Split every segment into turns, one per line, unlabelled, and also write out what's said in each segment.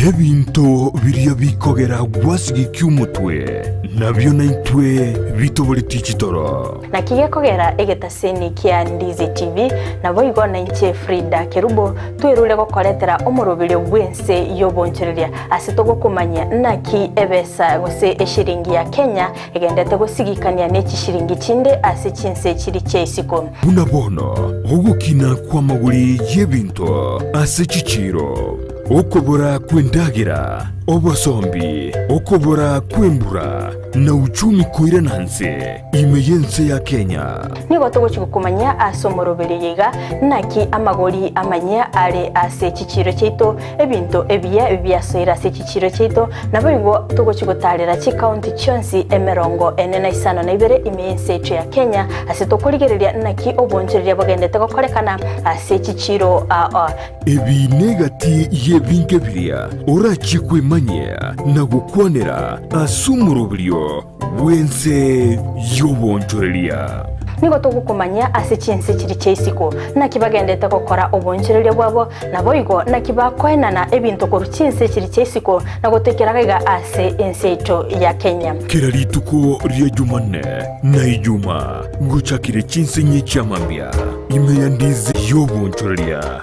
Ebinto biria bikogera gwasigekia omotwe, nabio naintwe bitoboretie chitoro.
Naki gekogera egetaseni kia Ndizi TV, naboigo nainche Frida Kerubo twerure gokoretera omoroberio bw'ense y'obonchoreria ase togokomanyia naki ebesa gose eshiringi ya Kenya egendete gosigikania ne chishiringi chinde ase chinse chiri chia isiko.
Buna bono ogokina kw'amagori y'ebinto ase chichiiro, okobora kw'endagera, obosombi, okobora kw'embura, na uchumi koirana nse ime y'ense ya Kenya.
Nigo togochia gokomanyia ase omoroberio oyo iga, naki amagori amanyia are ase chichiiro chiaito, ebinto ebiya biasoire ase chichiiro chiaito, naboigo togochia gotaarera chikaunti chionsi emerongo ene na isano na ibere ime y'ense yaito ya Kenya, ase tokorigereria naki obonchoreria bogendete gokorekana ase chichiiro ao.
Ebi negati y'ebinge biria orachie kwemanyia na gokwanera ase omoroberio bw'ense y'obonchoreria.
Nigo togokomanyia ase chinse chiria chia isiko, naki bagendete gokora obonchoreria bwabo, naboigo naki bakoenana ebinto korwa chinse chiria chia isiko na gotoikera gaiga ase ense yaito ya Kenya.
Kera rituko ria Jumanne na Ijuma ngochakire chinse inye chi'amambia ime ya Ndizi y'obonchoreria.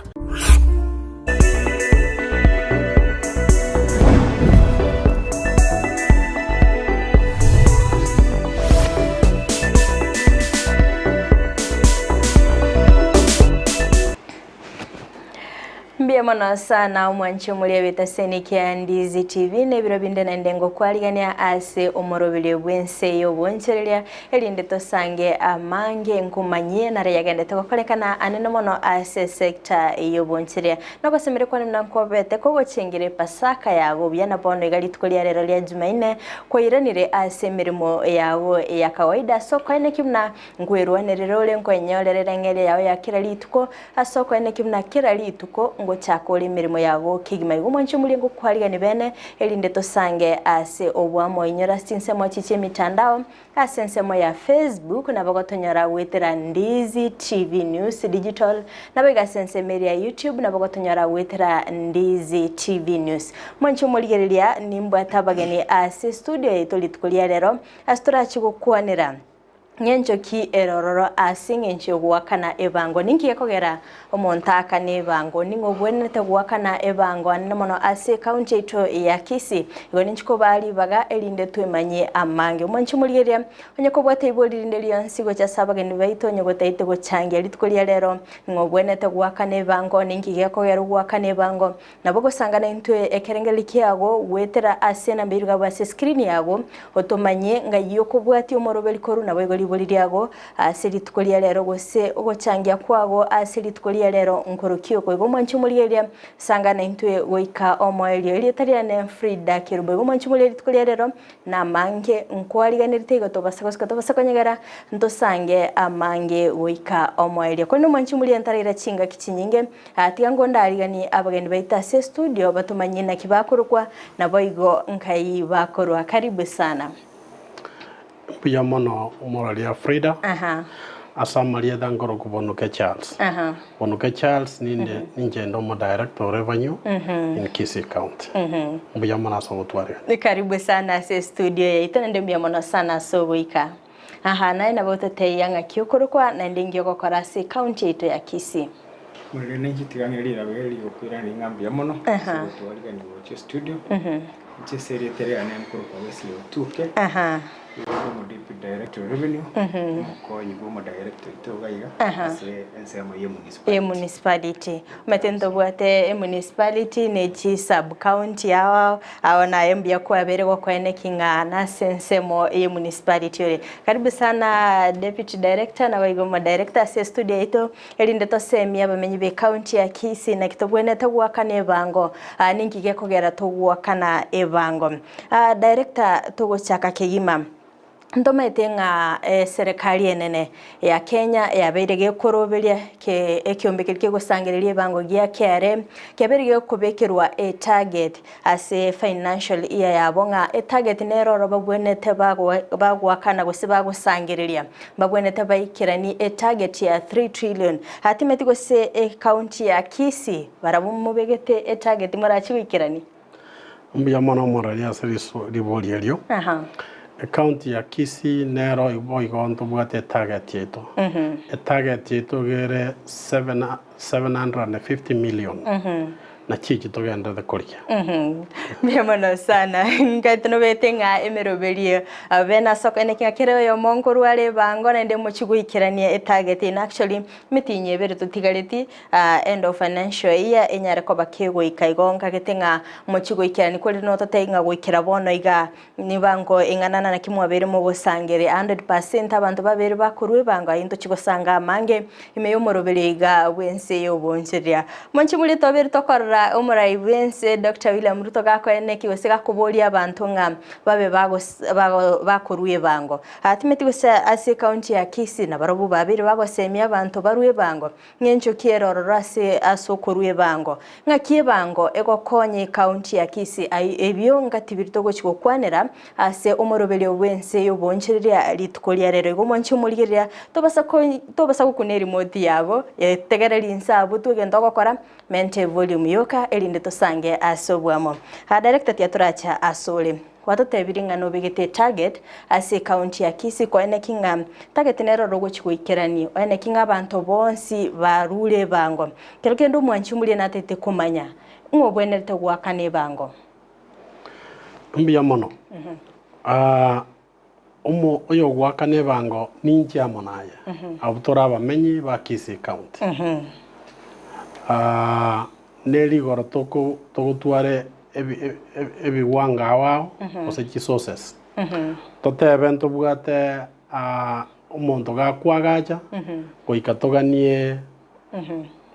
Mbuya mono sana omwanchi omoria b'etaseni kia Ndizi TV na ebiro binde naende ngokwarigania ase omoroberio bw'ense y'obonchoreria erinde tosange amange nkomanyie nare yagendete gokorekana anene mono ase esecta y'obonchoreria. Nogosemeria kwane buna nkobete kogochengera epasaka yago buya na bono iga rituko ria rero ria Jumaine kwairanire ase emeremo yago ya kawaida ase okoenekia buna Nkwerwanerere ore nkoenyorerere eng'eria yao ya kera rituko, ase okoenekia buna kera rituko ngochaka ore emeremo yago kegima. Igo mwanche omorie ngokwarigani bene, erinde tosange ase oboamo. Inyora ase chinsemo echi chi'emitandao, ase ensemo ya Facebook nabo gotonyora goetera Ndizi TV News Digital, naboigo ase ensemo eria ya YouTube nabo gotonyora goetera Ndizi TV News. Mwanche omorigereria nimbwate abageni ase estudio yaito rituko ria rero, ase torache gokwanera. Ng'encho ki ere ororo ase engencho y'ogoakana ebango? Ninki gekogera omonto aakane ebango? Ning'o obwenerete goakana ebango anene mono ase ekaunti yaito ya Kisii? Igo ninchi kobaa ribaga erinde twemanyie amange. Omwanchi omorigereria, onye kobwate ibori rinde rionsi gocha ase abageni baito onye gotaete gochangia rituko ria rero, ning'o obwenerete goakana ebango? Ninki gekogera ogoakana ebango? Nabo gosangana intwe ekerengererio kiago goetera ase enamba eria igabwe ase screen yago, otomanye ng'ai okobwatia omoroberi korwa naboigo ribori riago ase rituko ria rero gose ogochangia kwago ase rituko ria rero nkorokia oko. Igo omwanchi omorigereria, sangana intwe goika omoerio. Erieta riane Frida Kerubo. Igo omwanchi omorigereria rituko ria rero Namange nkwariganerete igo tobasa gosika tobasa konyegera, ntosange amange goika omoerio. Korende omwanchi omoria ntaraira chingaki chinyinge, tiga ngondariganie abageni baito ase estudio batomanyie naki bakorokwa, naboigo nkai bakorwa. Karibu sana.
Mbuya mono omoraria Frida.
Aha.
Ase amarieta nkorokwa Bonuke Charles.
Aha.
Bonuke Charles ninde ninche inde omo director o revenue in Kisii County. Mbuya mono ase ogotwarigania.
Karibu sana ase estudio yaito naende mbuya mono sana ase ogoika. Aha, naye nabo ototebia ng'aki okorokwa naende inki ogokora ase ecounty yaito ya Kisii.
Morende ninche tiga ng'ire riraba eri rigokoiraneria ng'a mbuya mono ase ogotwarigania gocha estudio. Inche ase erieta riane nkorokwa Wesley Otuke. Nigo inde omo Deputy Director of Revenue, omokonyi bwa omodirector oito iga iga ase ensemo ye municipality.
Ye municipality. Omanyete ntobwate emunicipality ne chi sub county ao ao, ao naye mbuya kwabeire gokoeneki ng'a nase ensemo ye municipality ore. Karibu sana Deputy Director naboigo omodirector ase estudio yaito, erinde tosemie abamenyi be county ya Kisii naki tobwenerete goakana ebango, ninki gekogera togoakana ebango. Director togochaka kegima, ntomaete ng'a eserekari enene ya Kenya yabeire gekoroberia ke ekiombe keria kegosangereria ebango gia KRA, kiabeire gekobekerwa etarget ase financial year yabo ng'a etarget nere oro babwenerete bagoakana gose bagosangereria, mbabwenerete baikeranie etarget ya 3 trillion. Timeti gose ecounty ya Kisii barabwo mobegete etarget morachie goikerania?
Mbuya mono omorori ase risu ribori erio.
Aha.
Ecounty ya Kisii nero boigo ntobwate etarget yaito. Etarget yaito iga ere 750 million. Nachi echi togenderete korigia.
Mbuya mono sana. Nkaete nobete ng'a emeroberio abe nasokaine ng'a kera oyomo nkorwa are ebango naende mochie goikerania etarget eye. Actually emitinyi ebere totigareti end of financial year enyare koba kegoika igo nkagete ng'a mochie goikerania korende nototebie ng'a goikera bono igaa Nibango ing'ana naki mwabeire mogosangereria 100% abanto babere bakorwa ebango ayio ntochie gosanga amange ime y'omoroberio iga bw'ense y'obonchereria. Monche moria twabeire tokorora omorai bw'ense Doctor William Ruto gakoeneki gose gakoboria abanto ng'a babe bagos bago bakorwa ebango. Timeti gose ase ecounty ya Kisii nabarobwo babeire bagosemia abanto barwe ebango. Ng'encho ki ere ororo ase ase okorua ebango? Ng'aki ebango egokonya ecounty ya Kisii ai ebio ngatibiri togochi gokwanera ase omoroberio bw'ense y'oboonchoreria rituko ria rero. Igo mwanche omorigereria tobasa ko tobasa gokuna erimote yago tegereri inse abwo twegento ogokora menta evolume yoka erinde tosange ase obwamo. Director tiga toracha asore. Gwatotebirie ng'a nobegete etarget ase ecounty ya Kisii koeneki ng'a target nero ore ogochia goikerania, oeneki ng'a abanto bonsi barure ebango. Kero kende omwanchi omoria natagete komanya ng'a obwenerete goakana ebango.
Mbuya mono. Omo oyogoakana ebango ninche amo naye, abwo tore abamenyi ba Kisii County. Ne rigoro toko togotwara ebi ebiwango ao ao gose chisources. Totebe ntobwate omonto gakoagacha goika toganie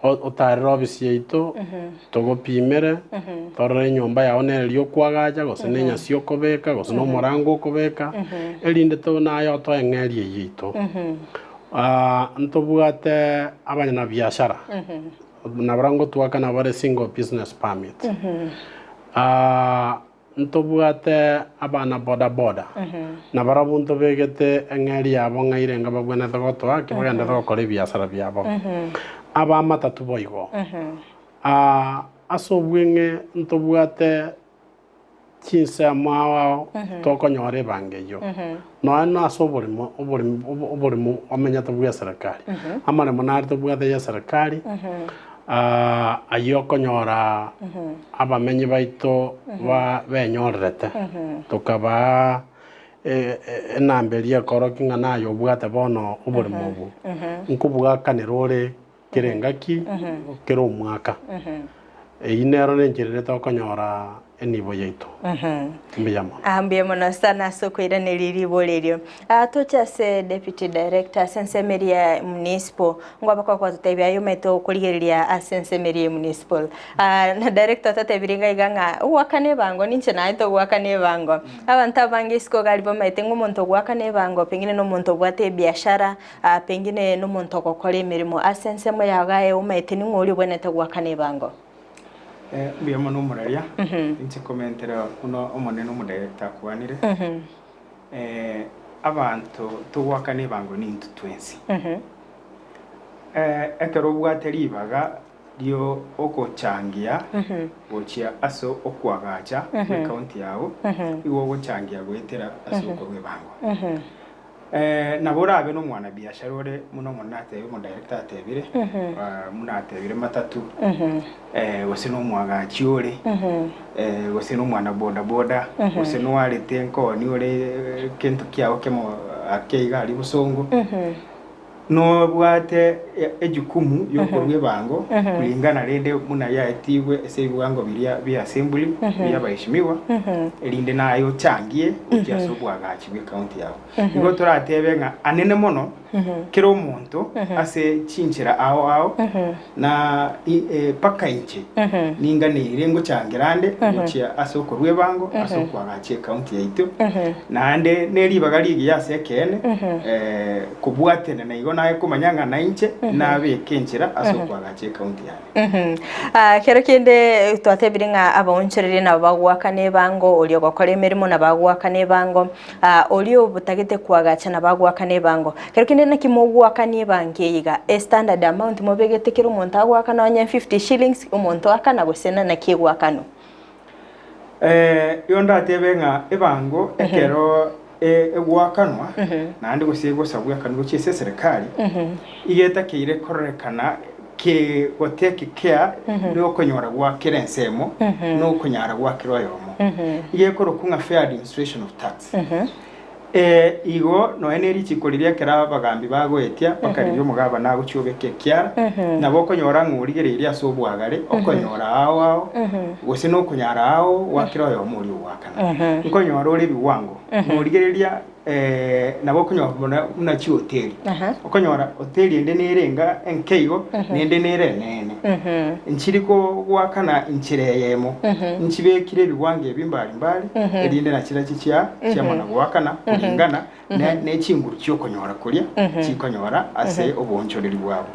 otarere ofisi yaito togopimere torore enyomba yao nere eria okoagacha gose na enyasi okobeka gose na omorango okobeka erinde to naye otoe eng'eria eyio yaito. Ntobwate abanyanabiashara Nabarabwo ngotwakana bare single business permit. Ntobwate abana boda boda, nabarabwo ntobegete eng'eria yabo ng'a irenga babwenerete gotoa ki bagenderete gokora ebiasara biabo. Abamatatu boigo. Ase obweng'e ntobwate chinsemo ao ao tokonyora ebango eyio. Nonya na ase oboremo oboremo oboremo omenyete bwa eserekari, amaremo nare tobwate ya eserekari, ayio okonyora abamenyi baito ba benyorerete, tokabaa enamba eria ekorokia ng'a naye obwate bono oboremo obwo, nkobwakanera ore kera engaki, kera omwaka. Eyio nero nenchera ere tokonyora enibo yaito. Mbuya mono.
Ah, mbuya mono sana ase okoiraneria ribori erio. Ah, toche ase deputy director ase ensemo eria ya municipal ngwabaka gwatotebia aye omanyete okorigereria ase ensemo eria ya municipal. Ah, na director ototebirie iga iga ng'a ogoakana ebango ninche naye togoakana ebango. Abanto abange isiko iga aria bamaete ng'a omonto ogoakana ebango pengine na omonto obwate ebiashara, Aa pengine nomonto ogokora emeremo ase ensemo yao aye omaete ning'o oria obwenerete goakana ebango.
Mbuya mono omoraria, inche komentera buna omonene omodirector akwanire, abanto togoakana ebango nintwe twensi. Ekero obwate ribaga rio ogochangia gochia ase okoagacha gwe county yao, igo ogochangia goetera ase okorwa ebango. Nabo orabe nomwanabiashara ore buna Omonene atebire, omodirector atebire, buna atebire matatu, gose nomwagachi ore, gose nomwana boda boda, gose noarete nkoni ore kento kiago kemo ake iga aria bosongo, nobwate ejukumu yokorua ebango kulingana rende buna yaetigwe ase ebiwango biria bia assembly bia abaheshimiwa, erinde naye ochangie gochia ase obwagachi bwe county yao. Igo toratebe ng'a anene mono kera omonto ase chinchera ao ao na mpaka inche ninganeire ngochangera ande gochia ase okorua ebango ase okoagacha ecounty yaito naende ne ribaga rigiya ase ekeene kobwatenena igo naye komanya ng'a nainche nabeke enchera ase okoagacha ecounty yane.
Kero kende twatebire ng'a abaonchoreria nabo bagoakana ebango, oria ogokora emeremo nabo agoakana ebango, oria otagete koagacha nabo agoakana ebango. Kero kende naki mogoakania ebango eye iga, estandard amount mobegete kera omonto agoakana onye 50 shillings, omonto oakana gose naki egoakanwa?
Igo ndatebe ng'a ebango ekero egoakanwa naende gose egosabwa eakanwe gochia ase eserekari, iga etakeire kororekana ki gotake care nokonyora gwa kera ensemo, na okonyara gwa kera oyomo. Iga ekorokwa ng'a fair administration of tax. Igo nonya ne richiko riria ekero abagambi bagoetia, bakarigia omogabana agochia obeka ekiara, nabo okonyora ng'a origereirie ase obwagare, okonyora ao ao, gose nokonyara ao gwa kera oyomo oria ogoakana. Nkonyora ore ebiwango, norigereria nabo okonyora buna buna chihoteli, okonyora hoteli ende nere enga enke igo, nende nere enene. Nchiri goakana enchera eyemo, nchibekire ebiwango ebi mbari mbari, erinde nachirachio chia chiamana goakana kuringana ne ne chinguru chi'okonyora koria chikonyora ase oboonchoreri bwabo.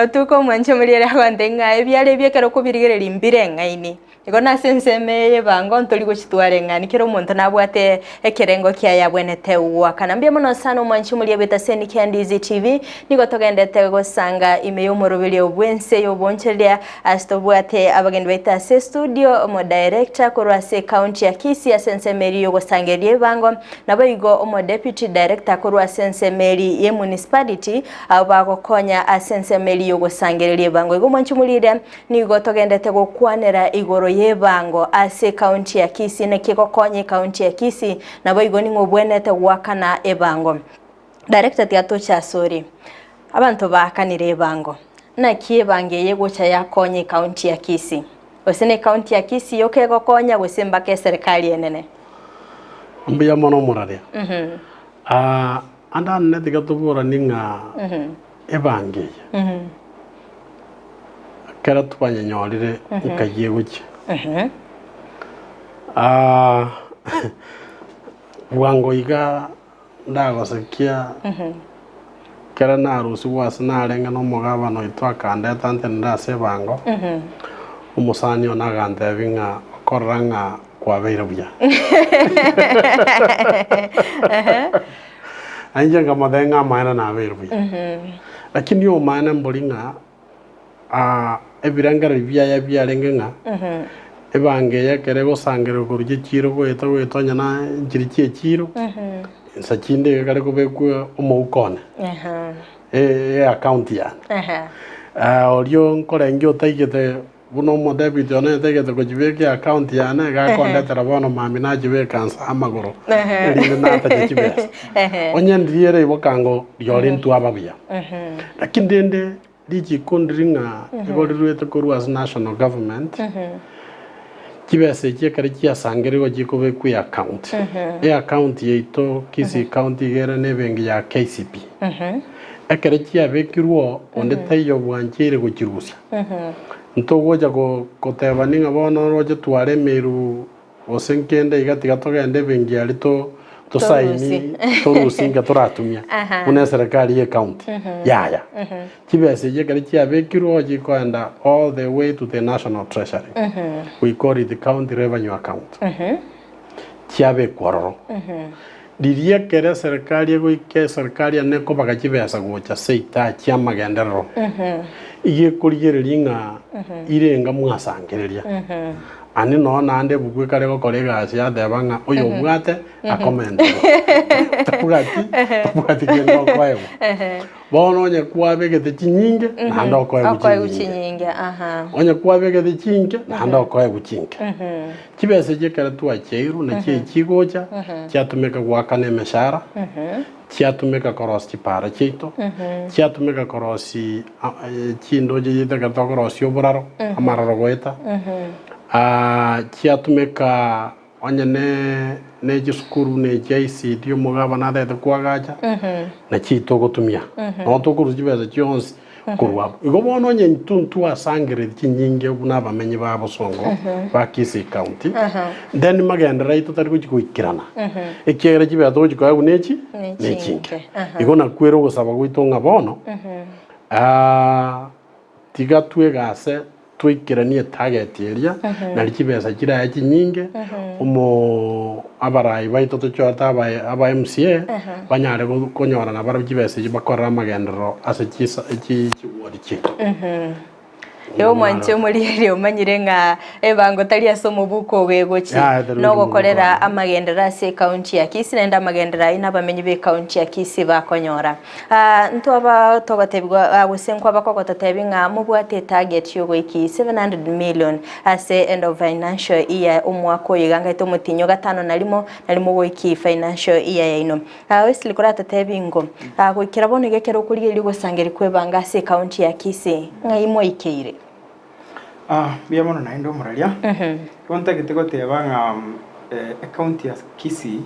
Otuko omwanche omoriere agontebia ng'a ebiara ebi ekero okobirigereria mbire eng'aini. Igo nase ensemo eye y'ebango ntori gochitwara eng'ani, kera omonto nabwate ekerengo kiaye abwenerete goakana. Mbuya mono sana omwanchi omoria bw'etaseni kia Ndizi TV, nigo togendete gosanga ime y'omoroberio bw'ense y'obonchoreria ase tobwate abageni baito ase estudio, omodirector korwa ase ecounty ya Kisii ase ensemo eria y'ogosangereria ebango, naboigo omodeputy director korwa ase ensemo eria y'emunicipality abwo bagokonya ase ensemo eria y'ogosangereria ebango. Igo omwanchi omorire Nigo togendete gokwanera igoro y'ebango ase ekaunti ya Kisii naki egokonya ekaunti ya Kisii naboigo ning'o obwenerete goakana ebango. Director tiga toche ase ore. Abanto baakanire ebango. Naki ebango eye egocha yakonya ekaunti ya Kisii? Gose ne ekaunti ya Kisii yoka egokonya gose mpaka eserekari enene?
Mbuya mono omoraria. Ande anene tiga toboranie ng'a ebango eye ekero twanyenyorire nkayia egochia. Bwango iga ndagosekia ekero narusigwe ase narenge na omogabana oito akandeta ntenene ase ebango, omosani one agantebia ng'a okorora ng'a kwabeire buya. Na inche nkamotebia ng'a amaene nabeire buya. Lakini omaene mbori ng'a ebirengererio biaye biarenge ng'a ebango eye ekero egosangererwa korwa chichiro goeta goeta onye na nchiri chia echiro, insa chinde iga ekare kobekwa omouko one, eaccount yane. Oria nkorengia otaigete Buna omodebiti one otegete gochibeka eakaunti yane, iga akondetera bono mambia nachibeka nse amagoro, erinde natache chibesa. Onye ndiria ere igo kango riore intwe aba buya. Lakini rende richiko ndiri ng'a igo riruete korwa ase national government, chibesa echi ekero chiasangerigwe chikobekwa eakaunti. Eakaunti yaito Kisii County iga ere na ebenki ya KCB. Ekero chiabekirwe oo, onde taiyo obwancheire gochirusia. Ntogocha gotebania ng'a bono oroche tware emeiru gose nkende iga tiga togende ebenki aria tosaini torusie inke toratumia buna eserekari ye county yaya. Chibesa echi ekero chiabekirwe oo chikoenda all the way to the national treasury we call it county revenue account chiabekwa ororo. Riria ekero eserekari egoika eserekari ene ekobaga chibesa gocha seita chi'amagenderero, igo ekorigereria ng'a irenga mwasangereria. Aande noo naende ebuku ekare gokora egasi yateba ng'a oyo obwate akomenterwe, tabwati tabwati kende okoegwa. Bono onye kwabegete chinyinge naende okoegwa
Okoegwa
chinyinge.
chinyinge, aha.
Onye kwabegete chinke naende okoegwa chinke. Chibesa echi ekero twachiairwe nachio echi chigocha, chiatumeka goakana emeshahara, chiatumeka korosia chipara chiaito, chiatumeka korosia chindoche chiaito ekero tokorosia oboraro, amaroro goeta, chiatumeka onye ne ne chisukuru buna echia ICD omogabana atagete koagacha, nachio echi togotumia. Nabo tokorusia chibesa chionsi. Korwa abwo. Igo bono onye intwe ntwasangereria chinyinge buna abamenyi ba bosongo ba Kisii County, then magenderero aito tari gochia goikerana, ekiagera chibesa togochia koegwa nechi nechinke. Igo nakwo ere ogosaba gwaito ng'a bono tiga twegase Toikeranie etarget eria, nari chibesa chiraye chinyinge, omo abarai baito tochorete aba aba MCA, banyare go konyora nabarabwo chibesa echio bakorere amagenderero ase chisa chi chiward chiaito.
Igo omwanche omorierio omanyire ng'a ebango tari ase omobuko ogo egochi
Yaya, tari gochi
nogokorera
mobuko one.
amagenderero ase ekaunti ya Kisii naende amagenderero ayio nabamenyi b'ekaunti ya Kisii bakonyora. Ah, ntwaba togotebigwa ah, gose nkwaba kogototebi ng'a mobwate etarget yogoiki 700 million ase end of financial year omwaka oyo iga ngaete omotinyo gatano na rimo nari mogoiki financial year yaino. Ah, Wesley koratotebi ngo ah, goikera bono iga ekero okorigereria ogosangereria kw'ebango ase ekaunti ya Kisii ng'ai mwaikeire?
Ah, mbuya mono naende omoraria. Igo ntagete goteba ng'a ecounty ya Kisii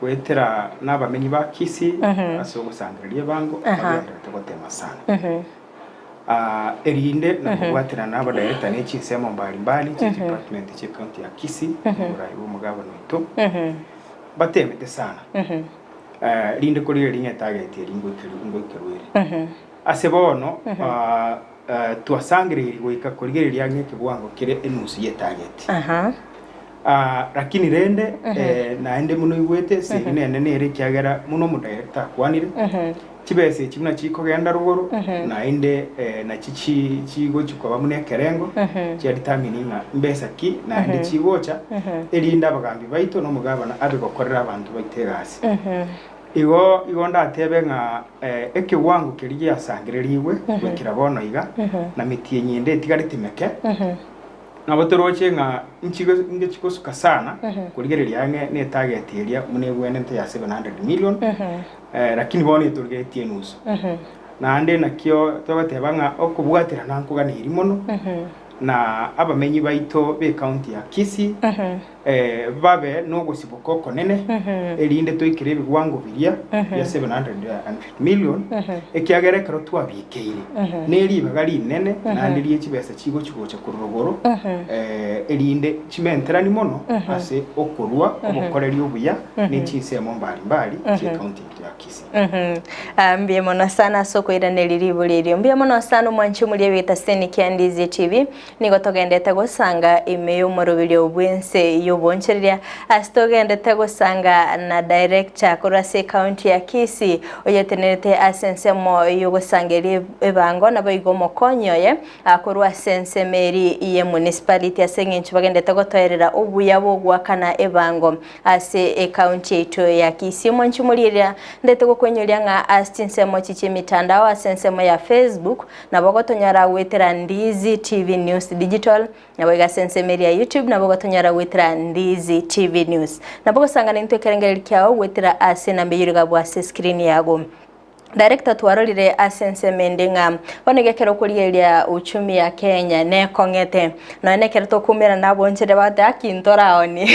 goetera nabamenyi ba Kisii ase ogosangereria ebango bagendererete gotema sana. Ah, erinde na kobwaterana na abadirector ne chinsemo mbali mbali chie department chie county ya Kisii oborai bwa omogabana oito batemete sana. Rinde korigereria ng'a etarget eria ngoikerwa ere. Ase bono twasangereiri goika korigereria ang'e ekewango kere enusu y'etageti. Lakini rende naende buna oigwete esegi nene nere ekiagera buna omodirector akwanire, chibesa echi buna chikogenda rogoro naende nachi chigochi koba buna ekerengo chia determine ng'a mbesa ki naende chigocha erinde abagambi baito na omogabana abe gokorera abanto baito egasi. Igo igo ndatebe ng'a ekewango keria giasangererigwe goikera bono iga, na metienyi ende etigarete meke, nabo toroche ng'a nchigo ngechi gosuka sana korigereria ang'e ne target eria buna egwenerete ya 700 million, lakini bono etorigeretie enusu. Naende nakio togoteba ng'a okobwaterana nkoganeiri mono, na abamenyi baito b'ecounty ya Kisii, babe nogosiboka okonene, erinde toikere ebigwango biria bia 750 million, ekiagera ekero twabikeire neribaga rinene naende rie chibesa chigochi gocha korwa rogoro, erinde chimenterani mono ase okorua obokoreri obuya ne chinsemo mbari mbari chi'ecounty yaito ya Kisii.
Mbuya mono sana ase okoiraneria ribori erio. Mbuya mono sana omwanchi omoria bw'etaseni kia Ndizi TV. Nigo togendete gosanga ime y'omoroberio bw'ense y'obonchoreria, ase togendete gosanga na director korwa ase ecounty ya Kisii, oyetenerete ase ensemo y'ogosangereria ebango, naboigo omokonyi oye korwa ase ensemo eri ye municipality ase eng'encho bagendete gotoerera obuya bw'ogoakana ebango ase ecounty yaito ya Kisii. Mwanchi omorieria, ndete gokwenyoria ng'a ase chinsemo echi chi'emitandao ase ensemo ya Facebook, Nabo ogotonyora goetera Ndizi TV News Digital, naboigo ase ensemo eria ya YouTube nabo ogotonyora goetera Ndizi TV News. Nabo ogosangana intwe ekerengererio kiao goetera ase enamba eyio rigabwa ase escreen yago. Director twarorire ase ensemo ende ng'a bono iga ekero okorigereria uchumi ya Kenya nekong'ete nonya na ekero tokoumera nabonchire bagoteba aki ntoraoni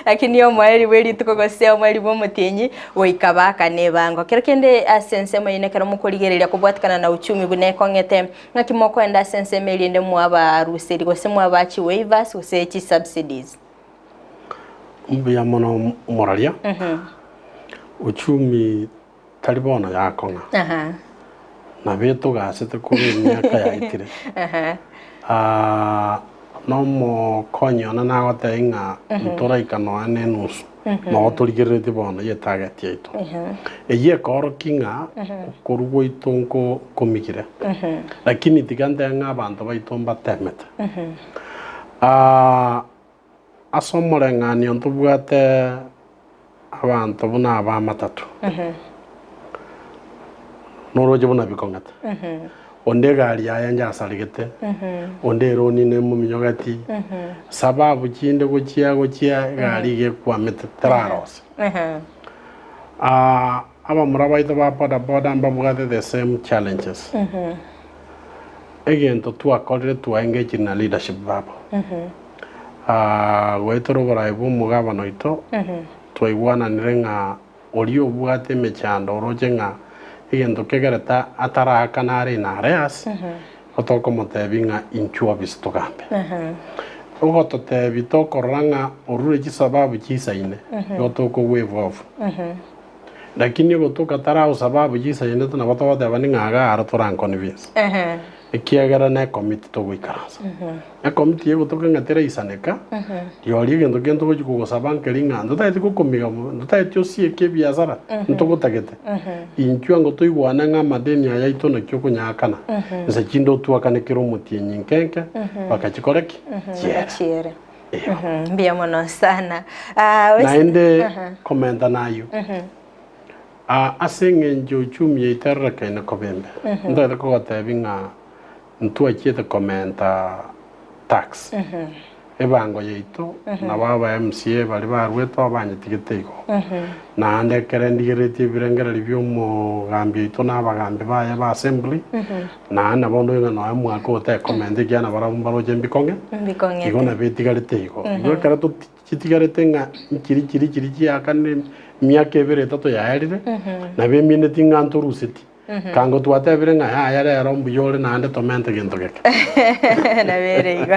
lakini omoerio bwe rituko gose omoerio bwa omotienyi Goika baakane ebango. Kero kende ase ensemo yaino ekero mokorigereria kobwatikana na uchumi buna ekong'ete, ng'aki mokoenda ase ensemo erinde mwabaruseri gose mwabaa chiwaivers gose chisubsidies?
Mbuya mono omoraria, uchumi tari bono yakong'a, nabo etogasete korwa emiaka yaetire. Nomokonyi one nagotebia ng'a ntoraika nonya na enusu, nogo torigereretie bono ye target yaito. Eyio ekoorokia ng'a okorwa gwaito nko nkomigire, lakini tiga ntebe ng'a abanto baito mbatemete. Ase omoreng'anio ntobwate abanto buna ab'amatato, noroche buna bikong'ete, onde egari yaye nyasaregete, onde eroni nemominyogeti, sababu chinde gochia gochia egari iga ekwamete terarosia. Abamura baito ba boda boda mbabwate the same challenges. Egento twakorire twa engage na leadership babo. Goetera oboraai bwa omogabana oito, twaigwananire ng'a oria obwate emechando oroche ng'a egento kegerete ataraakana are in arrears, igo tokomotebia ng'a inchuo office togambe. Ogototebia tokorora ng'a orure chisababu chisaine, igo tokogwa evolve. Lakini ogotoka tara osababu chisaine nabo togoteba ng'a iga aro toranconvince. Ekiagera ne ekomiti togoikaransa. Ekomiti egotoka ng'a teraisaneka, rirorio egento kende togochia kogosaba nkeri ng'a ntotageti gokomiga bobe, ntotageti osieke ebiasara, ntogotagete. Inchuo ango toigwane ng'a amadeni aya aito naki okonyaakana, inse chinde otwakane kera omotienyi nke nke, mpaka chikore ki? Chiere.
Chiere.
Eyo.
Mbuya mono sana. Ah, wes-
Naende komenta nayio, Ase engencho uchumi yaito erorekaine koba embe, ntagete kogotebia ng'a ntwachiete komenta tax. Ebango yaito nabo aba MCA baria barwete oo banyetigete igo. Naende ekero ndigereretie ebirengererio bia omogambi oito na abagambi baye ba assembly, naende nabo onde ng'a nonya omwaka oyo tekomenta ekiagera nabarabwo mbaroche mbikong'e,
Mbikong'ete.
igo nabo etigarete igo. Igo ekero toti. Chitigarete ng'a nchiri chiri chiri chiakanire emiaka ebere etato yaerire, nabo emineti ng'a ntoruseti. Kango twatebire ng'a yaya rero mbuya ore naende tomente gento geke.
Nabo ere igo.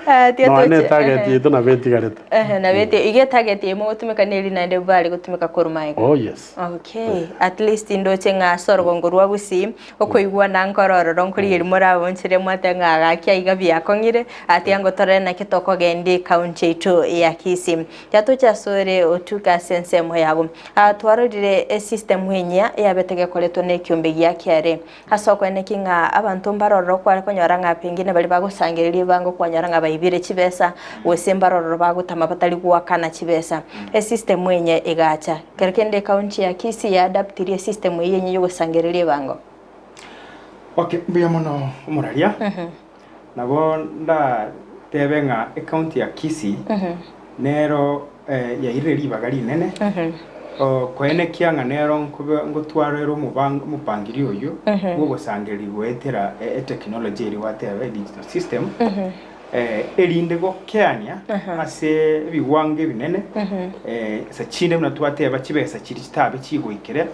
Ah, tiga
Nonya na
toche-
etarget yaito nabo etigarete.
Ehe, nabo eti- igo etarget eye mogotumeka neri naende bare gotumeka korwa magega.
Oh yes.
Okay, at least ndoche ng'a ase orogongo rwa Gusii, okoigwana nkore ororo nkorigereria morabonchere mwateba ng'a gaki aiga biakong'ire, atiga ngo torore naki tokogendia ecounty yaito ya Kisii. Tiga toche ase ore otuke ase ensemo yago. Aa twarorire esystem enyia eyabete gekoretwa na ekiombe gia kiare. Ase okoeneki ng'a abanto mbare ororo kware konyora ng'a pengine baria bagosangereria ebango kwanyora ng'a baibire chibesa, gose mbare ororo bagotama batari goakana chibesa. Esystem eye egacha. Kero kende ecounty ya Kisii ya adaptirie esystem eyio enyia yogosangereria ebango.
Okay, mbuya mono omoraria. Nabo ndatebe ng'a ecounty ya Kisii nero yairire ribaga rinene koenekia ng'a nero nkobe ngotwara ere omobango omopangirio oyio bw'ogosangereria goetera etechnology eria gwateba edigital system erinde gokeania ase ebiwango ebinene ase chinde buna twateba chibesa chiria chitabe chigoikera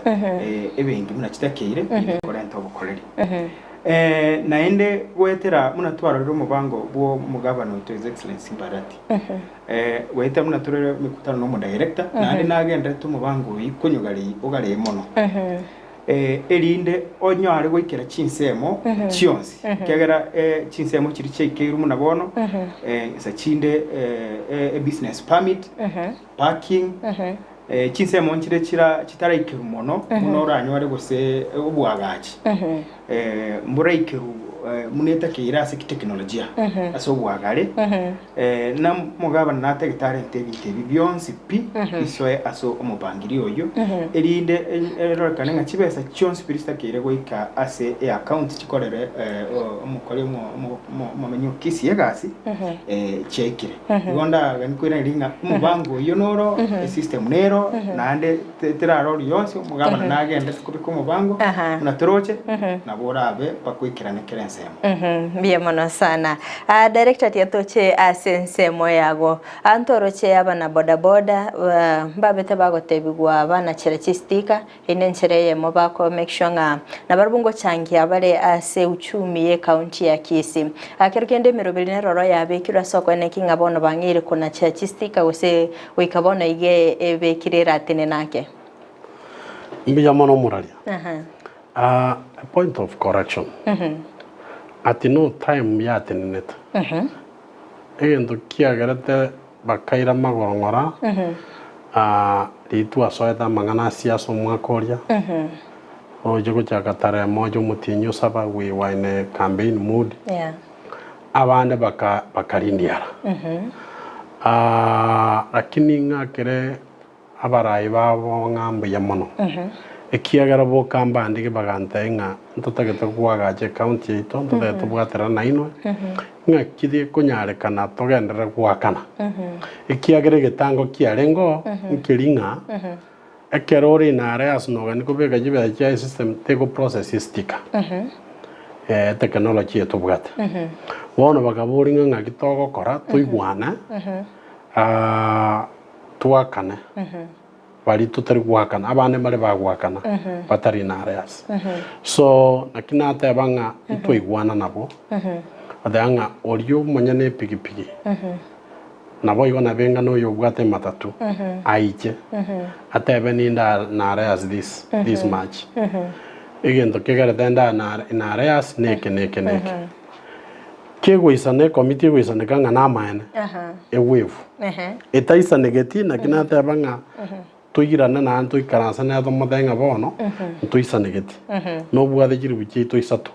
ebenki buna chitakeire erinde korenta obokoreri. Naende goetera buna twarorire omobango bw'omogabana oito His Excellency Mbarati, goetera buna torore emekutano na omodirector, naende nagenderete omobango oyio konyogarei ogaree mono, erinde onyare goikera chinsemo chionsi, ekiagera chinsemo chiria chiaikeirwe buna bono, nsa chinde ebusiness permit, parking, Chinsemo nchire chira chitaraikerwa mono, buna oranyore gose oboagachi, mboraikerwa buna etakeire ase kiteknolojia, ase oboagare, na omogabana natagete arente ebinto ebi bionsi pi bisoe ase omopangirio oyio, erinde erorekane ng'a chibesa chionsi pi chitakeire goika ase eaccount chikorere omokori omomenyi o Kisii egasi, chiaikire. Igo ndagani koiraneria ng'a omobango oyio noro, esystem nero, naende te- terarori yonsi, omogabana nagendete kobeka omobango,
Aha.
buna toroche, nabo orabe bakoikerana kera ensemo.
Mbuya mono sana. Ah, director tiga toche ase ensemo yago. Ah, ntoroche abana bodaboda, ah, mbabete bagotebigwa banachere chistika, Eye nenchera eyemo bako make sure ng'a nabarabwo ngochangia bare ase uchumi ye county ya Kisii. Kero kende emeroberi neroro yabekirwe ase okoeneki ng'a bono bang'eire konacha chistika gose goika bono iga ebekire eratenene ake.
Mbuya mono omoraria. A point of correction, at no time yatenenete, egento kiagerete Bakaira amagoro ng'ora, riria twasoete amang'ana a siasa omwaka oria, roche gochaka tarehe moja omotienyi o saba, we were in a campaign mood, abande baka bakarindiara. Lakini ng'akere Abarai babo ng'a mbuya mono, ekiagera boka mbandike bagantebia ng'a ntotagete koagacha ecounty yaito, ntotagete tobwaterane nainwe, ng'aki gekonyarekana togenderere goakana. Ekiagera egetango kiarenge oo, nkeri ng'a ekero ore inare ase nogani kobeka chibesa chia esystem tego process estika, etechnology eye tobwate. Bono bakaboria ng'a ng'aki togokora toigwane. Twakane baria totari goakana, abande mbare bagoakana batari nare ase. So naki nateba ng'a ntwaigwana nabo, bateba ng'a oria omonyene epigipigi naboigo nabe ng'a noyo obwate ematatu aiche atebe ninde nare as this this much. Egento kegerete nda na in arrears neke neke neke. Kegoisana ekomiti egoisaneka ng'a namaene, ewaive. Etaisanegeti naki nateba ng'a toirane naende toikaranse nere tomotebie ng'a bono ntoisanegeti. Nobwate chiribu chiaito isato.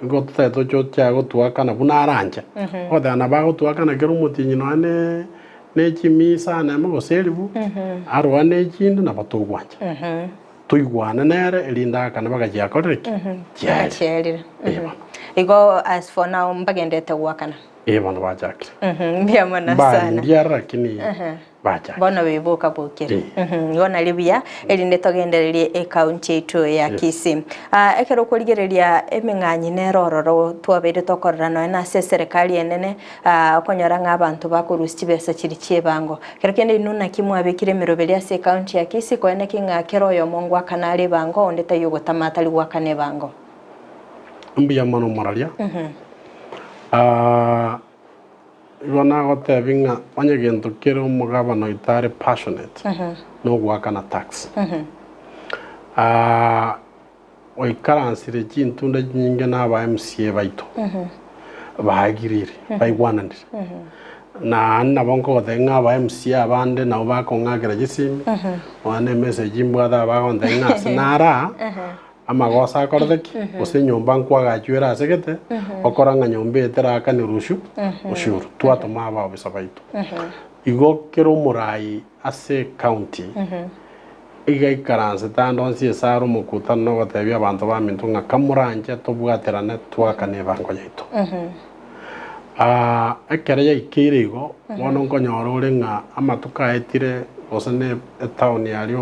Nigo totagete toche ochiake gotuakana buna aranche. Ogoteba nabo agotuakana kera omotienyi nonya ne ne chimia isano emo gose eribu, arwane ne echinde nabo togwancha. Toigwane nere erinde aakane mpaka chiakorire ki? Chiaerire.
Chiaerire.
Ee bono.
Igo as for now mbagenderete goakana.
Ee bono bachakire.
Mbuya mono sana.
Mbarindie are lakini bachakire.
Bono beboka bokire.
Ee.
Igo nari buya erinde togendererie ecounty yaito ya Kisii. Ah, ekero okorigereria emeng'anyi nere ororo twabeire tokorora nonya na ase eserekari enene ah, okonyora ng'a abanto bakorusia chibesa chiria chi'ebango. Ekero kende inwe naki mwabekire emeroberi ase ecounty ya Kisii koeneki ng'a kera oyomo ngoakana are ebango onde taiyo ogotama atari goakana ebango.
Mbuya mono moraria. Ah, igo nagotebia ng'a onye gento kere omogabana oito are passionate, nogoakana tax. Ah, oikaransire chintunda chinyinge na aba MCA baito, baagirire, baigwananire. Naende nabo nkogotebia ng'a aba MCA abande nabo bakong'akera chisimi, nonya na emessage mbwate aba bagontebia ng'a ase nara aa, amagoso akorete ki? Gose enyomba nkwagachwa ere ase gete, okora ng'a nyomba eye terakane rushu, ushuru. Twatoma abaofisa baito. Igo kera omorai ase ecounty, iga aikaransete ande onsi ase are omokutano na ogotebia abanto baminto ng'a kamoranche tobwaterane twakane ebango yaito. Ekero yaikeire igo, bono nkonyora ore ng'a amatuko aetire gose ne etown aria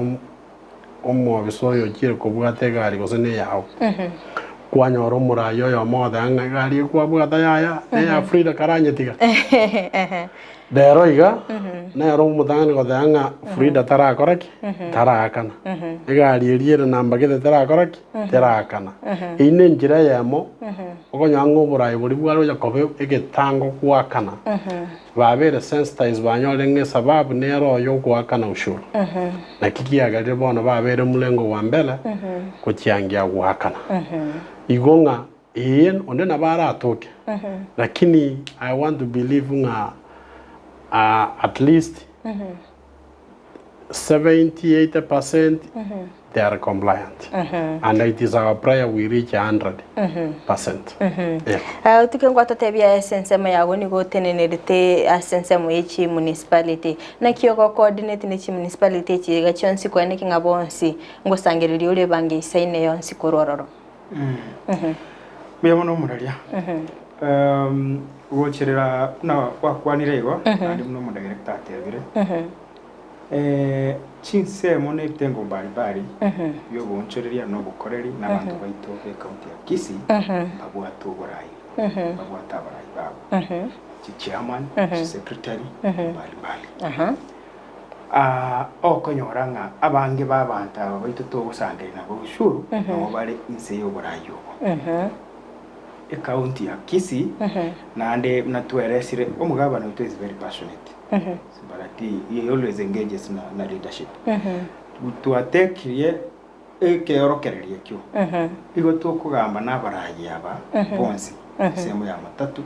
omobisa oyo ochire kobwata egari gose neyao, kwanyora omoraia oyomo ogoteba ng'a egari eye kwabwata yaya neya Frida karanyetiga. Rero iga, nere omotang'ani goteba ng'a Frida tarakora ki? Taraakana. Egari eria ere namba gete terakora ki? Teraakana. Eyio ne enchera eyemo, okonyora ng'a oborai boria bware gocha koba egetango goakana, Babeire sensitized banyorire ng'a esababu nere oyo ogoakana ushuru. Naki kiagerire bono babeire mlengo wa mbele gochiangia goakana. Igo ng'a ee onde nabo aratoke lakini I want to believe ng'a at least 70, 80 percent they are compliant and it is our prayer we reach 100 percent. Yeah.
Ah, otuke ngwatotebia ase ensemo yago nigo otenenerete ase ensemo ye chimunicipality. Naki ogo coordinate ne chimunicipality echi iga chionsi koeneki ng'a bonsi ngosangereria ore ebange isaine yonsi korwa ororo.
Mbuya mono omoraria. Gocherera buna gwakwanire igo, naende buna omodirector atebire, chinsemo na ebitengo mbari mbari biogoonchoreria na obokoreri na abanto baito b'ecounty ya Kisii mbabwate oborai, mbabwate abarai babo, chichairman, chisecretary mbari mbari. Okonyora ng'a abange b'abanto aba baito togosangereria nabo ushuru nabo bare inse y'oborai obo. Ecounty ya Kisii naende buna tweresire omogabana oito is very passionate but he always engages na, na leadership. Twatekirie ekeorokererio ekio igo tokogamba na abarai aba bonsi ensemo ya matatu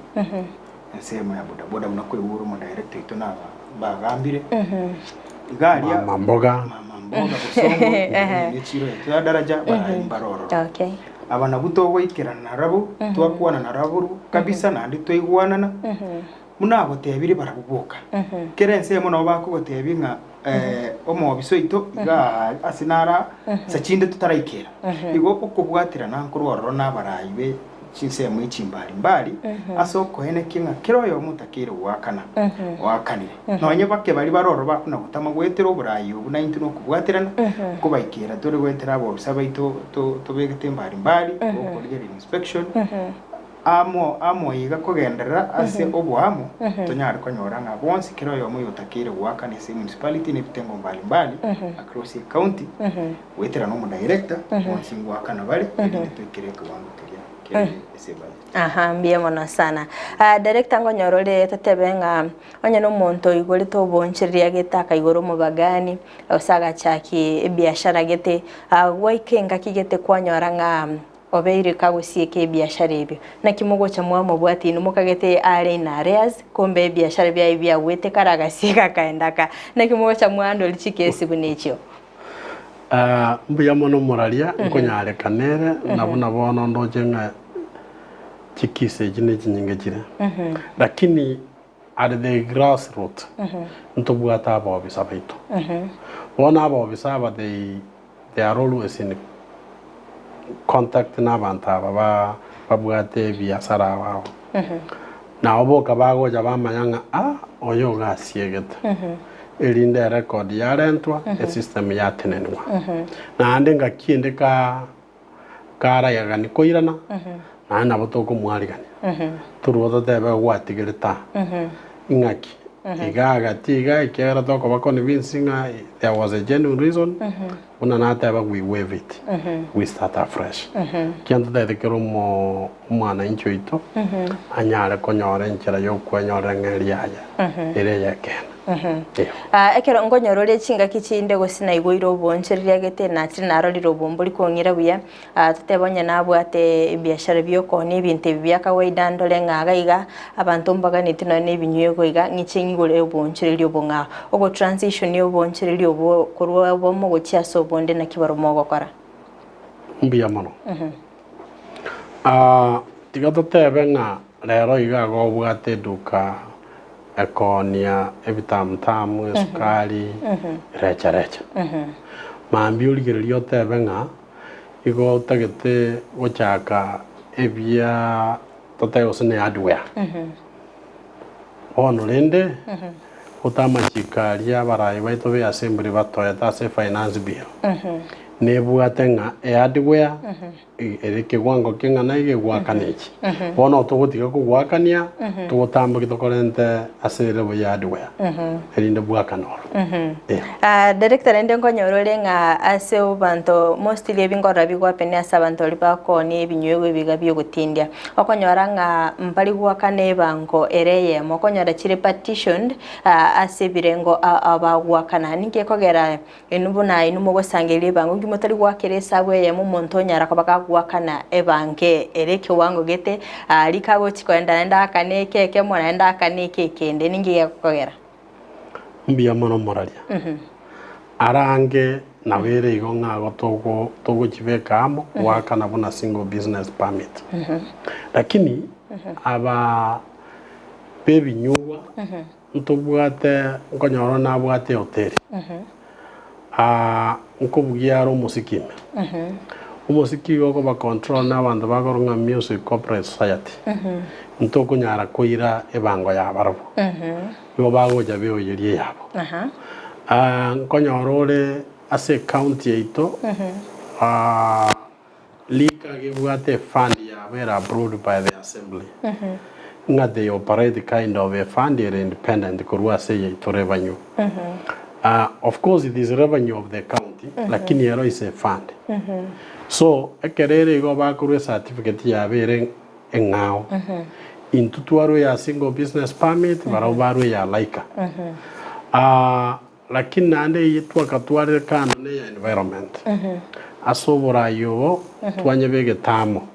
ensemo ya bodaboda buna koigure omodirector oito na bagambire iga aria
Mama mboga.
mama mboga bosongo ne chiro yaito ya daraja barai mbare ororo
Okay.
Aba nabwo togoikerana narabwo, twakwana narabwo kabisa naende twaigwanana, buna agotebirie barabwo boka. Kera ensemo nabo bakogotebia ng'a omobisa oito iga ase nara ase chinde totaraikera. Igo okobwaterana nkorwa ororo na abarai be chinsemo echi mbari mbari ase okoenekia ng'a kera oyomo otakeire goakana, oakanire. Nonye bake baria bare ororo bakona gotama goetera oborai obwo naintwe nokobwaterana, nkobaikera tore goetera abobisa baito tobegete mbari mbari, gokorigereria inspection, amo amo iga kogenderera ase oboamo, tonyare konyora ng'a bonsi kera oyomo oyotakeire goakana ase emunicipality na ebitengo mbali mbali across ecounty, goetera na omodirector, bonsi ngoakana bare, erinde toikere ekewango keria. kere ase ebudget.
Aha, mbuya mono sana. Ah, director nkonyora ore totebe ng'a onye na omonto oigorete obonchereria gete akaigora omobagani, gose agachaki ebiashara gete, ah gwaika engaki gete kwanyora ng'a obeire kagosieka ebiashara ebio. Naki mogocha mwamobwatia inwe mokagete are in arrears, kumbe ebiashara biaye biagwete kare agasieka akaenda aka. Naki mogocha mwahandle chikesi buna echio?
Mbuya mono moraria nkonyarekana ere, na buna bono ndoche ng'a chikisi echi nechinyinge chire. Lakini at the grass root ntobwate abaobisa baito. Bono abaobisa aba they they are always in contact na abanto aba ba babwate ebiasara aba aba. Nabo boka bagocha bamanya ng'a ah oyo iga asiegete. Erinde erecord yarentwa, esystem yatenenwa. Naende ngaki ende ka karayagani koirana, naende nabo tokomwarigania. Torwa totebe gwatigerete aa, ing'aki iga agati iga ekiagera tokoba convinced ng'a there was a genuine reason, buna nateba we waive it, we start afresh. Ekiagera ntotagete kera omo omwananchi oito anyare konyora enchera ya okwenyorera ng'a eriaye ere eyekeene. Eeh.
Ah, ekero nkonyora ore chingaki chinde gose naigoire oboonchoreria gete nachire narorire obombori kong'ira buya, ah, totebe onye nabwate ebiashara biokoonia ebinto ebi bia kawaida ndore ng'a iga iga abanto mbaganeti nonye na ebinywegwa iga ng'iche ng'igore oboonchoreria obo ng'a ogotransition oboonchoreria obwo korwa obomo gochia ase obonde naki barobwo mogokora.
Mbuya mono. Tiga totebe ng'a rero iga iga obwate eduka ekoonia ebitamutamu, esukari, recha recha. Mambia origererie otebe ng'a igo otagete gochaka ebia totebe gose ne hardware. Bono rende, gote amachiko aria abarai baito be assembly batoete ase efinance bill, nebwate ng'a ehardware ere ekewango king'ana iga egwakana echi. Bono togotiga kogwakania, togotambokia tokorente ase elevel ya hardware, erinde bwakane oro. Eeh.
Ah, director naende nkonyora ore ng'a ase abanto mostly ebi nkorora bigohappen ase abanto baria bakoonia ebinywegwa ebi iga biogotindia. Okonyora ng'a mbari goakana ebango ere eyemo, okonyora chire partitioned ase ebirengo abagoakana. Ninki ekogera inwe buna inwe mogosangereria ebango, inki motari goakera esabu eyemo omonto onyara koba kagoakana ebango ere ekewango gete, rika agochi kogenda naende aakane eke ekemo naende aakane eke ekende, ninki gekogera?
Mbuya mono moraria. Arange nabo ere igo ng'a igo togo togochibeka amo goakana buna single business permit. Lakini aba bebinyugwa ntobwate nkonyora onde nabwate ehoteli nkobugia are omosiki ime. Omosiki igo okoba control na abanto bakorwa ng'a music corporate society ntokonyara koira ebango ya barobwo. Nigo bagocha beoyerie eyabo. Nkonyora ore ase ecounty yaito liquor gebwate efund yabo ere approved by the assembly ng'a they operate kind of a fund ere independent korwa ase eyaito revenue. Of course it is revenue of the county lakini ero is a fund. So ekero ere igo bakorwa ecertificate yabo ere eng'ao. Intwe twarwa eya single business permit, barabwo barwa eya liquor. Ah, lakini naende eyio twakatwarire kando na eya environment. Ase oborai obo twanyebegete amo.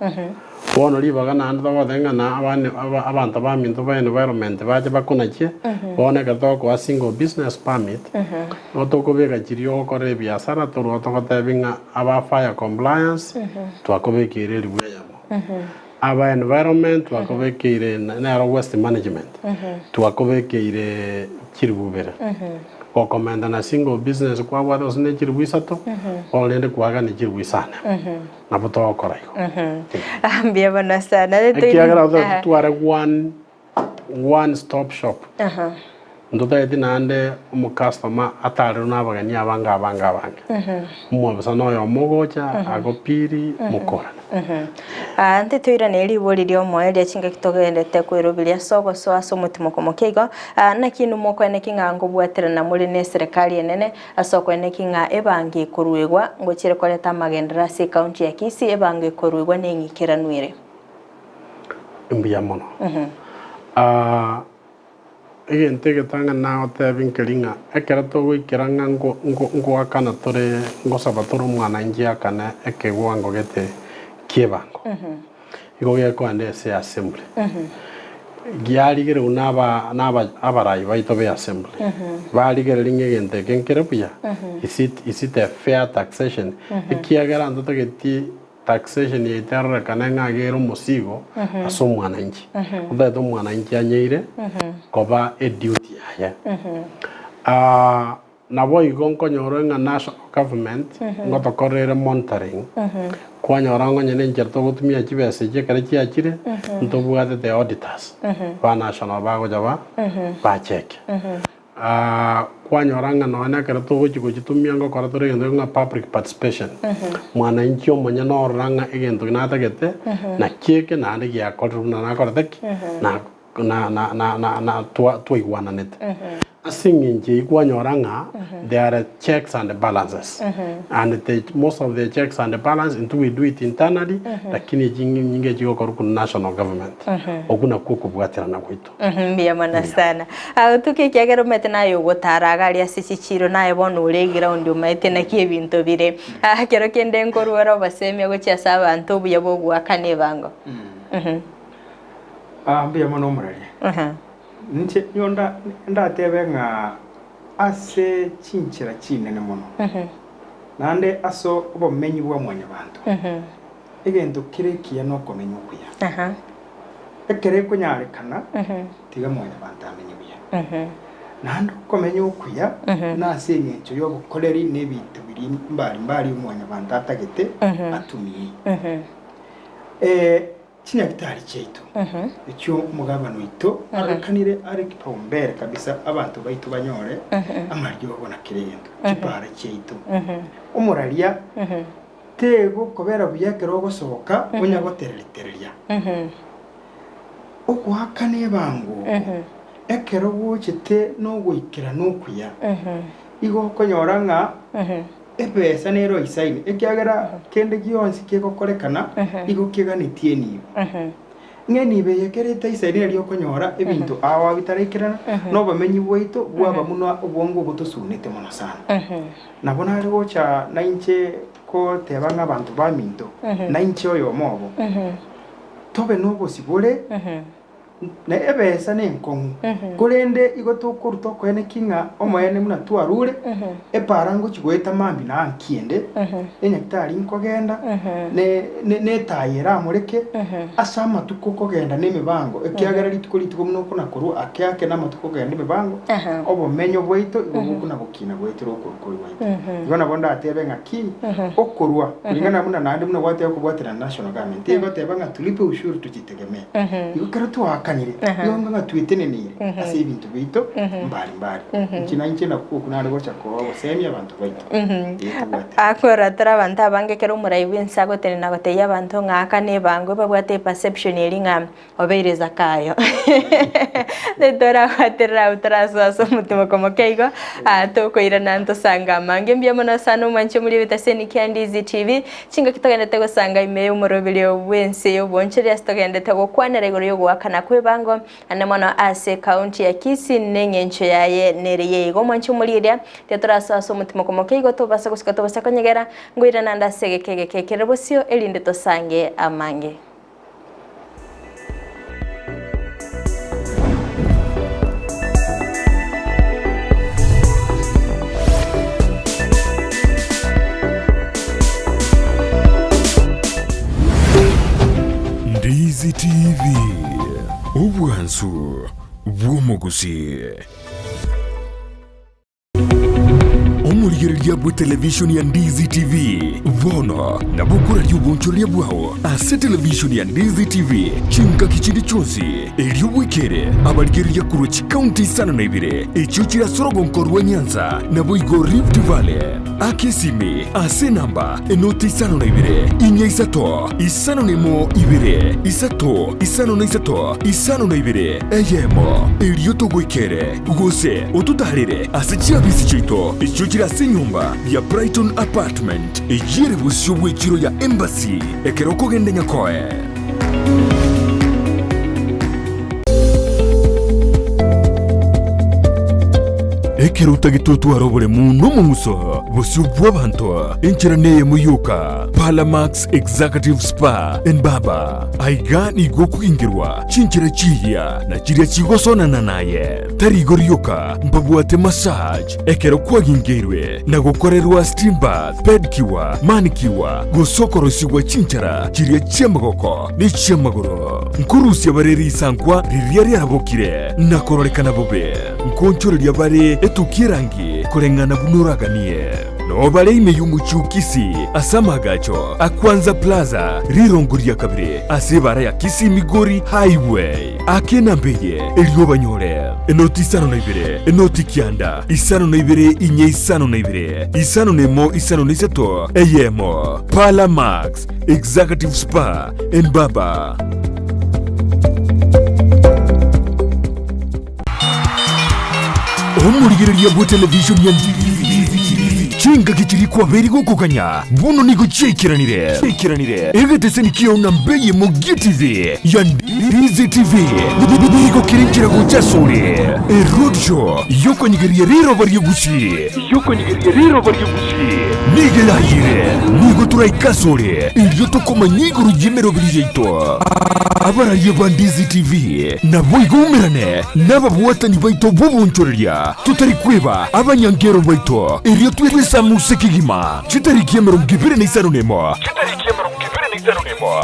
Bono ribaga naende togoteba ng'a na abane aba abanto baminto ba environment bache bakonachie, bono ekero togokoa single business permit, nigo tokobeka chiria ogokora ebiasara torwa togotebi ng'a aba fire compliance, twakobekeire eribu eyemo. Aba environment twakobekeire nero waste management twakobekeire chiribu ibere. Gokomenta na single business kwabwate gose ne chiribu isato bono rende kwagania chiribu isano. Nabo togokora igo.
Mbuya mono sana.
Ekiagera totware one one stop shop. Ntotageti naende omocustomer atarerwe na abageni abange abange abange. Omwabisa na oyomo ogocha agopiri mokorane.
Ah, ntitoiraneri ribori ri'omoerio chingaki togenderete kweroberia ase ogosoa ase omotimoko moke igo. Ah, naki inwe mokoeneki ng'a nkobwaterana more neserekari enene ase okoeneki ng'a ebango ekoruegwa ngochire koreta amagenderero ase ecounty ya Kisii, ebango ekoruegwa neng'ikeranu ere.
Mbuya mono. Egento egetang'ani nagotebia nkeri ng'a ekero togoikera ng'a nko- nko- nkoakana tore ngosaba tore omwananchi akane ekewango gete ki'ebango, igo gekoenda ase eassembly. Giarigerewu na aba na aba abarai baito ba eassembly, barigereria ng'a egento eke nkere buya, is it is it a fair taxation, ekiagera ntotageti Taxation yaito erorekane ng'a iga ere omosigo ase omwananchi. Otagete omwananchi anyeire koba eduty yaye. Naboigo nkonyora ng'a national government ngotokorera ere monitoring, kwanyora ng'a onye ne enchera togotumia chibesa echi ekero chiachire, ntobwate the auditors ba national bagocha ba bacheke. Kwanyora ng'a nonya ekero togochia gochitumia ngokora tore egento ng'a public participation, mwananchi omonyene orora ng'a egento natagete naki eke naende giakorire buna nakorete ki? Na na na na na na twa twaigwananete. Ase eng'encho eyio kwanyora ng'a there are checks and balances and the most of the checks and balance intwe we do it internally lakini echi nyinge chigokorwa korwa national government. Okwo nakwo okobwaterana gwaito.
Mbuya mono sana. Otuke ekiagera omanyete naye ogotara iga aria ase chichiro naye bono ore eground omanyete naki ebinto bire. Kero kende nkorwara obosemia gochia ase abanto obuya bwa ogoakana ebango.
Mbuya mono omoreri. Inche nigo ndatebe ng'a ase chinchera chinene mono, naende ase obomenyi bwa mwanyabanto, Egento kere ekiya nokomenya okuya. Ekero ekonyarekana, tiga mwanyabanto amenye buya. Naende okomenya okuya nase eng'encho y'obokoreri na ebinto biria mbari mbari mwanyabanto atagete atumie. Chinyagitari chiaito echio omogabana oito arorekanire are kipaumbele kabisa abanto baito banyore amariogo na kera egento, chipara chiaito. Omoraria Tegokobera buya ekero ogosoka onya gotereri-tereria. Ogoakana ebango oko ekero gochete nogoikerana okuya, igo okonyora ng'a ebesa nero oisaine, ekiagera kende gionsi kegokorekana igo keganetie enibo. Ng'a enibo eye ekero etaisaini nario okonyora ebinto ao ao bitaraikerana, na obomenyi bwaito bwaba buna obwongo obotosunete mono sana. Nabo nare gocha nainche koteba ng'a abanto baminto, nainche oyomo obo, tobe nobosibore, na ebesa nenkong'u, korende igo tokoruta okoeneki ng'a omoene buna twarure, epaara ngochia goeta mambia na ankiende, enyagitari nkogenda, ne ne netaya eramoreke, ase amatuko okogenda na emebango, ekiagera rituko rituko buna okona-korwa ake ake na amatuko okogenda emebango, obomenyo bwaito igo bokona-gokina goetera okorwa kori gwaito. Igo nabo ndatebe ng'a ki, okorwa, kulingana buna naende buna gwateba kobwaterana na national government, egoteba ng'a tulipe ushuru tujitegemee. Igo ekero twaakanire, igo ng'a tweteneneire ase ebinto biaito mbari mbari. Inche nainche nakwo okwo nare gocha koa obosemia abanto baito. Ee, tobwate.
Akorora tore abanto abange ekero omorai bw'ense agotenena gotebia abanto ng'a aka nebangwe babwate eperception eria ng'a obeire Zakayo. Torabaterera abwo torasoa ase omotimoko moke igo, tokoirana ntosange amange. Mbuya mono sana omwanche omoria obetaseni kia Ndizi TV. Chingaki togendete gosanga ime y'omoroberio bw'ense y'obonchori ase togendete gokwanera igoro y'ogoakana kw'ebango, ande mono ase ekaunti ya Kisii neng'encho yaye nere yeiga. Omwanche omoria eria, tiga torasoa ase omotimoko moke igo tobasa gosika tobasa konyegera, ngoirana ande ase egeka egeke ekere bosio erinde tosange amange.
Ndizi TV, obwansu bw'omogusii. Omorigereria bw'etelevishoni ya Ndizi TV bono nabo okoraria obonchoreria bwao ase televishoni ya Ndizi TV chingaki chinde chionsi, erio bwekere abarigereria korwa chikaunti isano na ibere echio chire ase orogonko rwa Nyanza naboigo Rift Valley. Aka esimi ase enamba enoti isano na ibere, inya isato, isano na emo ibere, isato, isano na isato, isano na ibere, eyemo, erio togoikere. Gose ototaarere ase chiabisi chiaito echio chire ase enyomba ya Brighton Apartment, eyio ere bosio bw'echiro ya Embassy ekero okogenda Nyakoe. Ekero otagete otware oboremu na omong'uso bosio bw'abanto, enchera neyemo yoka, Parlamax Executive Spa and Barber. Aiga nigo okogingerwa chinchera chiiya na chiria chigosonana naye. Tari igo rioka, mbabwate massage ekero kwagingeirwe na gokorerwa steam bath, pedicure, manicure, gose okorosigwa chinchera chiria chi'amagoko ne chi'amagoro. Nkorusia bare risankwa riria riarabokire na kororekana bobe. Nkoonchoreria bare etukia erangi koreng'ana buna oraganie. Noo bare ime y'omochie o Kisii ase amaagacho a Kwanza Plaza, rirongo ria kabere ase ebaara ya Kisii Migori Highway. Aka enamba eye erio obanyore, enoti isano na ibere, enoti kianda, isano na ibere inye isano na ibere, isano na emo isano na isato, eyemo. Parlour Max, Executive Spa and Barber. Omorigereria bwe television ya Chingaki chiria kwabeire gokoganya bono nigo chiaikeranire. Egeteseni kiao namba eyemo gie TV ya Ndizi TV nigo kere nchera gocha asore. Eroadshow yokonyegeria riroba ri'Egusii nigo erayire. Nigo toraike asore erio tokomanya igoro y'emeroberi yaito. Abararia ba Ndizi TV Naboigo umerane nababwatani baito b'obonchoreria, totari kweba abanyankero baito, erio twesamuse kegima chitariki 21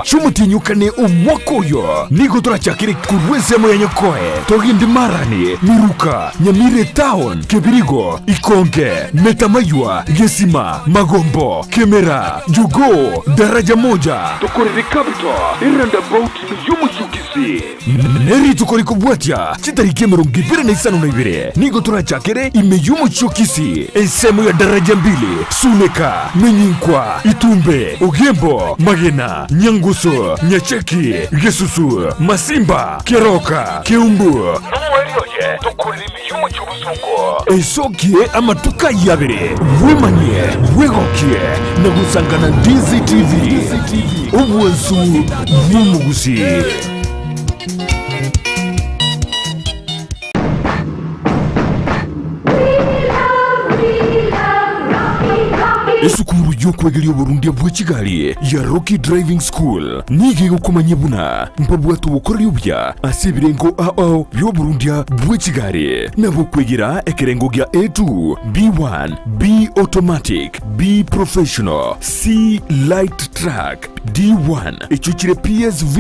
chi'omotienyi o kane omwaka oyo. Nigo torachakere korwa ensemo ya Nyakoe, togende Marani, Miruka, Nyamira Etown, Kebirigo, Ikonge, Metamaywa, Gesima, Magombo, Kemera, Jogoo, Daraja Moja, tokorere Capital, Eroundabout y'omochie o Ne rituko rikobwatia chitariki 22 nigo torachakere ime y'omochie o Kisii, ensemo ya Daraja Mbili, Suneka, Menyinkwa, Itumbe, Ogembo, Magena, Nyangusu, Nyacheki, Gesusu, Masimba, Keroka, Keumbu, Nomoerio oye tokorere ime y'omochie o Bosongo. Esokie amatuko ayio abere, bwemanyie, bwegokie, na gosangana Ndizi TV, obwansu bw'omogusii. Esukuru y'okwegeria oborundia bwe chigari ya Rocky Driving School nigo egokomanyia buna mbabwate obokoreri obuya ase ebirengo ao bi'oborundia bwe chigari, nabo okwegera ekerengo gia A2, B1, B Automatic, B Professional, C Light Truck, D1 echio chire PSV,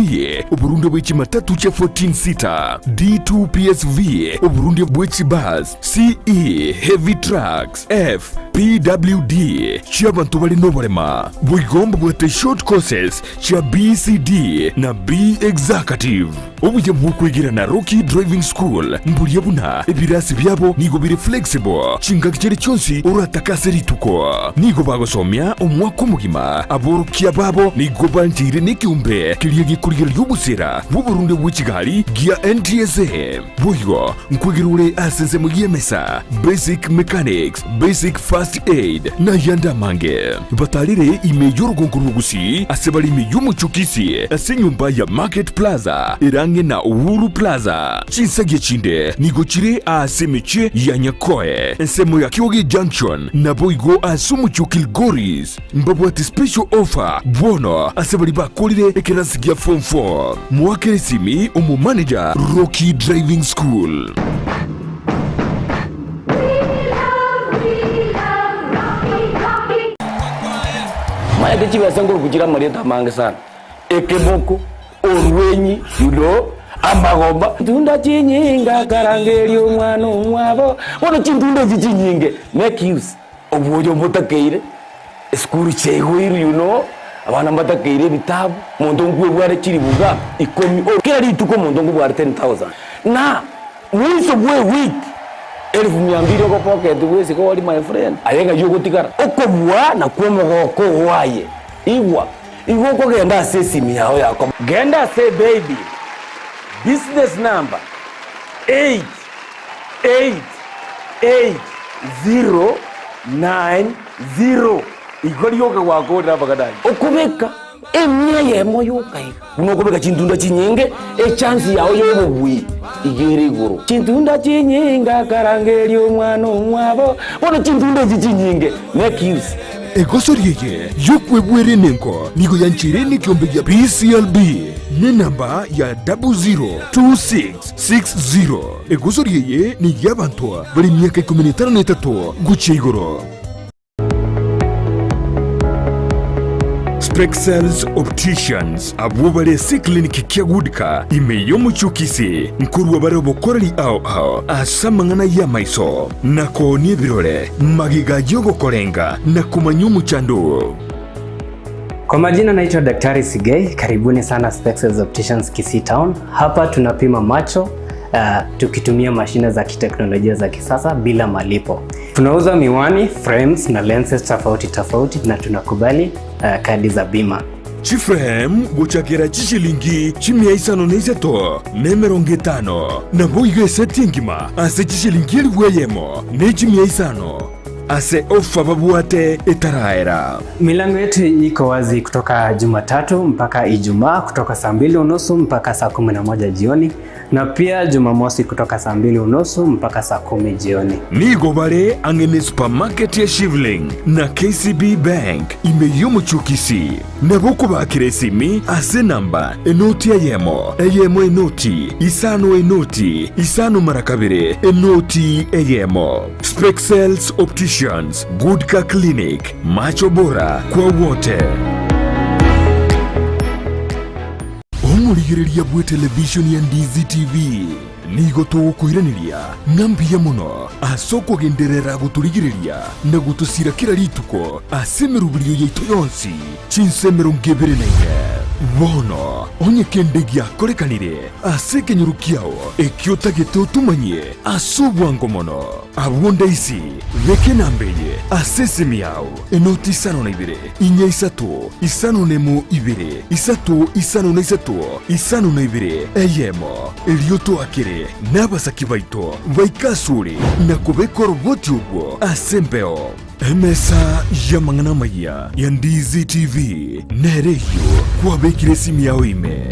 oborundia bwe chimatatu chia 14 seater, D2 PSV, oborundia bwe chibus, CE Heavy Trucks, F PWD chi'abanto bare noborema. Boigo mbabwate short courses chia BCD na B Executive. Obuya bw'okwegera na Rocky Driving School mboria buna ebirasi biabo nigo bire flexible chingaki chiria chionsi oratake ase rituko. Nigo bagosomia omwaka omogima. Aborokia babo nigo bancheire nekeombe keria gekorigereria obosera bw'oborundia bwe chigari gia NTSA. Boigo nkwegera ore ase ensemo y'emesa, basic mechanics, basic first aid, na ayande amange. Batarire ime y'orogongo rwa Gusii ase bare ime y'omochie o Kisii ase enyomba ya Market Plaza ere ang'e na Uhuru Plaza. Chinsagia chinde nigo chire ase emechie ya Nyakoe, ensemo ya Kioge Junction, naboigo ase omochie o Kilgoris. Mbabwate special offer bono ase baria bakorire ekerasi gia form 4. Moakere esimi omo manager Rocky Driving School.
Maete chibesa nkoruku chire amarieta amange sana, ekeboko, orwenyi, you know, amagomba. Chintunda chinyinge akarangeria omwana omwabo, bono chintunda echi chinyinge make use. Oboyo mbotakeire, esukuru chiaigoirwe you know, abana mbatakeire ebitabu, omonto nkwebware chilifu ikomi, kera rituko omonto nkobware 10,000 na mwiso bwa ewiki elfu mia mbili ogopocket bwesike ori my friend, aye ng'ai ogotigara? Okobua nakwo omogoko oo aye, igwa, igo okogenda ase esimi yao yako. Genda ase ebaby, business number, 8. 8, 8, 0, 9, 0. Igo rioka gwakorire amang'ana ayio. Okobeka. Emia eyemo yoka iga. Buna okobeka chintunda chinyinge, echansi yao y'obobui iga ere igoro. Chintunda chinyinge akarangeria omwana omwabo, bono chintunda echi chinyinge make use.
Egosori eye y'okwebwera enengo nigo yancheire nekeombe gia PCLB nenamba ya 002660. Egosori eye ney'abanto bare emiaka ikomi na etano na etato gochia igoro. Spexels Opticians abwo bare ase eclinic kia Goodcar ime y'omochie o Kisii nkorua bare obokoreri ao ao ase amang'ana y'amaiso na koonia ebirore magega y'ogokorenga na komanya omochando oo.
Kwa majina naitwa Daktari Sigei, karibuni sana Spexels Opticians Kisii Town. Hapa tunapima macho uh, tukitumia mashine za kiteknolojia za kisasa bila malipo. Tunauza miwani, frames na lenses tofauti tofauti na tunakubali uh, kadi za bima.
Chiframe gochakera chishilingi chimia isano na isato na emerongo etano, naboigo eseti engima ase chishilingi elifu eyemo ne chimia isano. Ase ofa babwate etaraera.
Milango yetu iko wazi kutoka Jumatatu mpaka Ijumaa kutoka saa mbili unusu mpaka saa 11 jioni na pia Jumamosi kutoka saa mbili unusu mpaka saa 10 jioni.
Nigo bare ang'e ne supermarket ya Shivling na KCB Bank ime y'omochie o Kisii. Nabo okobakera esimi ase enamba enoti eyemo, eyemo enoti, isano enoti, isano mara kabere, enoti eyemo. Spexels Opticians, Goodcar Clinic, macho bora kwa wote. Omorigereria bw'etelevishoni ya Ndizi TV nigo togokoiraneria ng'a mbuya mono ase okogenderera gotorigereria na gotosira kera rituko ase emeroberio yaito yonsi chinsa 24. Bono onye kende giakorekanire ase ekenyoro kiao ekio otagete otomanyie ase obwango mono, abwo ndaisi beka enamba eye ase esimi yao, enoti isano na ibere, inya isato, isano nemo ibere, isato isano na isato, isano na ibere, eyemo. Erio toakere nabasaki baito baike asore na kobeka oroboti orwo ase embeo. Emesa y'amang'ana amayia ya Ndizi TV nere eyio kwabekire esimi yao ime.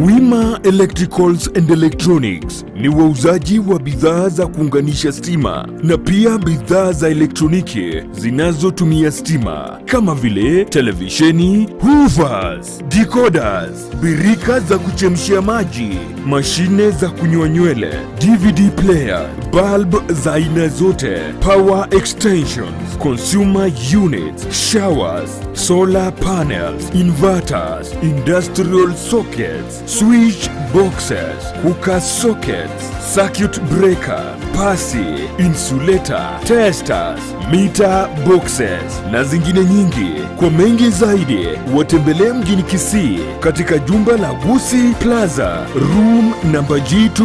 Wima Electricals and Electronics ni wauzaji wa bidhaa za kuunganisha stima na pia bidhaa za elektroniki zinazotumia stima kama vile televisheni, hoovers, decoders, birika za kuchemshia maji, mashine za kunyoa nywele, DVD player, bulb za aina zote, power extensions, consumer units, showers, solar panels, inverters, industrial sockets, switch boxes, cooker sockets, circuit breaker, pasi, insulator, testers, meter boxes na zingine nyingi. Kwa mengi zaidi watembelee mjini Kisii katika jumba la Gusii Plaza room namba G2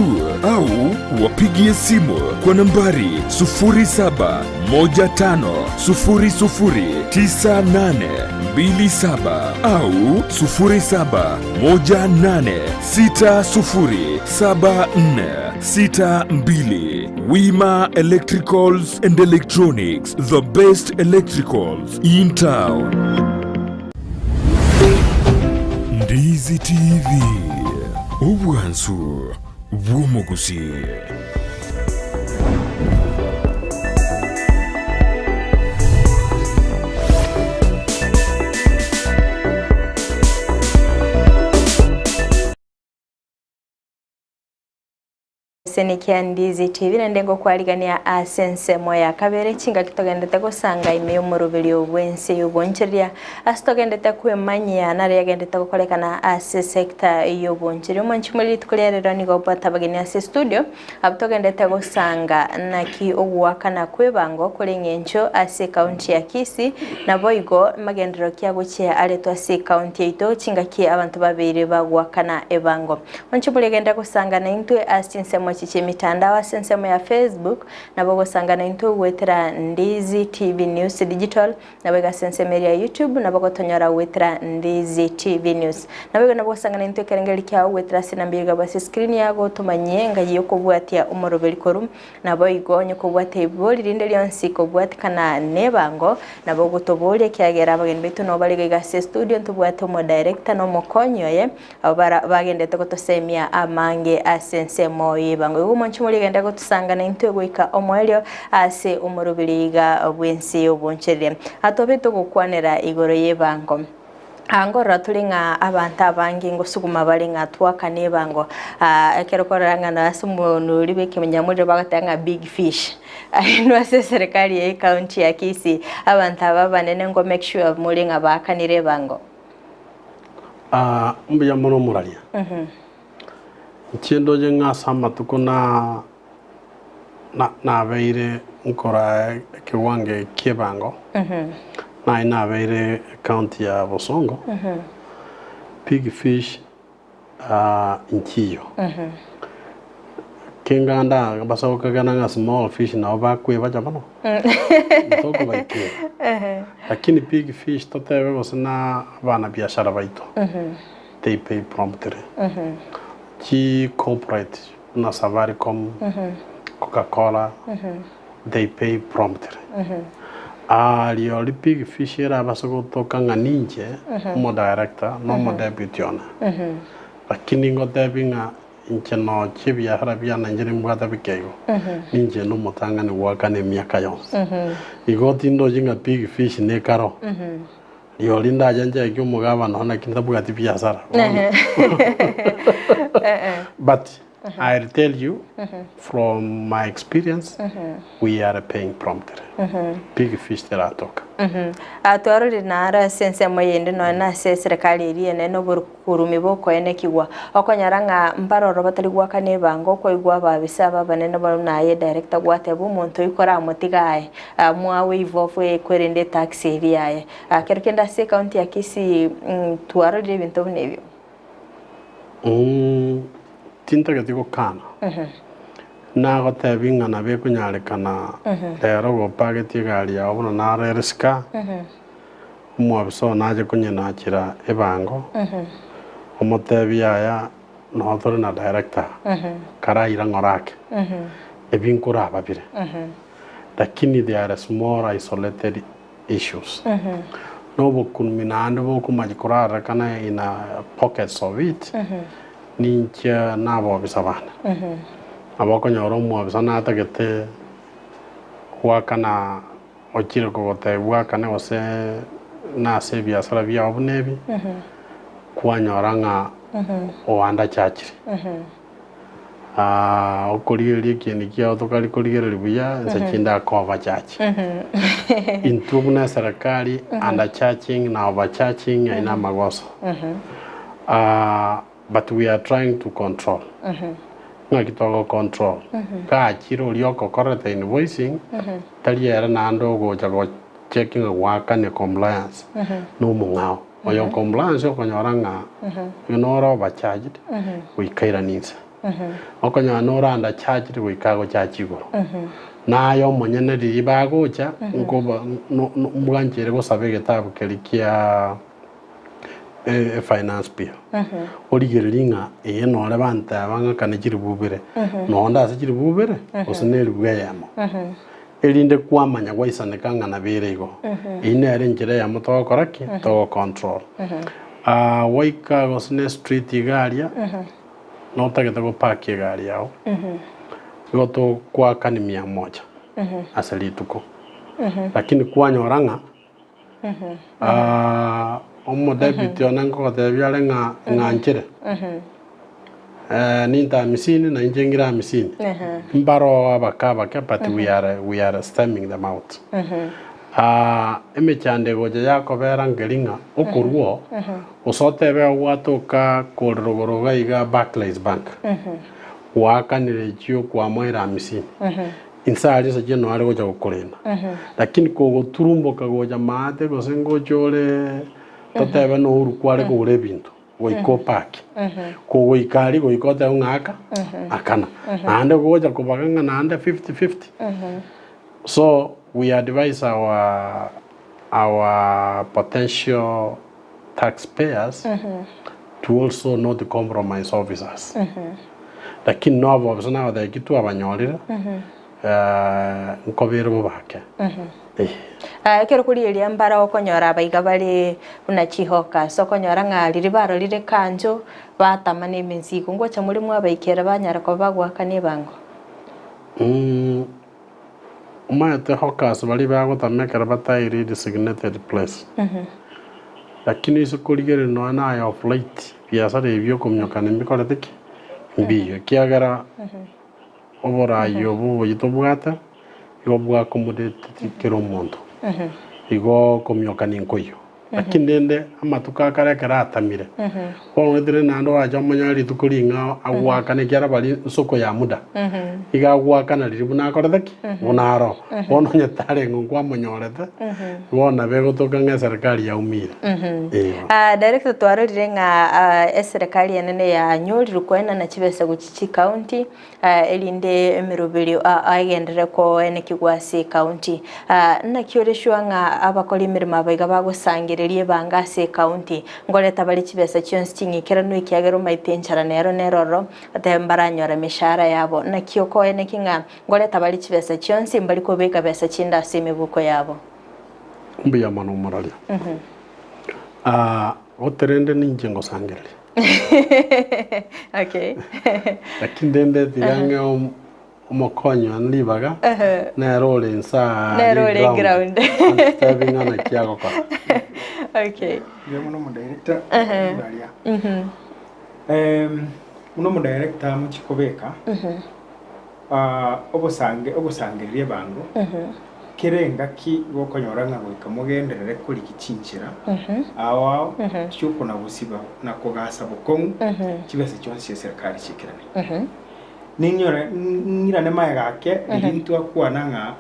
au wapigie simu kwa nambari 0715009827 au 0718607462. Wima Electricals and Electronics, the best electricals in town. Ndizi TV, obwansu bw'omogusii.
Ase kia Ndizi TV naende ngokwarigania ase ensemo ya kabere chingaki togendete gosanga ime y'omoroberio bw'ense y'obonchereria ase togendete kwemanyia nare yagendete gokorekana ase sector y'obonchereria omonchi muri rituko ria rero nigo bwatabageni ase studio abwo togendete gosanga naki ogoakana kw'ebango kore eng'encho ase ekaunti ya Kisii naboigo magenderero ki agochia aretwe ase ekaunti yaito chingaki abanto babeire bagoakana ebango. Inche moregende gosanga naintwe ase chinsemo echi. chi'emitandao ase ensemo ya Facebook, nabo ogosangana intwe goetera Ndizi TV News Digital, Naboigo ase ensemo eria ya YouTube nabo gotonyora goetera Ndizi TV News. Naboigo nabo gosangana intwe ekerengererio kiao goetera ase enamba eyio ase screen yago tomanyie ng'ai okobwatia omoroberi korwa. Naboigo onye kobwate ibori rinde rionsi kobwatikana nebango nabo ogotoboria ekiagera abageni baito nabo bare iga ase estudio ntobwate omodirector na omokonyi oye Abwo bara bagenderete gotosemia amange ase ensemo y'ebango. Igo omonche moria genda gotosangana intwe goika omoerio ase omoroberi iga bw'ense y'oboncherere. Atobe togokwanera igoro y'ebango. Aa nkorora tore ng'a abanto abange ngosuguma bare ng'a twakane ebango. Aa ekero kwarora ng'a na ase omonuri bw'ekenyamorero bagoteba ng'a big fish. Inwe ase eserekari ya ecounty ya Kisii, abanto aba abanene ngo make sure more ng'a baakanire ebango.
Aa, mbuya mono omoraria. Inche ndoche ng'a ase amatuko na na nabeire nkora ekewango eke ki'ebango, naye nabeire ecounty ya Bosongo, big fish inchiyo. Kenganda basogokagana ng'a small fish nabo bakwebacha mono, ntokobaikera. Lakini big fish totebe gose na abanabiashara baito, they pay promptly. Chi corporate buna Safaricom, Coca Cola, they pay promptly. Riori big fish erabase gotoka ng'a ninche omodirector na omodeputy one, lakini ngotebi ng'a Inche nochie ebiahara biane inche nimbwate bike igo, ninche inde omotang'ani goakana emiaka yonsi. Igo tindochi ng'a big fish nekaro, rirorio ndache ncheke omogabana one naki ntabwati biasara bono. But I'll tell you from my experience, we are paying promptly. Big fish teratoka.
Twarorire naro ase ensemo eyende nonya na ase eserekari eria enene obokurumi bokoenekigwa, okonyora ng'a mbaroro batari goakana ebango, okoigwa ababisa aba abanene buna aye director gwateba omonto oyio koramotiga aye mwa waive off kwerende etax eria yaye. Kero kende ase ecounty ya Kisii twarorire ebinto buna ebio.
Tintageti gokana, nagotebi ng'a nabo ekonyarekana rero gopagetie egari yao buna naro ere sika, omwabisa oo nache konyenachera ebango, omotebi yaya noo tore na director karaira ng'ora ake, ebi nkoraba bire, lakini they are small isolated issues. Nobokunmi naende bokomanya korarekana in a pockets of it, ninche nabobisa bane. Nabo okonyora omwobisa natagete goakana ochire kogotebia bwakane gose nase ebiasara biao buna ebi, kwanyora ng'a oandachachire. Okorigereria ekieni kiao tokari korigereria buya inse chinde aka overcharge. Intwe buna eserekari undercharging na overcharging aye na amagoso. But we are trying to control. Ng'aki togo control? Gachire oria okokorete invoicing tari ere naende ogocha go check ng'a goakane compliance na omong'ao. Oyo compliance okonyora ng'a nore overcharged goika airane inse. Okonyora nore undercharged goika agochache igoro. Naye omonyene riria bagocha nkoba no no mbwanchere gosaba egetabu keria kia efinance bill. Origererie ng'a eye nore banteba ng'a kane chiribu ibere, nonde ase chiribu ibere gose ne eribu eyemo. Erinde kwamanya gwaisaneka ng'a nabo ere igo. Eyio nere enchera eyemo togokora ki? Togo control. Gwaika gose ne street iga aria, notagete go park egari yago, igo togoakani mia moja ase rituko. Lakini kwanyora ng'a Omodebiti one nkogotebia are ng'a ng'anchere, ninte amisini na inche ngire amisini, mbaroo abake abake but we are we are stemming them out. Emechando egocha yakobera nkeri ng'a okorwa oo, gose otebe gwatoka kore rogoro iga iga Barclays Bank, gwaakanire echio kwamoire amisini. Inse aria ase chiano are gocha gokorenda. Lakini kogoturumboka gocha maate gose ngocha ore totebe nouru kware kogora ebinto. goika opake. Kogoika aria goika otebe ng'a aka, akana. Naende gocha kobaga ng'a naende fifty fifty. So we advise our our potential tax payers to also not compromise officers. Lakini nobe obisa nagoteba ki twabanyorire nkobere bobake. Eh.
Ah, ekero korigereria mbara okonyora abaiga bare buna chihawkers, okonyora ng'a riria barorire ekancho batama na emesigo, ngocha more mwabaikera banyara koba bagoakana ebango?
Omanyete hawkers baria bagotama ekero batairi designated place. Lakini ase korigereria nonya naye of late biasara ebi biokominyokana mbikorete ki? Mbiyo ekiagera oborai obo oboyia tobwate igo bwa accommodate kera omonto. Igo okominyokania nkoiyo. Lakini rende amatuko a kare ekero atamire, bono omanyete naende orache omonyore rituko ring'ao agoakana ekiagera baria nsoko ya muda, iga agoakana riria buna akorete ki? Buna aro. Bono onye tarenge nkwamonyorete, bono nabo egotoka ng'a eserekari yaumire. Eeh.
Ah, director twarorire ng'a ah, eserekari enene yanyorire koenana chibesa gochia chicounty, erinde emeroberio agenderere koenekigwa ase ecounty. Naki ore sure ng'a abakori emeremo aba iga bagosangereria ebango ase ecounty, nkoreta bare chibesa chionsi ching'ikeranu ekiagera omaete enchara nero nere ororo, batebe mbaranyora emeshahara yabo. Naki okoenekia ng'a nkoreta bare chibesa chionsi mbari kobeka besa chinde ase emebuko yabo?
Mbuya mono omoraria. Goterende ninche ngosangereria.
Okay.
Lakini rende tiga ng'e om- omokonyi one ribaga, nere ore inse aa
Nere ore ground.
Antebi ng'a naki agokora.
Okay.
Mbuya mono omodirector aria. Buna omodirector amochie kobeka obosange ogosangereria ebango Kera engaki gokonyora ng'a goika mogenderere korigia chinchera ao ao chi'okona-gosiba na kogasa bokong'u chibesa chionsi chi'eserekari chiikerane. Ning'irane ng'irane magega ake riria ntwakwana ng'a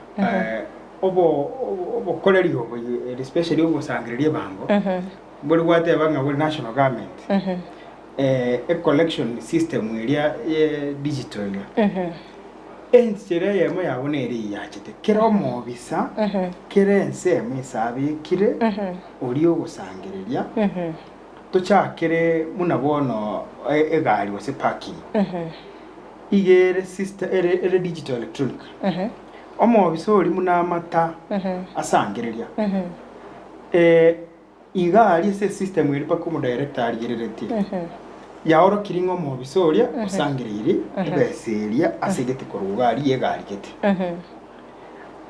obo obokoreri obo especially obosangereria ebango mbori gwateba ng'a bori national government e collection system eria ye digital eria. Enchera eyemo yabo nere eyio yachete, kera omobisa, kera ensemo ase abekire oria ogosangereria, tochakere buna bono egari gose parking, iga ere system ere ere digital electronic. Omobisa oria buna amata asangereria, Iga aria ase esystem eria mpaka omodirector arigereretie, yaorokirie ng'a omobisa oria osangereire ebesa eria ase egete korwa iga aria egari gete.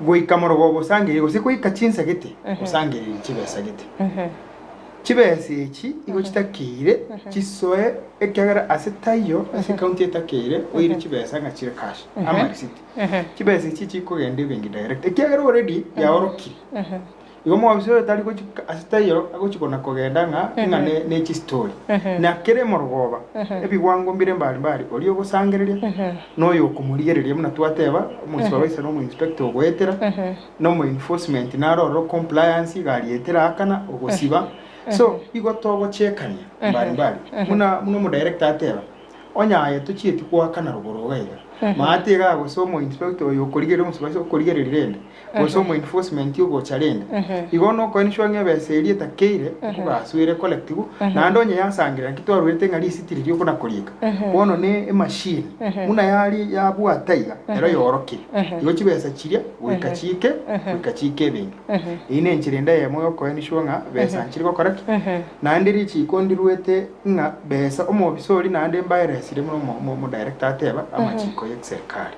Goika morogoba osangereire gose goika chinsa gete osangereire chibesa gete. Chibesa echi igo chitakeire chisoe ekiagera ase taiyo ase ecounty etakeire oire chibesa ng'a chire cash ama receipt. Chibesa echi chikogenda ebenki direct ekiagera already yaorokirie. Igo omobisa oyo tari gochia ase taiyo agochia kona kogenda ng'a ng'a ne ne chistori. Na kera emorogoba, ebigwango mbire mbari mbari, oria ogosangereria, na oyo okomorigereria buna twateba, omosupervisor na omoinspector ogoetera, na omoenforcement naro ororo compliance iga arietera akana ogosiba. So, igo togochekania mbari mbari. Buna buna omodirector ateba, onye aye tochieti goakana rogoro iga iga, maate igaa gose omoinspector oyo okorigereria omosupervisor okorigereria rende, gose omoenforcement ogocha rende. Igo nokoenishwa ng'a ebesa eria etakeire nkogaswa ere collectibu, naende onye yasangerera naki twarwerete ng'a risiti riria okona korika, bono ne emachine buna yari yabwata iga, ero yorokire. Igo chibesa chiria goika chiike, goika chiike ebenki. Eyio ne enchera ende eyemo yokoenishwa ng'a besa nchiri gokora ki? Naende richiko ndiruete ng'a besa omobisa oria naende mbaeresire buna omo omodirector ateba amachiko ye serikali.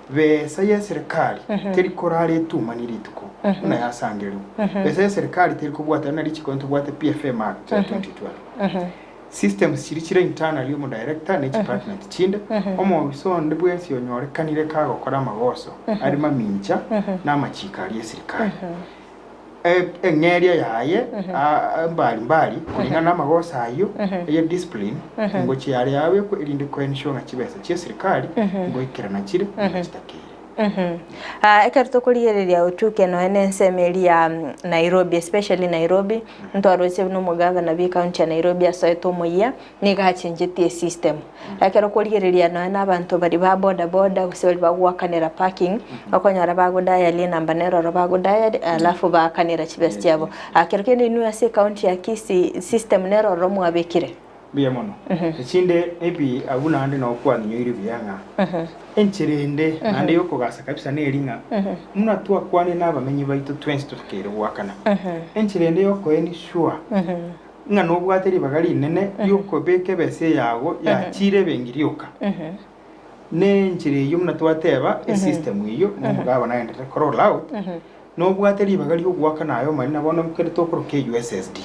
Besa y'eserekari teri korara etumani rituko buna yasangererigwe. Besa y'eserekari teri kobwatana na richiko ntobwate PFM Act ya 2012. Systems chiria chire internally omo director ne chidepartment chinde, omobisa onde bwensi onyorekanire kagokora amagoso are mamincha na amachiko aria esirikari. Eng'eria yaye mbari mbari koreng'ana namagoso ayio eye discipline ngochia yare yabekwa erinde koensure ng'a chibesa chia serikali ngoikerana chire buna chitakeire.
Ekero tokorigereria otuke nonya na ensemo eria ya Nairobi especially Nairobi, ntwaroche buna omogavana bwe ekaunti ya Nairobi asoete omoyia, nigo achengetie esystem. Ekero okorigereria nonya na abanto baria ba boda boda gose baria bagoakanera parking, okonyora bago dial enamba nero oro bago dial alafu baakanera chibesa chiabo. Kero kende inwe ase ekaunti ya Kisii system nero ororo mwabekire?
Mbuya mono. Echinde maybe abwo naende noo kwang'inyoire buya ng'a enchera ende naende yokogasa kabisa neri ng'a buna twakwanire na abamenyi baito twensi totakeire goakana. Enchera ende yokoensure ng'a nobwate ribaga rinene riokobeka ebesa eyago yachire ebenki rioka, ne enchera eyio buna twateba esystem eyio na omogabana nagenderete koroll out, nobwate ribaga riogoakana aye omanyene bono kere tokoroka eussd.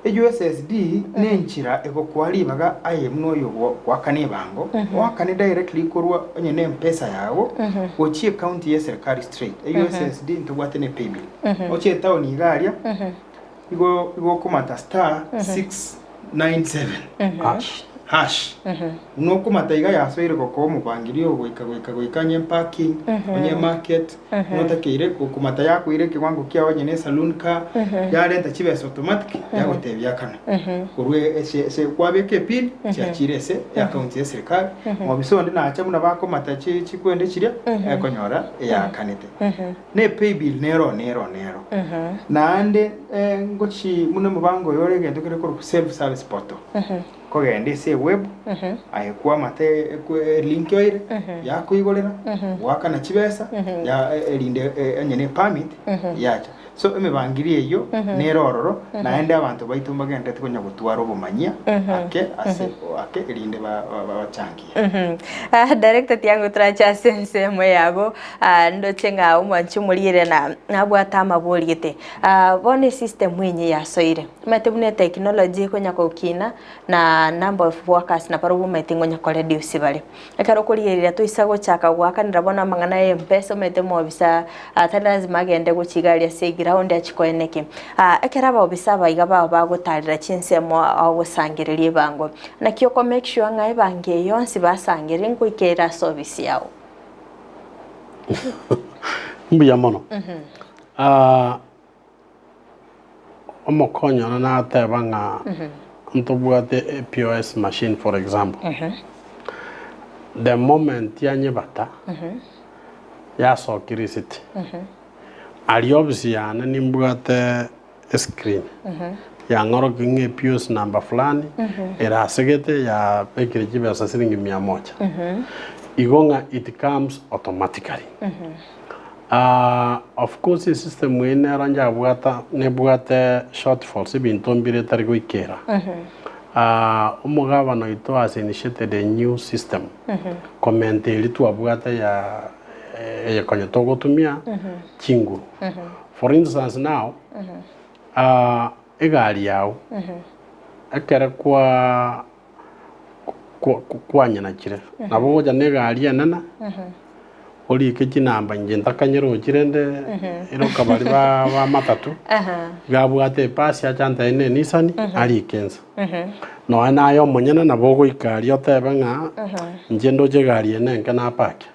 EUSSD nenchera egokoa ribaga aye buna oyo goakana ebango, oakane directly korwa onye ne mpesa yago gochia ecounty ye serikali straight. EUSSD ntobwate ne paybill. Oche etown iga aria igo igo okomata star 697
Hash.
hash. Buna okomata iga yasoire gokoa omobangirio goika goika goika onye parking, onye market, buna otakeire gokomata yakoira ekewango kiao onye ne saloon car, yarenta chibesa automatic yagotebia akana. Korwa ase ase kwabeka epin chiachire ase eaccount ya eserikari, mobisa onde nacha buna bakomata chi chikwende chiria, ekonyora eyaakanete. Ne epaybill nero nero nero. Naende ngochi buna omobango oyo ore egento kere korokwa self service portal. Kogenda ase eweb, aye kwamata elink oire, yakoigorera, goakana chibesa, ya erinde onye ne permit, yacha. So emebangiri eyio nere ororo, naende abanto baito mbagenderete konya gotwara obomanyia ake ase ake erinde bachangie.
Director tiango torache ase ensemo yago, ndoche ng'a omwanchi omorire na nabwate amabori gete. Bono esystem enye yasoire. Omanyete buna etechnology ekonya gokina, na number of workers nabarobwo omanyete ngonya ko reduce bare. Ekero okorigereria toisa gochaka goakanera bono amang'ana ya mpesa omanyete omobisa tari lazima agende gochia iga aria ase eground achie koeneki. Ekero abaobisa aba iga bao bagotarera chinsemo agosangereria ebango, naki oko make sure ng'a ebango eye yonsi basangereria ngoika ere ase ofisi yago.
Mbuya mono. Omokonyi one nateba ng'a ntobwate a POS machine for example, the moment yanyebata, yasokia receipt, aria ofisi yane nimbwate escreen yang'orokia ng'a epos number fulani erasegete yabekire chibesa siringi mia moja, igo ng'a it comes automatically. Of course esystem eye nero njabwata nebwate shortfalls ebinto mbire etari goikera. Omogabana oito has initiated a new system komenta eria twabwate ya eye konya togotumia chinguru. For instance now egari yago ekere kwa kwanyenachire, nabo ogocha na egari enene, orike chinamba inche ntakanyerochi rende ere okabari ba ba matatu, iga abwate epasi ache antebi na enisani, arike inse. Nonya naye omonyene nabo ogoika aria otebe ng'a inche ndoche egari eye nenke napake,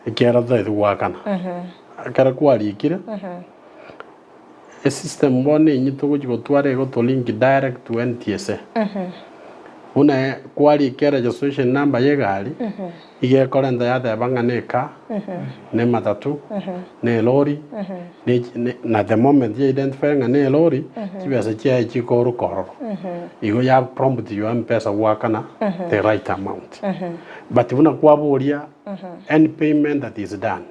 ekiagera totaeti goakana. Ekero kwarikire. Esystem bono enyia togochia gotwara egoto link direct to NTSA. Buna kwarika eregistration number ya egari, iga ekorenta yateba ng'a ne ekaa, ne ematatu, ne elori, ne chi ne na the moment ya identify ng'a ne elori, chibesa chiaye chikooroka ororo. Igo ya prompt your mpesa goakana the right amount. But buna kwaboria any payment that is done.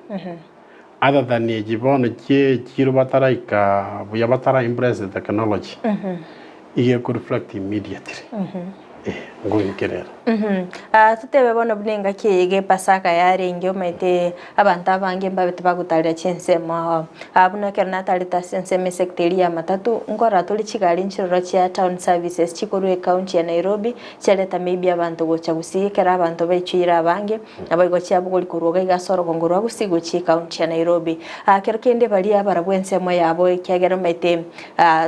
Other than echi bono chie chiro bataraika buya batara embrace the technology iga eko reflect immediately eh ngoinkerera.
Ah, totebe bono buna engaki eye iga epasaka yarenge omanyete abanto abange mbabete bagotarera chinsemo ao. Ah, buna ekero natarete ase ensemo esector eria ya matatu, nkorora tore chigari nchiroro chia town services chikorwa ecounty ya Nairobi, chiareta maybe abanto gocha gusii ekero abanto baichoire abange, Naboigo chiabogori korwa iga iga ase orogongo rwa Gusii gochia ekaunti ya Nairobi. Kero kende baria barabwo ensemo yabo ekiagera omanyete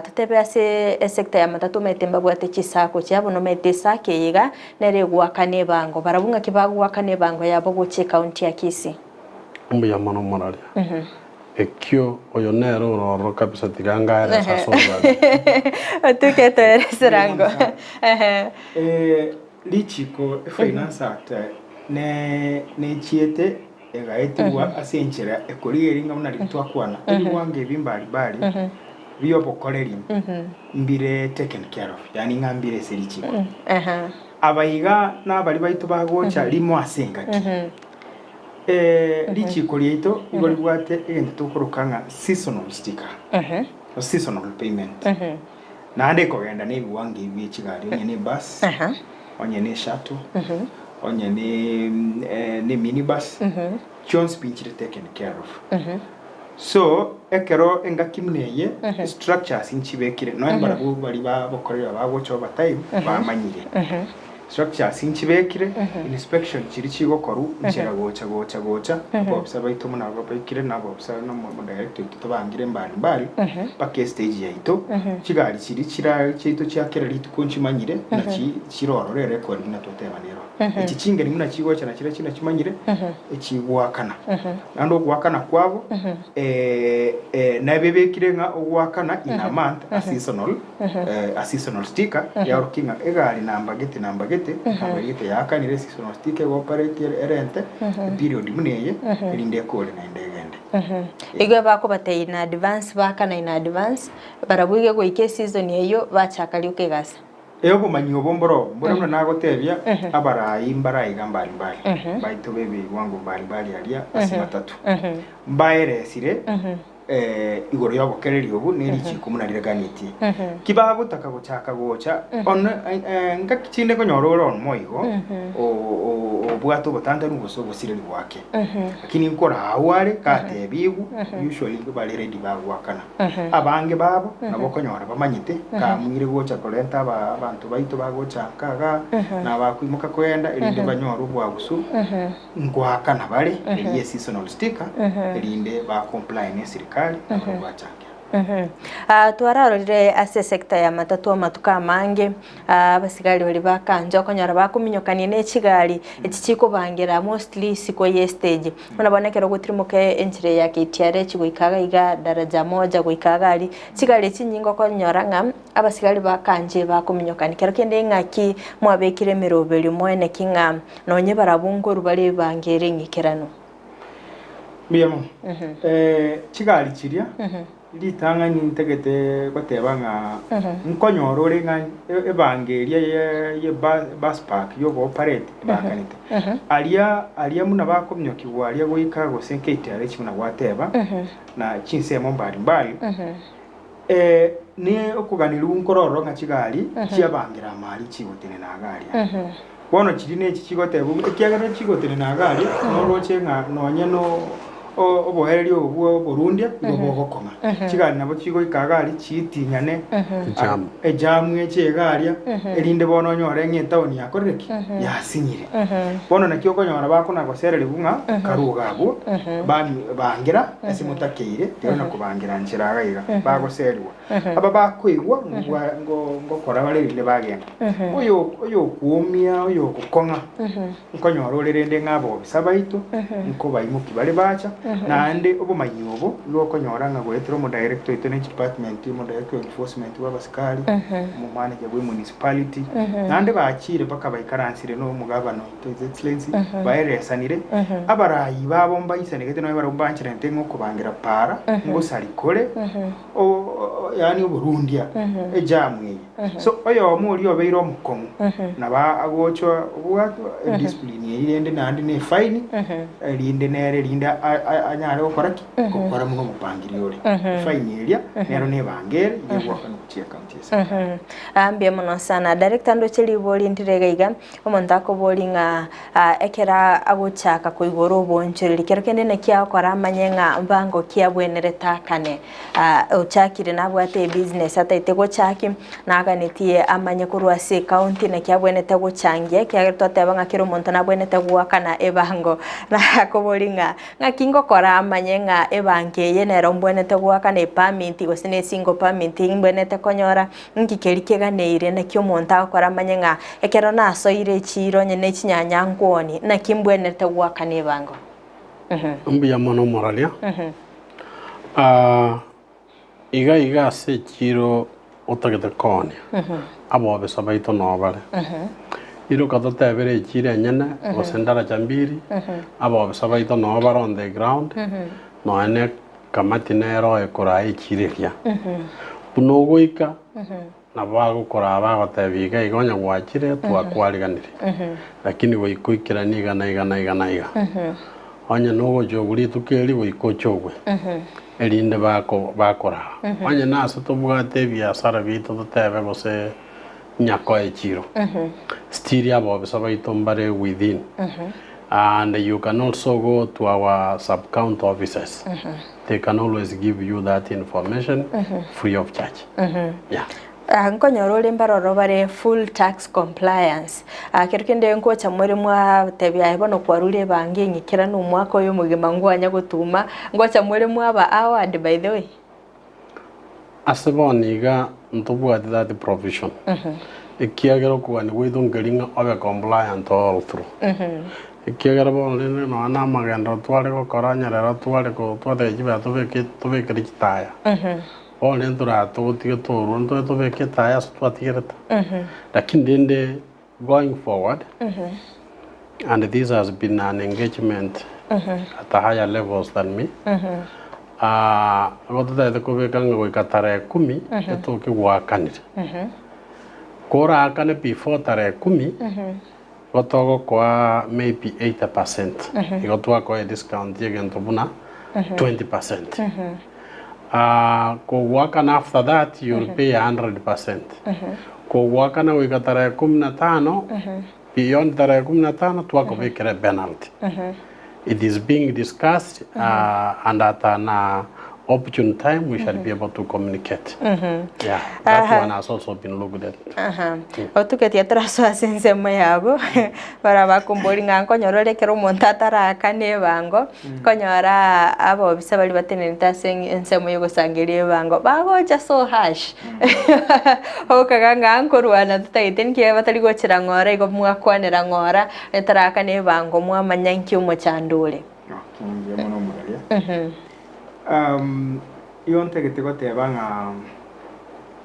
totebe ase esector ya matatu omanyete mbabwate chisacco chiabo nomanyete esacco eye iga nere egoakana ebango. Barabwo ng'aki bagoakana ebango yabo gochia ekaunti ya Kisii?
Mbuya mono moraria. Ekio oyo nere ore ororo kabisa tiga ngaerese ase obwari.
Otuke toerese rango.
Richiko Finance Act ne nechiete egaetigwa ase enchera ekorigereria ng'a buna riria twakwana ebiwango ebi mbari mbari biobokoreri mbire taken care of yaani ng'a mbire ase richiko. Aba iga nabari baito bagocha rimo ase engaki. Richiko riaito igo ribwate egento tokoroka ng'a seasonal sticker, or seasonal payment. Naende ekogenda na ebiwango ebi bie chigari, onye ne ebus, onye ne eshuttle, onye ne ne minibus, chionsi pi nchire taken care of. So, ekero engaki buna eye, structures nchibekire, nonya mbarabwo baria bagokorera bagocha overtime, bamanyire. Structures nchibekire, inspection chiria chigokorwa nchera gocha gocha gocha, abobisa baito buna baikire na abobisa na omo director oito tobangire mbali mbali, mpaka estage yaito, chigari chiria chira chiaito chia kera rituko nchimanyire nachi chirorore erecord buna twateba nero. Echi chingeni buna chigocha nachiria chio nachimanyire, echigoakana. Naende ogoakana kwabo, nabebekire ng'a ogoakana in a month a seasonal, a seasonal sticker, yaorokia ng'a egari namba gete namba gete, namba gete yaakanire eseasonal sticker egooperate erente, eperiod buna eye, erinde ekore naende egende.
Igo bakobatebia in advance, baakana in advance, barabwo iga goika eseason eyio, bachaka rioka egasi.
Ee, obomanyi obo mboro mbore buna nagotebia, abarai mbare aiga mbari mbari, baito b'ebiwango mbari mbari aria ase matatu, mbaeresire igoro y'obokereria obwo ne richiiko buna rireganetie. Ki bagotaka gochaka gocha, one ngaki chinde nkonyora ore omo igo, obwate obotantanu gose obosireri bwake, lakini nkoraagwo are gatebigwe, usually bare ready bagoakana. Abange babo nabo okonyora bamanyete kamuire gocha korenta aba abanto baito bagocha nka igaa, na abakoimoka kogenda erinde banyore obwagusu, ngoakana bare eria eseasonal sticker, erinde ba comply ne eserikari nabarabwo bachakera.
Ah, twararorire ase esector ya matatu amatuko amange, ah, abasigari baria bakancha okonyora bakominyokania ne chigari echi chikobangera mostly isiko ye stage. Buna bono ekero ogotirimoka enchera eye ya KTRH goika iga iga daraja moja goika iga aria, chigari echi chinyinge okonyora ng'a abasigari bakanche bakominyokania. Kero kende ng'aki mwabekire emeroberio moeneki ng'a nonye barabwo nkorwa bare ebango ere eng'ikeranu?
Mbuya mono. Chigari chiria Ritang'ani ntagete goteba ng'a nkonyora ore ng'a ebango eria ye bus park y'ogo-operate ebakanete. Aria aria buna bakominyokigwa aria goika gose KTRH buna gwateba, na chinsemo mbali mbali, ne okoganerigwa nkore ororo ng'a chigari chiabangera amari chigotenena iga aria. Bono chiria nechi chigoteba ekiagera chigotenena iga aria, noroche ng'a nonye no oboereria obo bwa oborundia nigo bogokong'a. Chigari nabo chigoika iga aria chiitinyane,
Ejamu.
ejamu eche iga aria, erinde bono onyore ng'a etaoni yakorire ki? Yasinyire. Bono naki okonyora bakona gosererigwa ng'a karue iga abwo, bami bangera ase motakeire, teri na kobangira nchera iga iga, bagoserigwa. Aba bakoigwa ngobwa ngo ngokora bare erinde bagenda. Oyo oyokwomia, oyogokong'a, Nkonyora ore rende ng'a abobisa baito nkobaimokia bare bacha, naende obomanyi obo nigo okonyora ng'a goetera omodirector oito ne chidepartment, omodirector o enforcement bw'abasikari, omomanager bwe municipality, naende bachire mpaka baikaransire na omogabana oito His Excellency, baeresanire, abarai babo mbaisanegete nonye barabwo mbancherete ng'a okobangera para, ngosari kore, yaani oborundia, ejamu eye. So oyomo oria obeire omokong'u nabo agocha obwatwa ediscipline eyio rende naende ne efaini erinde nere erinde anyare gokora ki? Gokora buna omopangiria ore. Efaini eria nero nebange ere iga egwakanwa gochia ecounty ya eserikari.
Ah, mbuya mono sana. Director ndoche ribori ndire iga iga, omonto akobori ng'a ekero agochaka koigora oboonchoreri, kero kende naki agokora amanye ng'a mbango ki abwenerete akane. Ochakire nabwate ebusiness ataete gochaki, naganetie amanye korwa ase ecounty naki abwenerete gochangia ekiagera twateba ng'a kera omonto nabwenerete goakana ebango. Nakobori ng'a ng'aki ngokora manye ng'a ebango eye nero mbwenerete goakana epermit gose ne esingle permit mbwenerete konyora, nki keria keganeire naki omonto agokora amanye ng'a ekero nasoire echiro onye ne chinyanya nkwooni naki mbwenerete goakana ebango.
Mbuya mono omoraria. Ah, iga iga ase echiro otagete koonia, abobisa baito noo bare. Iroka totebere echiro enyene gose ndaracha mbiri, abobisa baito noo bare on the ground, nonya ne ekamati nero ekoraa echiro eria. Buna ogoika, Nabo agokoraa bagotebia iga iga onye gwachire twakwariganirie, lakini goika oikeranie iga na iga na iga na iga. Onye nogochogwa rituko eri goika ochogwe, erinde bako bakoraa. Onye nase tobwate ebiasara biaito totebe gose nyakoe echiro, still abobisa baito mbare within and you can also go to our sub county offices. They can always give you that information free of charge. Yeah.
Ah, nkonyora ore mbaroro bare full tax compliance. Ah, kero kende nkocha more mwatebia aye bono kwarure ebango eng'ikera na omwaka oyo omogima ngwanya gotuma, ngocha more mwaba award by the way.
Ase bono iga ntobwati that provision. Ekiagera okogania gwaito nkeri ng'a obe compliant all through. Ekiagera bono rende nonya na amagenderero tware gokora onye rero tware ko twateba chibesa tobeke tobekere chitaya. Bono rende toratogotige torure ntobe tobeke etaya ase twatigerete. Lakini rende going forward, and this has been an engagement at a higher levels than me, igo totagete kobeka ng'a goika tarehe kumi etoke gwakanire. Koraakane before tarehe kumi, igo togokoa maybe 80%, igo twakoa ediscount ya egento buna 20%. Kogoakana after that you'll pay 100%. Kogoakana goika tarehe kumi na tano, beyond tarehe kumi na tano twakobekera epenalty. It is being discussed and at an opportune time we shall be able to communicate. Yeah, that one has also been looked at.
Aha. Otugetie torasoa ase ensemo yabo, bara bakombori ng'a nkonyora ore ekero omonto atarakana ebango, nkonyora abobisa baria batenenete ase ensemo ya ogosangereria ebango, bagocha so harsh, ogokaga ng'a nkorwana totagete nki batari gochera ng'ora igo mwakwanera ng'ora, etarakana ebango mwamanya nki omochando ore.
Okay, mbuya mono omoraria. Igo ntagete goteba ng'a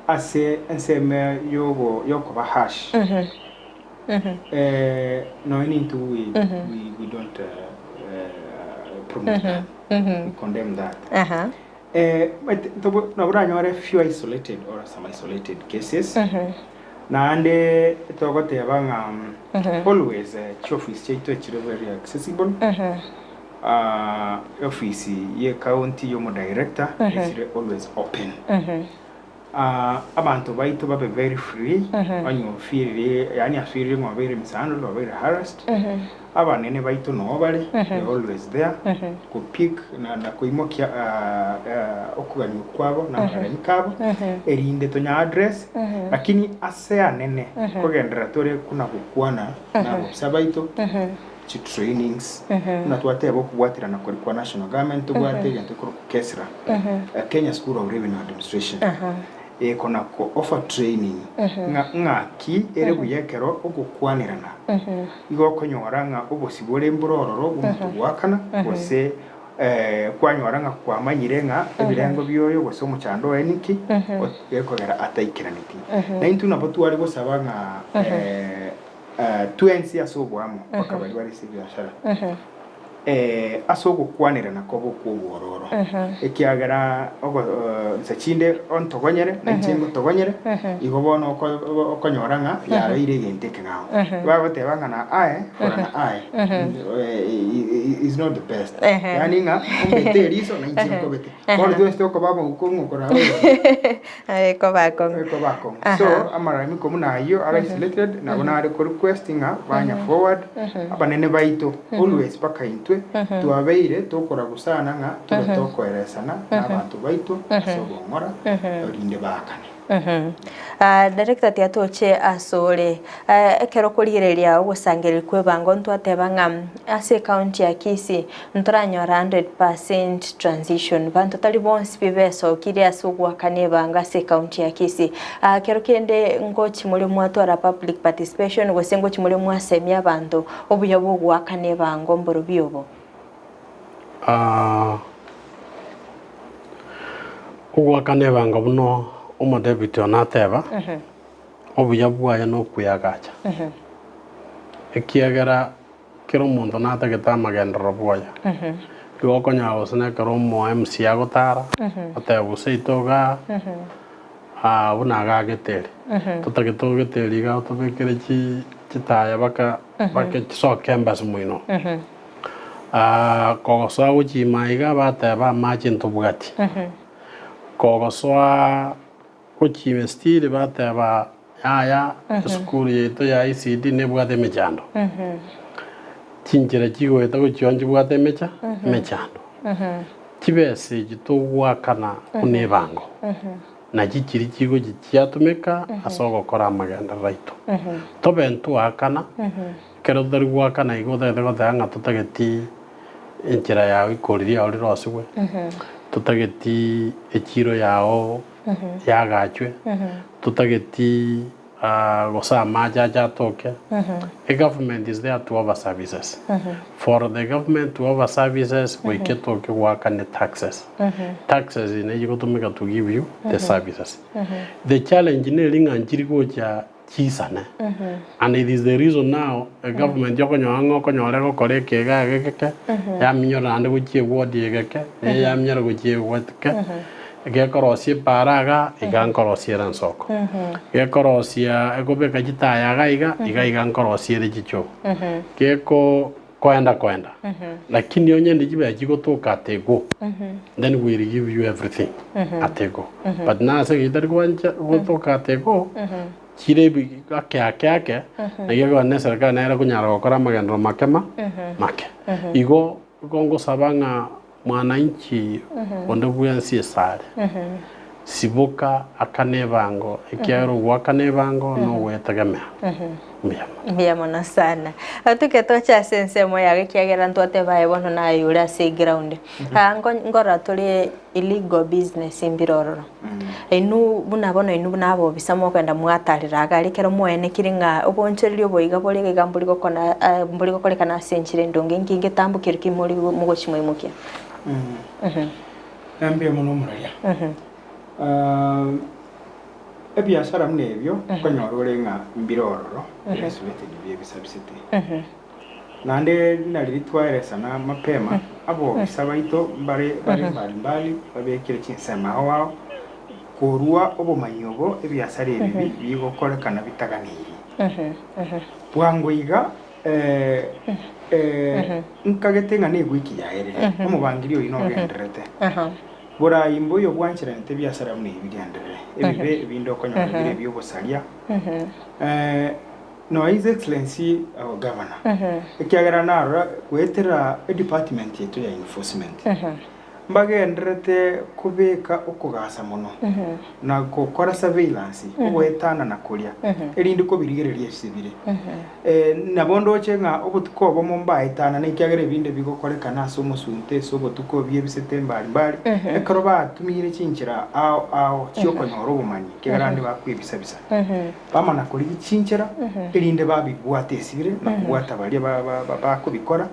ase ensemo yogo yokoba harsh, nonya nintwe we, we, we don't promote that, we condemn that. But nabo oranyore few isolated or some isolated cases, naende togoteba ng'a always chiofisi chiaito chire very accessible, Office ye county yomo director esire always open. Abanto baito babe very free onye ofirire yaani afirire ng'a obeire mishandled obeire harassed abanene baito noo bare they are always there ko pick na na koimokia okogania kwabo na amaralamiko abo erinde tonya address lakini ase anene kogenderera tore buna gokwana na abobisa baito chi trainings buna twateba okobwaterana koria kwa national government tobwate egento ekorokwa KESRA, Kenya School of Revenue Administration ekona ko offer training ng'a ng'aki ere buya ekero ogokwanerana igo okonyora ng'a obosibore mbore ororo bw'omonto goakana gose kwanyora ng'a kwamanyire ng'a ebirengo bioyo gose omochando oye ninki gekogera ataikeraneti. Naintwe nabo tware gosaba ng'a Twensi ase oboamo mpaka baria bare ase ebiashara, ase ogokwanerana kobe okw'obwororo, ekiagera ogo nsa chinde ontogonyere, na inche ngotogonyere, igo bono oko okonyora ng'a yabeire egento ekeng'ao. Bagoteba ng'a na aye for an eye is not the best, yaani ng'a ombete eriso na inche nkobete. Bono twensi tokoba amauko ng'a okoraba oyomo.
Ekoba akong'u.
Ekoba akong'u. So amalalamiko buna ayio are isolated nabo nare ko request ng'a banya forward abanene baito always mpaka intwe twabeire tokoragusana ng'a tobe tokoeresana na abanto baito ase obong'ora erinde baakane.
Director tiga toche asore, ekero okorigereria ogosangereria kw'ebango ntwateba ng'a ase ecounty ya Kisii Ntoranyora 100% transition banto tari bonsi pi besokire ase ogoakana ebango ase ecounty ya Kisii. Ah, kero kende ngochi more mwatwara public participation gose ngochi more mwasemia abanto obuya bwa ogoakana ebango mborobio obo.
Ogoakana ebango buna omodepute one ateba, obuya bwaye nokweagacha, ekiagera kera omonto natagete amagenderero bwoye. Igo okonyora gose nekero omo MC agotara, oteba gose seito igaa, buna igaa Geteri, totagete Geteri igaa otobekere chi chitaya mpaka mpaka chisoke embasu moino. Kogosoa gochia ime iga bateba amache ntobwati, kogosoa gochia ime still bateba yaya esukuru yaito ya ECD nebwate emechando, chinchera chigoeta gochia oo nchibwate emecha emechando. Chibesa echi togoakana buna ebango, nachi chiria chigochia chiatumeka ase ogokora amagenderero aito. Tobe ntwaakana. Ekero totari goakana igo otagete goteba ng'a totageti enchera yao ikori riao rirosigwe, totageti echiro yao yagachwe, totageti gose amache ache atoke, egovernment is there to offer services. For the government to offer services goika etoke goakane taxes. Taxes nechio chigotumeka to give you the services. The challenge neri ng'a nchiri gocha chisane and it is the reason now e government okonyora ng'a okonyora egokora eke iga egeke yaminyora naende gochia eward egeke naye yaminyora gochia eward ke gekorosia epaara iga iga nkorosia ere ensoko gekorosia ekobeka chitaya iga iga iga iga nkorosia ere chichoo geko koenda koenda lakini onye ndi chibesa chigotoka at a go then we will give you everything at a go but nase eng'encho tari gwancha gotoka at a go chire ebi ake ake ake naki ekogera na eserekari nere ekonyara gokora amagenderero make ma make. Igo igo ngosaba ng'a Mwananchi onde bwensi esare, siboka akane ebango, ekiagera ogoakana ebango nogwetegemea. Mbuya mono.
Mbuya mono sana. Toke toche ase ensemo yago ekiagera ntwateba aye bono naye ore ase eground. Ah, nko- nkorora tore illegal business mbire ororo. Inwe buna bono inwe buna abobisa mokogenda mwatarera iga aria ekero mwaenekire ng'a obonchoreria obo iga bore iga mbori gokona mbori gokorekana ase enchera endonge inki ngetambo keria ki mori mogochi mwaimokia?
Mbuya mono omoraria. Ebiasara buna ebio okonyora ore ng'a mbire ororo ebisubete nibio ebisabisete. Naende nari twaeresana mapema, abobisa baito mbare bare mbali mbali babekire chinsemo ao ao, korua obomanyi obo ebiasara ebibi bigokorekana bitaganeirie. Bwango iga nkagete ng'a negwiki yaerire, omobangiri oyio nogendererete. Borai mboyo bwancheranete ebiasara buna ebi bigenderere, ebibe ebinde okonyora bire ebi'obosaria. Nonya His Excellency our Governor, ekiagera narora goetera edepartment yaito ya enforcement, mbagendererete kobeka okogasa mono na gokora surveillance ogoetanana koria erinde kobirigereria ase bire. Nabo ndoche ng'a obotuko obomo mbaetanana ekiagera ebinde bigokorekana ase omosunte ase obotuko biebisete mbari mbari, ekero batumire chinchera ao ao chiokonyora obomanyi ekiagera abande bakwebisa bisa. Bamana korigia chinchera, erinde babibwate esibire na kobwata baria bakobikora,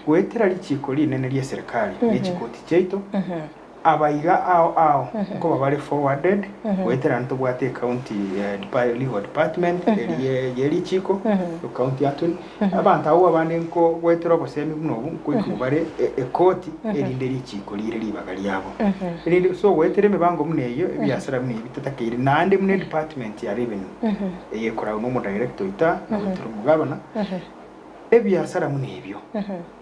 goetera richiiko rinene ri'eserekari ne chikoti chiaito, aba iga ao ao nkoba bare forwarded, goetera ntobwate ecounty legal department eria ye richiiko, county attorney, abanto abwo abande nko goetera obosemi buna obwo nkoikigwa bare ekoti erinde richiiko riire ribaga riabo. Erinde so goetera emebango buna eyio, ebiasara buna ebi bitatakeire, naende buna edepartment ya revenue eye ekoragwa na omodirector oito aa, na goetera omogavana, ebiasara buna ebio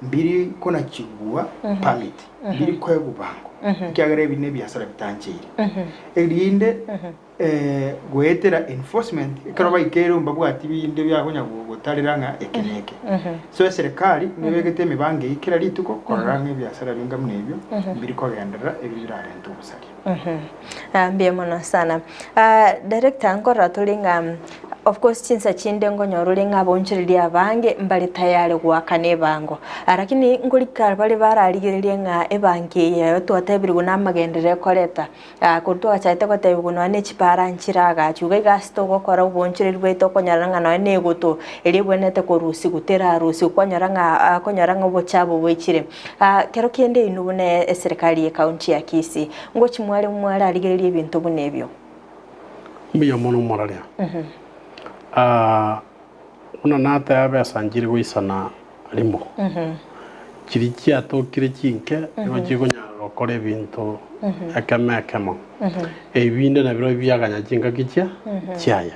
mbiri konachigwa permit, mbiri koegwa bango, ekiagera ebi nebiasara bitancheire. Erinde goetera enforcement, ekero baikeire mbabwati binde biakonya gotarera ng'a eke na eke. So eserekari nebegete emibango eyio kera rituko korora ng'a ebiasara binga buna ebio mbiri kogenderera ebio birarente obosaria.
Mbuya mono sana. Director nkorora tore ng'a. Of course chinsa chinde nkonyora ore ng'a abaonchoreria abange mbare tayari goakana ebango. Lakini nkorika bare bararigererie ng'a ebango eye twatebirigwe na amagenderero ekoreta. Korwa twachagete gotebigwa nonya ne chipara nchire agaachwa iga iga ase togokora oboonchoreria bwaito okonyora ng'a nonya na egoto eria ebwenerete korusigwa terarusigwa kwanyora ng'a okonyora ng'a obochafu boichire. Kero kende inwe buna eserekari ye county ya Kisii, ngochi mware mwararigereria ebinto buna ebio?
Mbuya mono omoraria. Buna nateba besa nchiri goisana rimo, chiria chiatokire chinke nigo chikonyara gokora ebinto ekemo ekemo, ebinde nabirobio biaganya chingaki chia chiaye.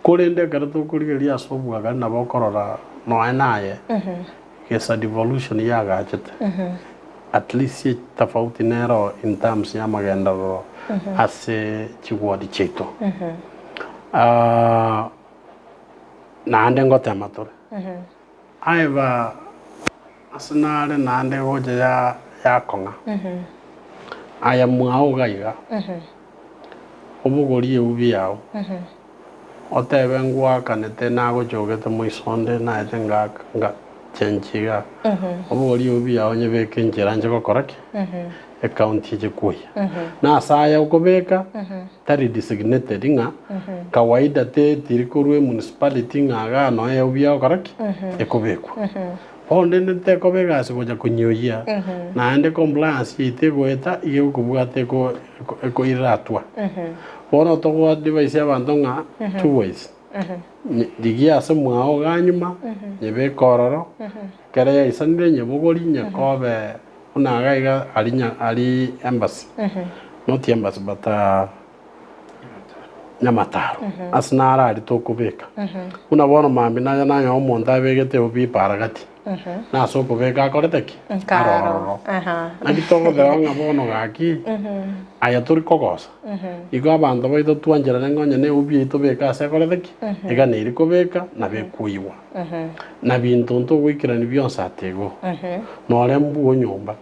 Korende ekero tokorigereria ase obwagani nabo okorora nonya naye gesa devolution yagachete at least etafauti nero in terms ya amagenderero ase chiward chiaito. Naende ngotema tore. However, ase nare naende gocha ya yakong'a, aya mwao iga iga, obogorie eubi yao, otebe ngwakanete nagochogete moiso onde naete ngaka nga chenchi igaa, obogorie eubi yao nyebeke enchera nche gokora ki? Ecounty eche koyia. Na ase aya okobeka, tari designated ng'a kawaida te tiri korwa emunicipality ng'a igaa noe eubi egokora ki? Ekobekwa. Bono rende tekoba egasi gocha konyoyia, naende compliance yaito egoeta iga egokobwata eko ekoirera hatua. Bono togo advise abanto ng'a two ways, rigia ase mwao igaa nyuma, nyebeke ororo, ekero yaisanire nyebogori nyekobe buna iga iga aria nya aria embassy, not embassy but Nyamataro, ase naro aria tokobeka. Buna bono mambia naye nanyora omonto abegete eubi paragati, nase okobeka akorete ki?
Nkaro.
Aro ororo. Naki togoteba ng'a bono gaki, aya tori kogosa. Igo abanto baito twancherane ng'a onye na eubi eyio tobeke ase ekorete ki? Eganeiri kobeka, nabo ekoigwa. Na binto ntogoikerania bionsi ate igo. Nore mbwo nyomba,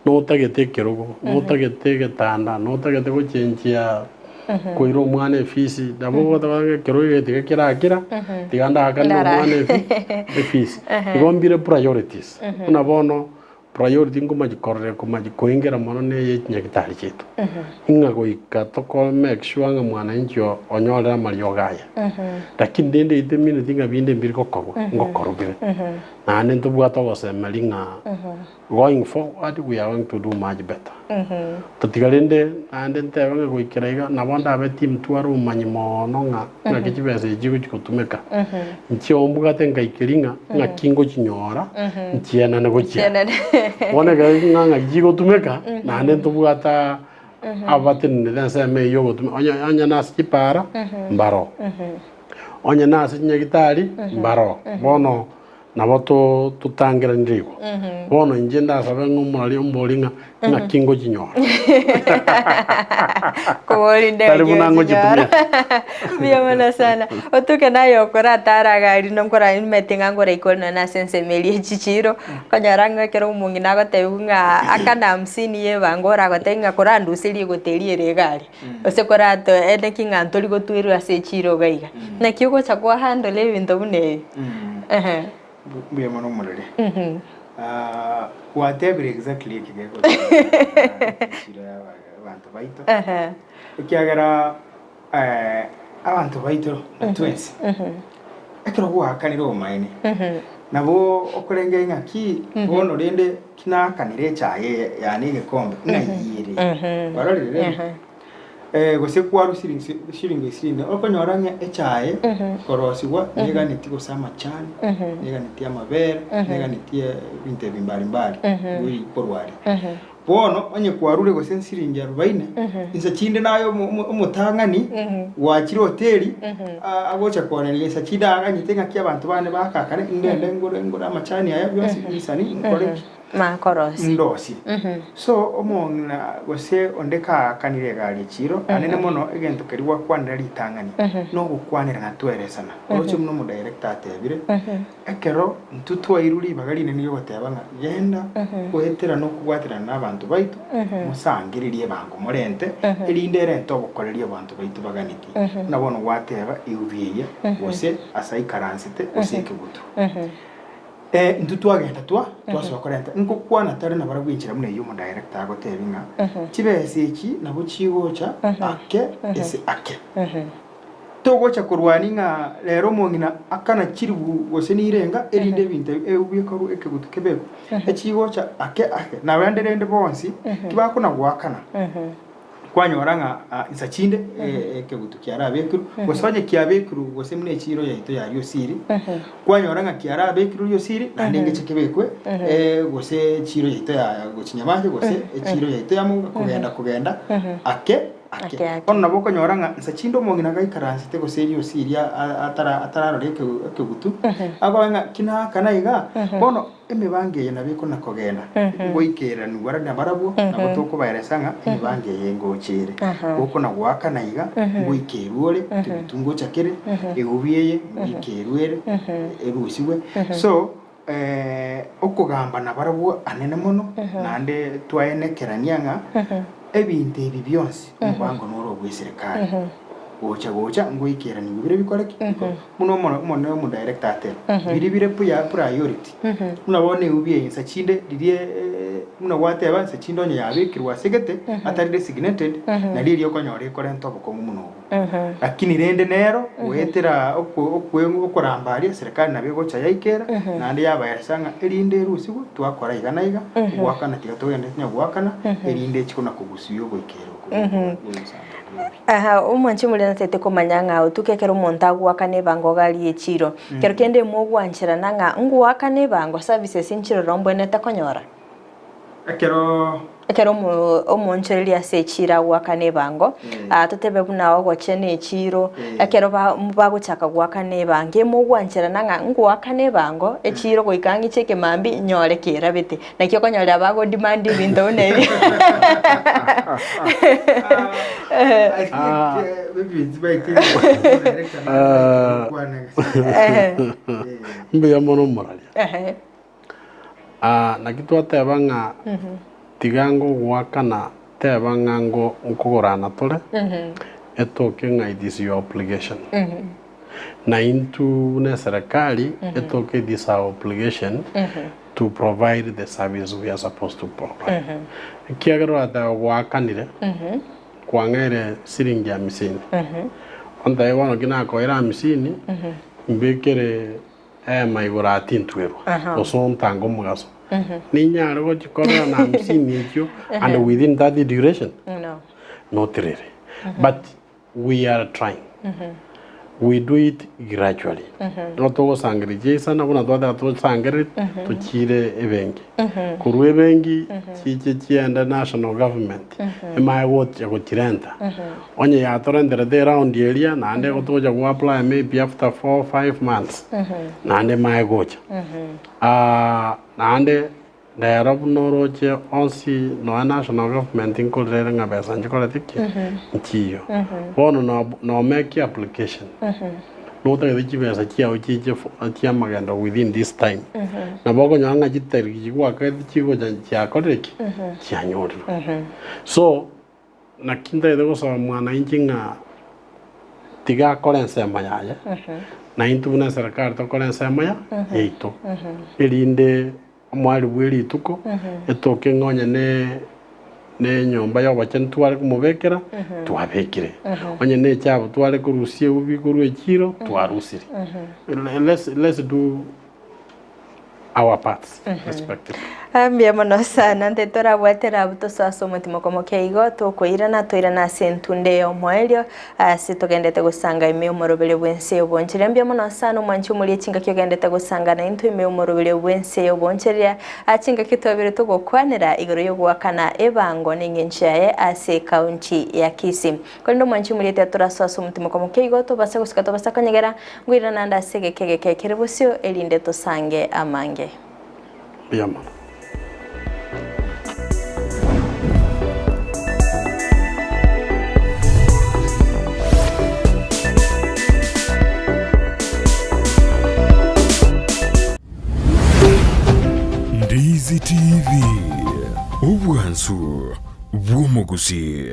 notagete ekerogo, notagete egetanda, notagete gochenchia koira omwana efisi, nabo ogoteba ng'a ekerogo eke tiga kerakira, tiga ndaakanere omwana efi efisi. Igo mbire priorities, buna bono priority nkomachi korora ekomachi koingera mono na eye chinyagitari chiaito, ng'a goika toko make sure ng'a mwananchi onyorire amariogo aya. Lakini rende etemineti ng'a binde mbiri gokorwa, ngokorwa bire. Naende ntobwate ogosemeria ng'a going forward we are going to do much better. Totiga rende naende ntebe ng'a goikera iga nabo ndabe team tware obomanyi moono ng'a ng'aki chibesa echi chigochi gotumeka. Inche ombwate ngaikeria ng'a ng'aki ngochinyora nchienane gochia. Bono ekero ng'a ng'aki chigotumeka naende ntobwate abatenenete ensemo eyio ogotumeka onye onye nase chipara mbaroo. Onye nase chinyagitari mbaroo. Bono Nabo totangeranire igo. Bono inche ndasabe ng'a omorari ombori ng'a ng'aki ngochinyora.
Koborinde
Tari buna ngochitumia.
Mbuya mono sana. Otuke naye okoratara iga aria nkora nimanyete ng'a nkoraikore nonye ase ensemo eria ye chichiro, okonyora ng'a ekero omong'ina agotebiwa ng'a akana hamsini ya ebango oragotebi ng'a koranduserie egoti eria ere iga aria, gose koratoe naki ng'a ntori gotwerwa ase echiro iga iga. Naki ogocha kwa handle ebinto buna ebi? Ehe.
Mbuya mono omorere. Gwatebire exactly eki gegochia echiro ya abanto baito. Ekiagera abanto baito na twensi, ekero gwakanire obomaene, nabo okorengereria ng'a ki bono rende ki nakanire echae eye yaani egekombe ng'ai ere. Kwarorire rende? Gose kwarwa shilingi ishirini, okonyora ng'a echae korosigwa neganeti gose amachani, neganeti amabere, neganeti ebinto ebi mbali mbali nigo bikorwa aria. Bono onye kwarure gose shilingi arubaini, inse chinde naye omotang'ani gwachire hoteli agocha koonania inse chinde aganyete ng'aki abanto bane bakakane, ngende ngore ngore amachani aya bionsi nisani nkore ki.
Makorosia.
Ndosie. So omong'ina gose onde kaakanire egari echiro, anene mono egento keria gwakwanera ritang'ani, nogokwanera na tweresana. Oroche buna omodirector atebire, ekero intwe twairwe ribaga rinene riogoteba ng'a genda goetera na okobwaterana na abanto baito, mosangererie ebango morente, erinde erente obokoreri abanto baito baganetie. Buna bono gwateba eubi eye, gose ase aikaransete, gose ekegutu. Intwe twagenda twa twasoa korenta nkokwana tare nabarabwo enchera buna eyio omodirector agotebi ng'a chibesa echi nabo chigocha ake ase ake. Togocha korwani ng'a rero omong'ina akana chiribu gose nirenga erinde ebinto ebi bikorwe ekegutu kebekwe, echigocha ake ake nabande rende bonsi tibakona goakana. Kwanyora ng'a insa chinde ekegutu kiarabekirwe, gose onye kiabekirwe gose buna echiiro yaito ya Riosiri, kwanyora ng'a kiarabekirwe Riosiri naende ngeche kebekwe gose echiiro yaito ya gochia Nyamache gose echiiro yaito ya Moguka kogenda kogenda ake ake.
Ake ake.
Bono nabo okonyora ng'a insa chinde omong'ina gaikaransete gose Riosiri atara atararora ekegutu, akoba ng'a ki naakana igaa, bono Emebango eye nabo ekona-kogenda, ngoikeranigwa are nabarabwo, nabo tokobaeresa ng'a emebango eye ngocha ere. Gokona-goakana iga, ngoikerwe ore, ekegutu ngocha kere, eubi eye ngoikerwe ere, erusigwe. So, okogamba nabarabwo anene mono, naende twaenekerania ng'a ebinto ebi bionsi, omobango noro obw'eserekari. Gocha gocha ngoikeranigwe bire bikore ki? Bikore. Buna omo omonene omo director ateba, biria bire puya priority, buna bono eubi eye nsa chinde riria buna gwateba nsa chinde onye yabekirwe ase gete atari designated, nario eria okonyora ekorenta obokong'u buna obwo. Lakini rende nero goetera okwe okwe okoramba aria serikali nabo egocha yaikera, naende yabaeresa ng'a erinde erusigwe twakora iga na iga, goakana tiga togende tonya goakana, erinde echi kona kogusuia ogoikera okwo gwe.
Aha, omwanchi omoria natete komanya ng'a otuko ekero omonto agoakana ebango iga aria echiro, kero kende mogwancherana ng'a ngoakana ebango services nchiroro mbwenerete konyora?
Ekero.
Ekero omo omoonchoreria ase echiro agoakana ebango, ah totebe buna ogochena echiro, ekero ba bagochaka goakana ebango emogwancherana ng'a ngoakana ebango echiro goika ang'iche ekemambia nyore kerabete. Naki okonyorera bago demand ebinto buna ebi.
Mbuya mono omoraria. Naki twateba ng'a tiga ngogoakana teba ng'a ngo nkogorana tore, etoke ng'a it is your obligation. Na intwe buna eserekari etoke it is our obligation to provide the service we are supposed to provide. Ekiagera oratebe gwaakanire, kwang'eire siringi hamisini, ontebie bono ki nakoeire hamisini, mbekere ehema igoro aa tintwerwa, gose ontange omogaso. Ninyare gochikorera na hamisini echio and within that duration?
No.
Not really. But We are trying. We do it gradually. Nigo togosangereria chiaisana buna twateba tosangererie tochiire ebenki. Korwa ebenki chiche chiende national government emaye gochia gochirenta. Onye yatorenterete eround eria naende igo togocha go apply maybe after four, five months naende emaye gocha. Naende Rero buna oroche onsi nonya national government nkorera ere ng'a besa nchikorete ki? Nchiyo. Bono no no make application notagete chibesa chiao chiche fo chiamagendo within this time. Nabo okonyora ng'a chitariki chigwakete chigocha chiakorire ki? Chianyorirwe. So, naki ntagete gosaba mwananchi ng'a tiga akore ensemo yaye, na intwe buna eserekari tokore ensemo ya yaito, erinde Omwari bwe rituko, etoke ng'a onye ne nenyomba y'obochenu tware komobekera, twabekire. Onye ne echabu tware korusia eubi korwa echiiro, twarusire. Let's, let's do our parts respectively.
Mbuya mono sana nte torabwate abwo tosoe ase omotimoko moke igo tokoirana toirane ase entunda eye omoerio ase togendete gosanga ime omorobere bw'ense y'obonchereria mbuya mono sana omwanchi omorie chingaki ogendete gosanga naintwe ime omorobere bw'ense y'obonchereria aa chingaki twabire togokwanera igoro y'ogoakana ebango na eng'encho yaye ase ekaunti ya Kisii korende omwanchi omorie tiga torasoe ase omotimoko moke igo tobase gosika tobasa konyegera ngoirana naende ase egeka egeke ekere bosio erinde tosange amange.
Mbuya mono.
Ndizi TV, obwansu bw'omogusii.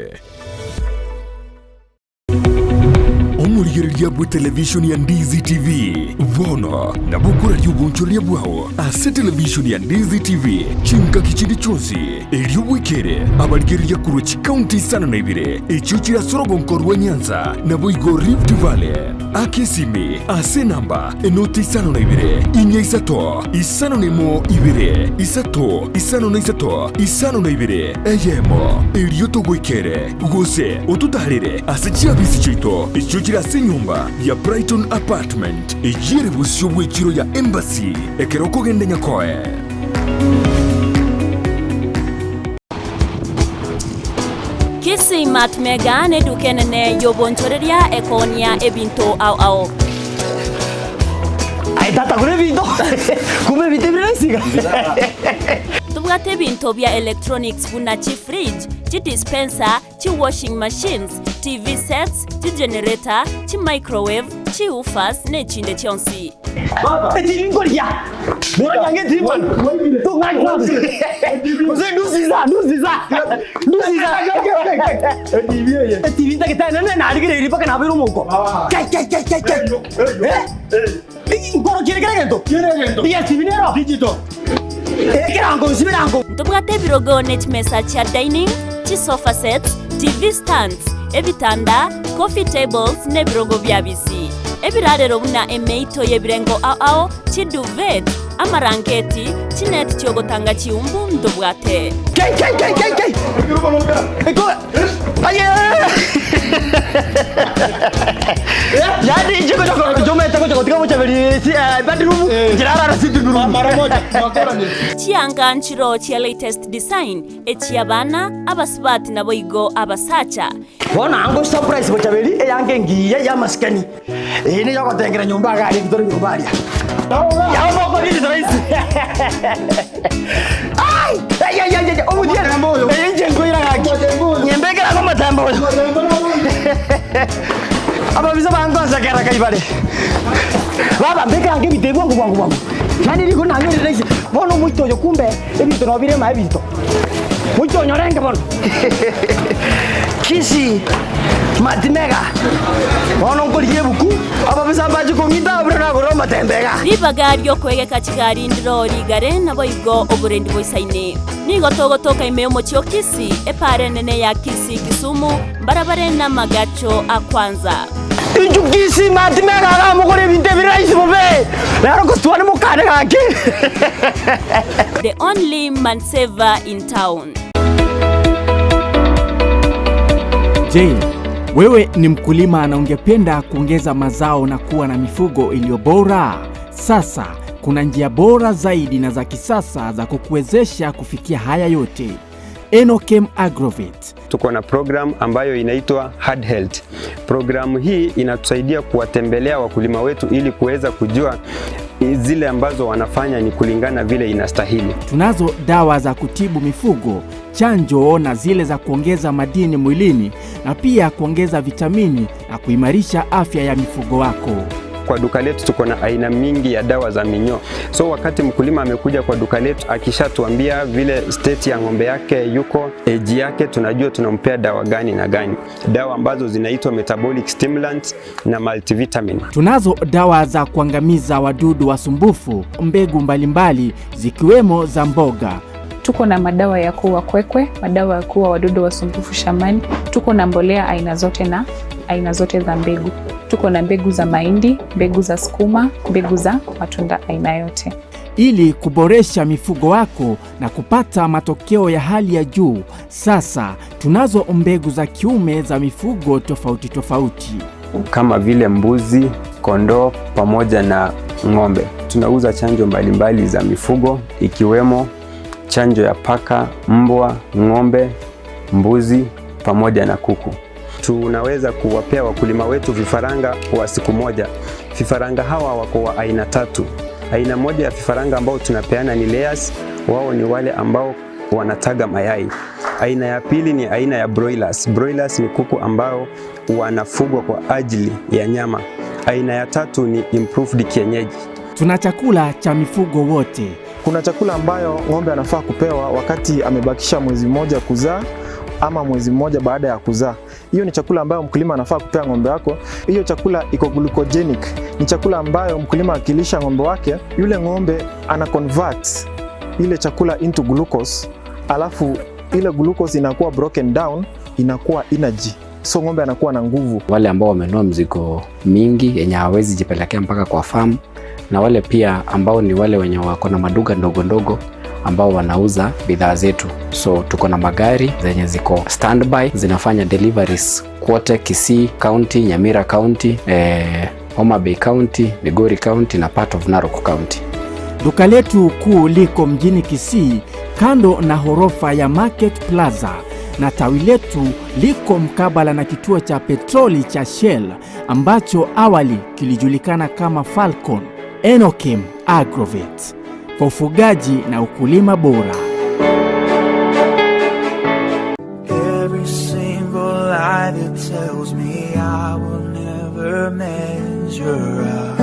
Omorigereria bw'etelevishoni ya Ndizi TV bono nabo okoraria obonchoreria bwao ase televishoni ya Ndizi TV chingaki chinde chionsi, erio bwekere abarigereria korwa chikaunti isano na ibere echio chire ase orogonko rwa Nyanza naboigo Rift Valley. Aka esimi ase enamba enoti isano na ibere, inya isato, isano na emo ibere, isato, isano na isato, isano na ibere, eyemo, erio togoikere, gose ototaarere ase chiabisi chiaito echio chire ase enyomba ya Brighton Apartment, eyio ere bosio bw'echiro ya Embassy, ekero okogenda Nyakoe.
Kisii Mart Mega neduka enene y'obonchoreria ekoonia ebinto ao ao.
Aye tata gora ebinto kumbe ebinto ebire rahisi iga.
Tobwate ebinto bia electronics buna chifridge, chidispenser, chiwashing machines, TV sets, chigenerator, chimicrowave, chiwoofers nechinde chionsi.
Etv nkoria nkoria nge etv bwana tong'aina gose ndusiza ndusiza ndusiza etv ntagete nene narigereiri mpaka nabeire omouko kai kai kai kai kai eh nkorokiere kera egento etv nero ekerango nsibere ango
Ntobwate ebirogo ne chimesa chia dining, chisofa sets, TV stands, ebitanda, coffee tables, na ebirogo bia bisi. Ebirarero buna emeito y'ebirengo ao ao, chiduvet, amarangeti, chineti chi'ogotanga chiumbu ntobwate.
Kei kei kei kei kei Eko aye Yaani inche gocha korora chomete gocha gotiga gochaberi si eh, bedroom nchirarara sitting room.
Chianga nchiro chia latest design, echi'abana, abasubati naboigo abasacha.
Bono ango surprise bochaberi eyange engiya y'amasikani. Eye niyo ogotengera nyomba iga aria ekitore nyomba aria. Yao mokori rahisi. Ai! Ai ai ai ai omotienyi. Eye inche nkoira gaki. Nyembekera ase omotembe oyo. Ababisa bangonsekera kai bare. Baba mbekera ange ebinto ebi bwango bwango bwango. Yaani rigoro nanyorire rahisi. Bono omoito oyo kumbe ebinto nabo bire ime ebinto. Moito onyorenge bono. Kisii Matimega. Bono nkorigia ebuku, ababisa mbache kong'ita buna nagorire omotembe iga.
Ribaga ri'okoegeka chigari ndiro rigare, naboigo oborendi boisaine. Nigo togotoka ime y'omochie o Kisii, epaara enene ya Kisii Kisumu, mbarabare namagacho a Kwanza.
Inchu Kisii Matimega iga mogore ebinto ebire rahisi bobe. Rero gositwane mokane gaki.
The only man saver in town.
Je, wewe ni mkulima na ungependa kuongeza mazao na kuwa na mifugo iliyo bora? Sasa kuna njia bora zaidi na za kisasa za kukuwezesha kufikia haya yote. Enochem Agrovet.
Tuko na program ambayo inaitwa Hard Health. Programu hii inatusaidia kuwatembelea wakulima wetu ili kuweza kujua zile ambazo wanafanya ni kulingana vile inastahili.
Tunazo dawa za kutibu mifugo, chanjo na zile za kuongeza madini mwilini na pia kuongeza vitamini na kuimarisha afya ya mifugo wako.
Kwa duka letu tuko na aina mingi ya dawa za minyoo. So wakati mkulima amekuja kwa duka letu akishatuambia vile state ya ng'ombe yake yuko, age yake, tunajua tunampea dawa gani na gani, dawa ambazo zinaitwa metabolic stimulants na multivitamin.
Tunazo dawa za kuangamiza wadudu wasumbufu, mbegu mbalimbali zikiwemo za mboga.
Tuko na madawa ya kuua kwekwe, madawa ya kuua wadudu wasumbufu shambani. Tuko na mbolea aina zote na aina zote za mbegu. Tuko na mbegu za mahindi, mbegu za sukuma, mbegu za matunda aina yote.
Ili kuboresha mifugo wako na kupata matokeo ya hali ya juu, sasa tunazo mbegu za kiume za mifugo tofauti tofauti
kama vile mbuzi, kondoo pamoja na ng'ombe. Tunauza chanjo mbalimbali za mifugo ikiwemo chanjo ya paka, mbwa, ng'ombe, mbuzi pamoja na kuku. Tunaweza kuwapea wakulima wetu vifaranga wa siku moja. Vifaranga hawa wako wa aina tatu. Aina moja ya vifaranga ambao tunapeana ni layers. Wao ni wale ambao wanataga mayai. Aina ya pili ni aina ya broilers. Broilers ni kuku ambao wanafugwa kwa ajili ya nyama. Aina ya tatu ni improved kienyeji.
Tuna chakula cha mifugo wote.
Kuna chakula ambayo ng'ombe anafaa kupewa wakati amebakisha mwezi mmoja kuzaa ama mwezi mmoja baada ya kuzaa. Hiyo ni chakula ambayo mkulima anafaa kupea ng'ombe wako. Hiyo chakula iko glucogenic, ni chakula ambayo mkulima akilisha ng'ombe wake, yule ng'ombe ana convert ile chakula into glucose, alafu ile glucose inakuwa broken down, inakuwa energy, so ng'ombe anakuwa na nguvu.
Wale ambao wamenunua mzigo mingi yenye hawawezi jipelekea mpaka kwa farm, na wale pia ambao ni wale wenye wako na maduka ndogo ndogo ambao wanauza bidhaa zetu. So tuko na magari zenye ziko standby zinafanya deliveries kwote Kisii County, Nyamira County, Homa Bay County, Migori County na part of Narok County.
Duka letu kuu liko mjini Kisii kando na horofa ya Market Plaza na tawi letu liko mkabala na kituo cha petroli cha Shell ambacho awali kilijulikana kama Falcon. Enokim Agrovet kwa ufugaji na ukulima bora.
Every single lie that tells me I will never measure up.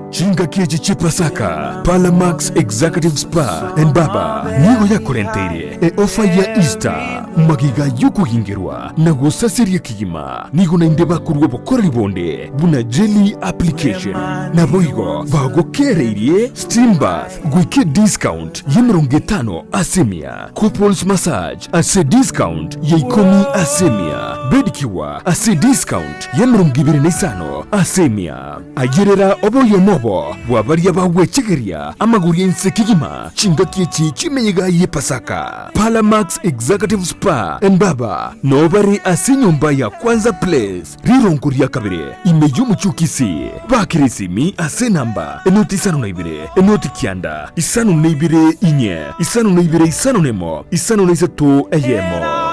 Chingaki echi chi'Pasaka, Palamax Executive Spa and Baba nigo yakorenteirie e ofa ya Easter magiga y'okogingerwa na gosaseria kegima nigo naende bakorwa obokoreri bonde buna jelly application naboigo bagokereirie steam bath goike discount y'emerongo etano ase emia couples massage ase discount ya ikomi ase emia bedkiwa ase discount y'emerongo ebere na isano ase emia ayerera oboyomo obo bwa baria bagwechegeria amagori ense kegima chingaki echi chimeyega y'Epasaka. Palamax Executive Spa and Baba nobare ase enyomba ya Kwanza Place rirongo ria kabere ime y'omochukisi bakire esimi ase enamba enoti isano na ibere enoti kianda isano na ibere inye isano na ibere isano na emo isano na isato eyemo.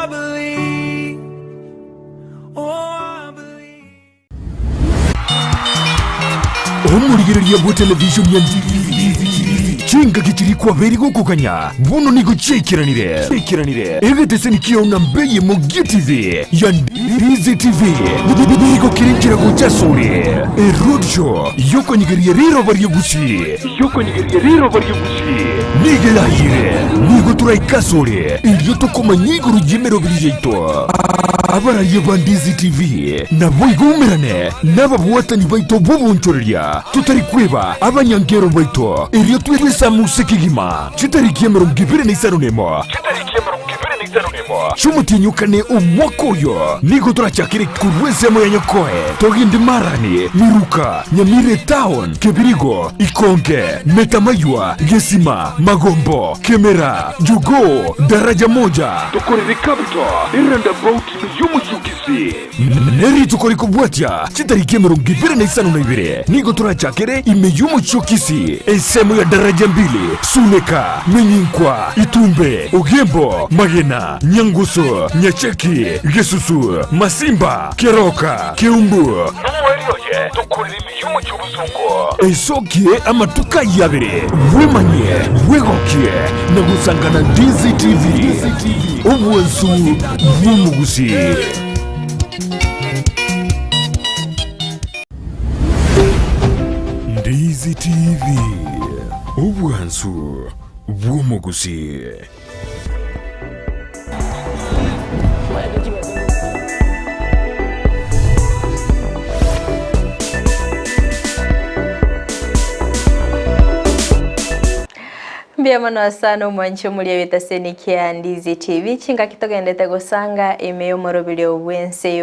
Omorigereria bwa television ya Chingaki chiri kwaberi gokoganya bono nigo chiaikeranire chiaikeranire egeteseni kiao na mbeye mo GTV ya Ndizi TV nigo kirinchira gocha sore eroadshow yokonyigeria riroba riegusi yokonyigeria riroba riegusi nigo erayire nigo turaikasore erio tokomanya igoro y'emeroberi yaito abararia ba Ndizi TV nabo igoumerane n'ababwatani baito b'obonchoreria tutari kweba abanyangero baito erio twesamuse kegima chitariki emerongo ebere na isano nemo chitariki emerongo ebere na isano nemo chiomotinyokane omwaka oyo nigo torachakire korwa ensemo ya Nyakoe togende Marani Miruka Nyamire Town Kebirigo Ikonge Metamaywa Gesima Magombo Kemera Jogoo Daraja Moja tokorere Capital eroundabout y'omochukisi nerituko rikobwatia chitariki emerongo ebere na isano na ibere nigo torachakere ime y'omochukisi ensemo ya Daraja Mbili Suneka Menyinkwa Itumbe Ogembo Magena Nyangusu Nyacheki Gesusu Masimba Keroka Keumbu nomoerioye tokorere ime y'omochi obosongo esokie amatuka yabere bwemanye bwegokie na gosangana Ndizi TV obwansu bw'omogusi. Ndizi TV obwansu bw'omogusi.
Mbuya mono sana omwanchi omoria bw'etaseni kia Ndizi TV chingaki togendete gosanga ime y'omoroberio bw'ense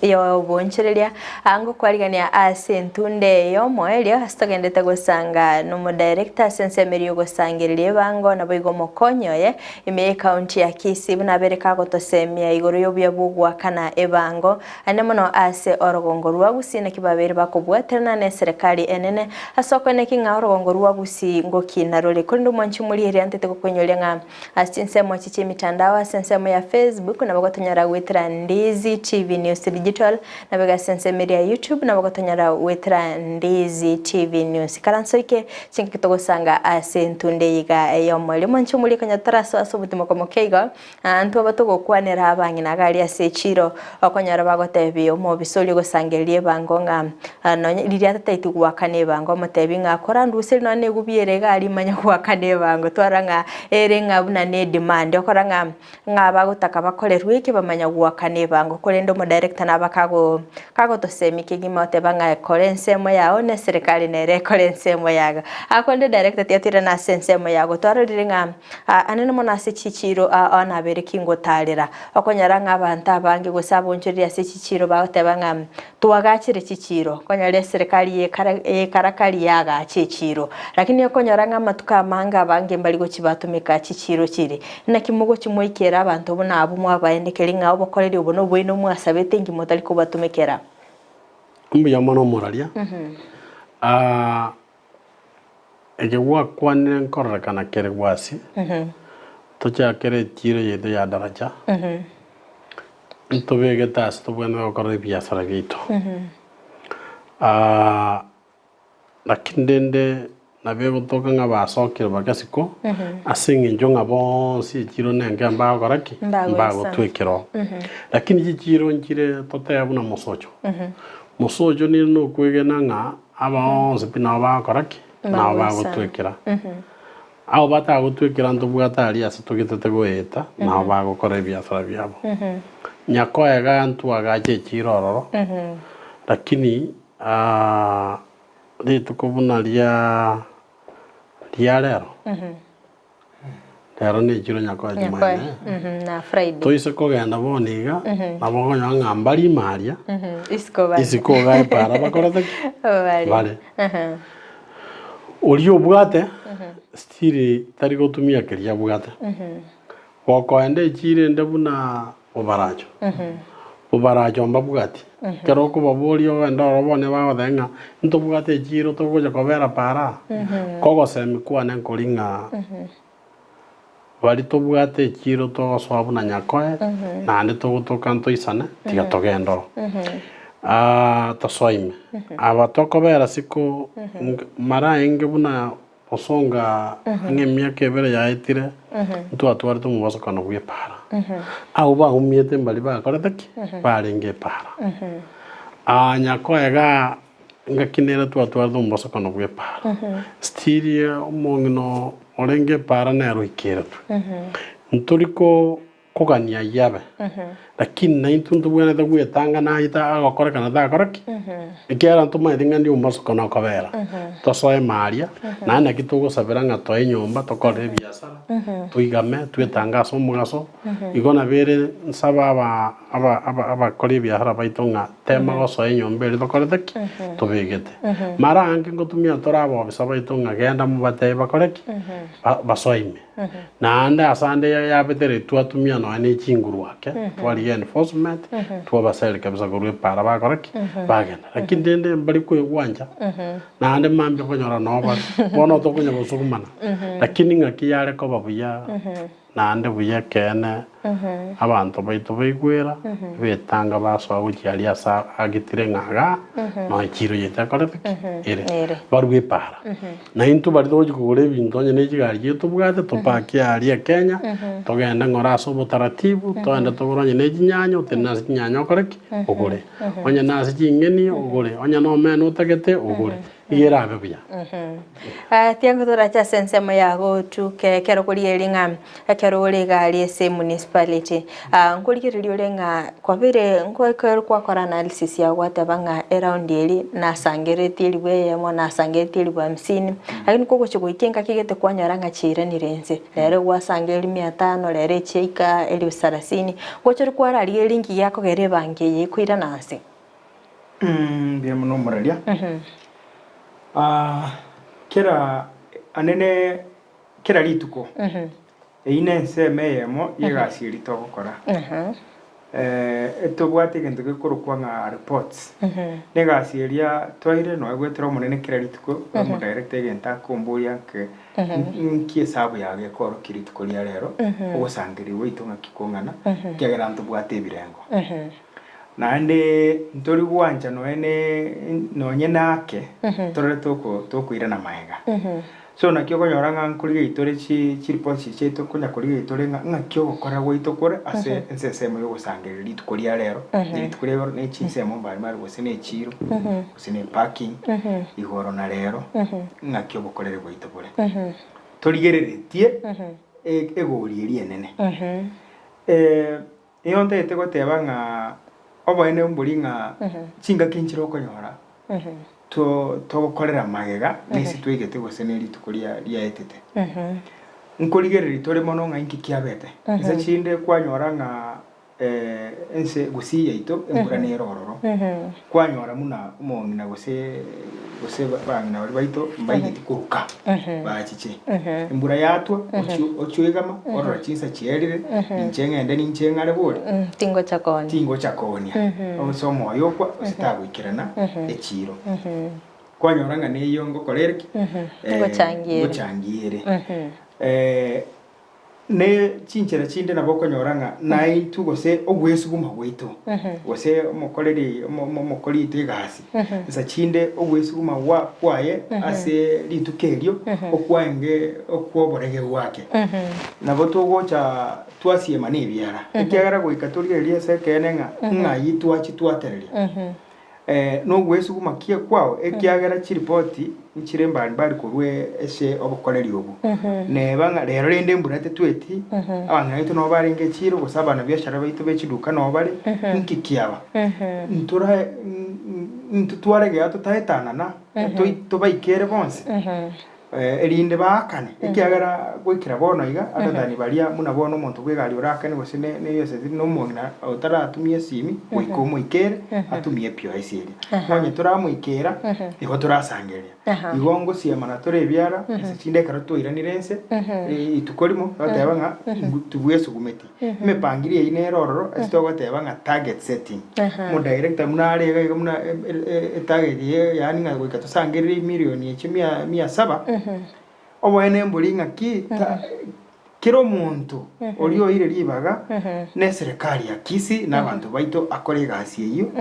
y'obonchereria ango kwarigania ase entunde y'omoerio ase togendete gosanga n'omodirector ase ensemo y'ogosangereria ebango nabo igo omokonyi oye ime y'ecounty ya Kisii buna abere kagotosemia igoro y'obuya bw'ogoakana ebango ane mono ase orogongo rwa Gusii naki babere bakobwaterana na eserikali enene ase okoeneki ng'a orogongo rwa Gusii ngokina rore korende omwanchi. Mwanchumuri eria ntete gokoinyoria ng'a ase chinsemo echi chi'emitandao ase ensemo ya Facebook nabo gotonyora goetera Ndizi TV News Digital nabo iga ase ensemo eria ya YouTube nabo gotonyora goetera Ndizi TV News. Ikaranso ike chingaki togosanga ase entunde eye iga y'omoerio. Mwanchumuri konya tarasoa ase obotimoko moke igo Intwe togokwanera abang'ina iga aria ase echiiro, okonyora bagotebia omobisa oria ogosangereria ebango ng'a nonye riria atataeti goakana ebango, omotebi ng'a koranduserie nonye na egubi ere iga aria manye goakana ebango. Twarora ng'a ere ng'a buna ne edemand, okora ng'a ng'a bagotaka bakorerwe eke bamanya goakana ebango. Korende omodirector nabo kago kagotosemia kegima oteba ng'a kora ensemo yao na eserekari nere ekore ensemo yago. Akonde director tiatirana ase ensemo yago, twarorire ng'a. Anene mono ase chichiiro aa nabere ki ngotaarera, okonyora ng'a abanto abange gose abonchoreria ase chichiiro bagoteba ng'a twagachire chichiiro, okonyora eserekari y'ekarakari yagacha echiiro. Lakini okonyora ng'a amatuko amange abange mbari gochia batumeka chichiiro chiria. Naki mogochia moikere abanto buna abwo mwabaenekeri ng'a obokoreri obo noboino mwasabete inki motari kobatumekera?
Mbuya mono omoraria. Eke gwakwanire nkororekana kere gwasi, tochakere echiiro yaito ya daraja, ntobegete ase tobwenerete gokora ebiasara biaito. Lakini rende nabo egotoka ng'a basokire bake isiko, ase eng'encho ng'a bonsi echiiro nenke mbagokora ki? Mbagotwekera oo. Lakini chichiiro nchire totebe buna mosocho, mosocho nere nokwegena ng'a Aba onsi pi nao bagokora ki? Nao bagotwekera. Abwo batagotwekera ntobwate aria ase togetete goeta, nao bagokora ebiasara biabo. Nyakoe iga ntwagacha echiiro ororo, lakini rituko buna ria ria rero, Rero nechiro nyakoe
Nyakoe,
Jumanne.
mhm, na Friday.
Toise kogenda bono iga, nabo okonyora ng'a mbare ime aria,
Mhm, isiko bare.
isiko iga epaara bakorete ki?
Bare.
Bare.
Aha.
Oria obwate, still tari gotumia keria abwate. Gokoenda echiro ende buna Bobaracho, Bobaracho mbabwati. Ekero okobaboria ogende ororo bono bagoteba ng'a ntobwate echiro togocha kobera paara aa, kogosemi kwane nkori ng'a baria tobwate echiro togosoa buna nyakoe naende togotoka ntoisane tiga togende ororo. Tosoe ime. Aba tokobera siko mara aenge buna Bosonga ang'e emiaka ebere yaetire, ntwatwarete omobosokano bw'epaara. Abwo baumiete mbaria bakorete ki? Barenge epaara. Aa nyakoe igaa ngaki nere twatwarete omobosokano bw'epaara. Still omong'ina orenge epaara nere oikeretwe. Ntori ko kogania ayio abe, lakini naintwe ntobwenerete gwetanga naye agokora kana takora ki? Ekiagera ntomaeti ng'a ndi omosoko na okobera, tosoe ime aria, naende naki togosabera ng'a toe enyomba tokorere ebiasara, toigame, twetange ase omogaso, igo nabo ere nsabe aba aba aba abakori ebiasara baito ng'a tema gosoa enyomba eria tokorete ki? Tobegete. Mara aange ngotumia tore abaofisa baito ng'a genda mobatebie bakore ki? Ba basoe ime. Naende ase ande yabetereria twatumia nonya ne chinguru ake, twarigia enforcement, twabaseria kabisa korwa epaara bakora ki? Bagenda. Lakini rende mbari koigwancha, naende mambia okonyora noo bare, bono tokonya gosugumana. Lakini ng'aki yare koba buya, naende buya ekeene, abanto baito baigwera, betanga basoa gochia aria ase agitire ng'a igaa, nonya echiro yaito ekorete ki? Ere. Barue epaara. Na intwe baria togochia kogora ebinto onye ne chigari chiaito tobwate, topakie aria Kenya, togende ng'ora ase obotaratibu, togende togore onye ne chinyanya, otenene ase chinyanya okore ki? Ogore. Onye na ase ching'eni, ogore. Onye na omena otagete, ogore. Iga erabe buya.
Tiango torache ase ensemo ya gotuka ekero korigereria ng'a ekero ore iga aria ase emunicipality, nkorigereria ore ng'a kwabere ekero kwakora analysis yago gwateba ng'a eround eria nasangereretie elifu eyemo, nasangereretie elifu hamsini, lakini kogochia goika engaki gete kwanyora ng'a chiairanire inse, rero gwasangereria mia tano, rero echiaika elifu sarasini, ngocha ore kwararigereria inki giakogera ebango eye ekoirana nse.
Mbuya mono omoraria. Kera anene kera rituko, eyio nensemo eyemo y'egasi eria togokora. Etobwate egento gekorokwa ng'a reports, na egasi eria twaire nonya goetera omonene kera rituko, omodirector egento akomboria nke nki esabu yago ekorokia rituko ria rero, ogosangereria gwaito ng'aki kong'ana, ekiagera ntobwate ebirengo. Naende ntori gwancha nonya ne nonye nake, torore toko tokoirana maega. So naki okonyora ng'a nkorigereria tore chi chiripoti echi chiaito konya korigereria tore ng'a ng'aki ogokora gwaito kore ase ense ensemo ya ogosangereria rituko ria rero, ne rituko ria igoro ne chinsemo mbari mbari gose ne echiro, gose ne eparking, igoro na rero, ng'aki obokoreri bwaito bore. Torigereretie e- egori eria enene. Nigo ntagete goteba ng'a oboene mbori ng'a chingaki nchire okonyora togokorera magega nesi twaigete gose ne rituko riaetete. Nkorigereria tore mono ng'a inki kiabete. Inse chinde kwanyora ng'a ense gusii yaito embura nere ororo. Kwanyora buna omong'ina gose gose abang'ina baria baito mbaigeti koruka bachiche. Embura yatwa ochio ochioigama orora chinsa chierire ninche ng'ende ninche ng'are bori
Tingocha koonia.
tingocha koonia ase omoyo okwa gose tagoikerana echiro. Kwanyora ng'a neyio ngokora ere ki?
Ngochangia ere.
Ngochangia ere. Ne chinchera chinde nabo okonyora ng'a naintwe gose ogwesuguma gwaito, gose omokoreri omokori oito egasi, nsa chinde ogwesuguma gwa kwaye ase rituko erio okwaenge okwoborege gwake. Nabo togocha twasiema na ebiara, ekiagera goika torigererie ase ekeene ng'a ng'ai twachia twatereria. Nogwesuguma ki kwao, ekiagera chiripoti nchire mbari mbari korwa ase obokoreri obwo. Neba ng'a rero rende embura tetweti, abang'ina baito nabo barenge echiro, gose abanabiashara baito be chiduka nabo bare, inki kiaba? Ntora intwe twaregea totaetanana, tobaikere bonsi. Erinde baakane, ekiagera goikera bono iga, other than baria buna bono omonto bw'egari oraakane gose ne ne ebesa na omong'ina otaratumia esimi, goika omoikere atumie epos eria. Nonye toramoikera, igo torasangereria. Igo ngosiemana tore ebiara, ase chinde ekero twairanire ense, rituko rimo, togoteba ng'a tibwesugumeti. Emepangilio eyio nere ororo ase togoteba ng'a target setting. Omodirector buna are iga iga buna etarget eye yaani ng'a goika tosangererie emilioni echio mia mia saba, oboene mbori ng'aki ta kera omonto oria oire ribaga na eserekari ya Kisii na abanto baito akore egasi eyio,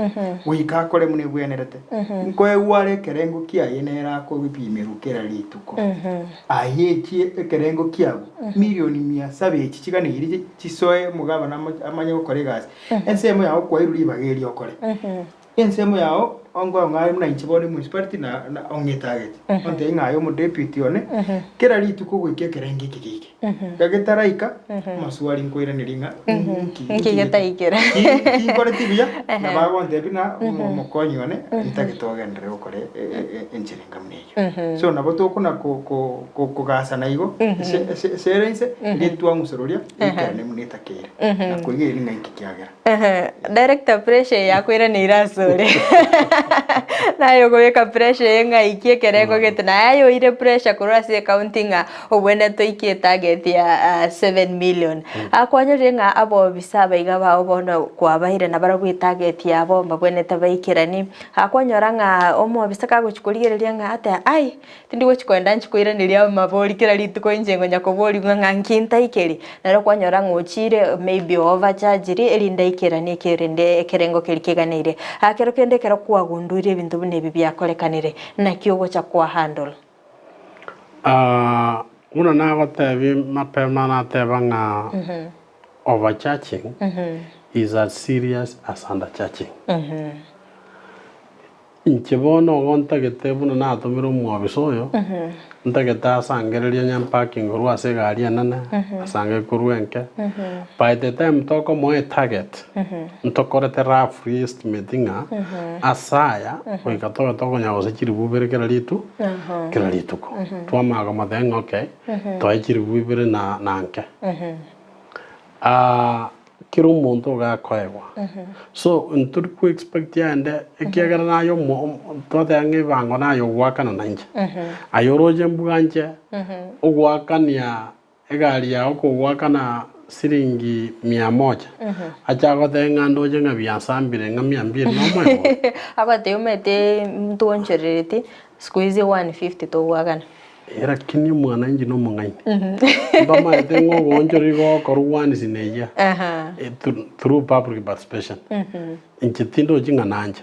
goika akore buna ebwenerete. Nkoegwa are ekerengo kiaye nere akobipimerwa kera rituko. Aye echi ekerengo kiabo, milioni mia saba echi chiganeirie chisoe omogabana amanye gokora egasi. Ensemo yao kwairwe ribaga erio okore. Ensemo yao ongoe ng'aye buna inche bono emunicipality na na ong'e etarget. Ontebie ng'a aye omodeputy one, kera rituko goika ekerengo eke geike. Ekero getaraika, amaswali nkoiraneria ng'a nki
Nki getaikire.
Ki nkoreti buya, nabo agontebia ng'a omokonyi one, ntagete ogenderere gokora enchera enga buna eyio. So nabo tokona kogasana igo ase ase ere inse erio twang'usa roria rikerane buna etakeire na korigereria ng'a inki kiagera.
Director pressure eye yakoiraneire asore naye okobeka pressure eye ng'a ikia ekerengo gete naye aye oire pressure korwa ase ecounty ng'a obwenerete oikie etarget ya 7 million. Akwanyorire ng'a abobisa abaiga bao bono kwabaire nabarabwo etarget yabo mbabwenerete baikeranie. Akwanyora ng'a omobisa kagochia korigereria ng'a ate ai, tindi gochia kogenda nchie koiraneria amabori kera rituko inche ngonya koborigwa ng'a nki ntaikeri, naro kwanyora ng'a ochire maybe overchargiri erinde aikeranie ekerende ekerengo keria keganeire. Ekero kende ekero kwagunduire ebinto buna ebi biakorekanire, naki ogocha kwa handle?
Buna nagotebia mapema nateba ng'a overcharging is as serious as undercharging. Inche bono igo ntagete buna natomire omwobisa oyo, ntagete asangererie onye parking korwa ase egari enene, asange korwa enke, by the time tokomoa etarget, ntokorete roughly estimate ng'a ase aya goika tobe tokonya gose chiribu ibere kera ritu kera rituko. Twamanya komotebia ng'a okay, toe chiribu ibere na na nke. Kera omonto iga akoegwa. So ntori ko expect aende ekiagera naye omo twateba ng'a ebango naye ogoakana nainche. Aye oroche mbwanche ogoakania egari yago kogoakana. siringi mia moja, ache agotebe ng'a ndoche ng'a biasambire ng'a mia mbili na omoe bono.
Agotebia omanyete ntwoncherereti siku hizi 150 togoakana.
Eh lakini omwananchi na omong'aini. Mbamaete ng'a ogoonchoreria gokorwa once in a year through public participation. Inche tindochi ng'a nanche.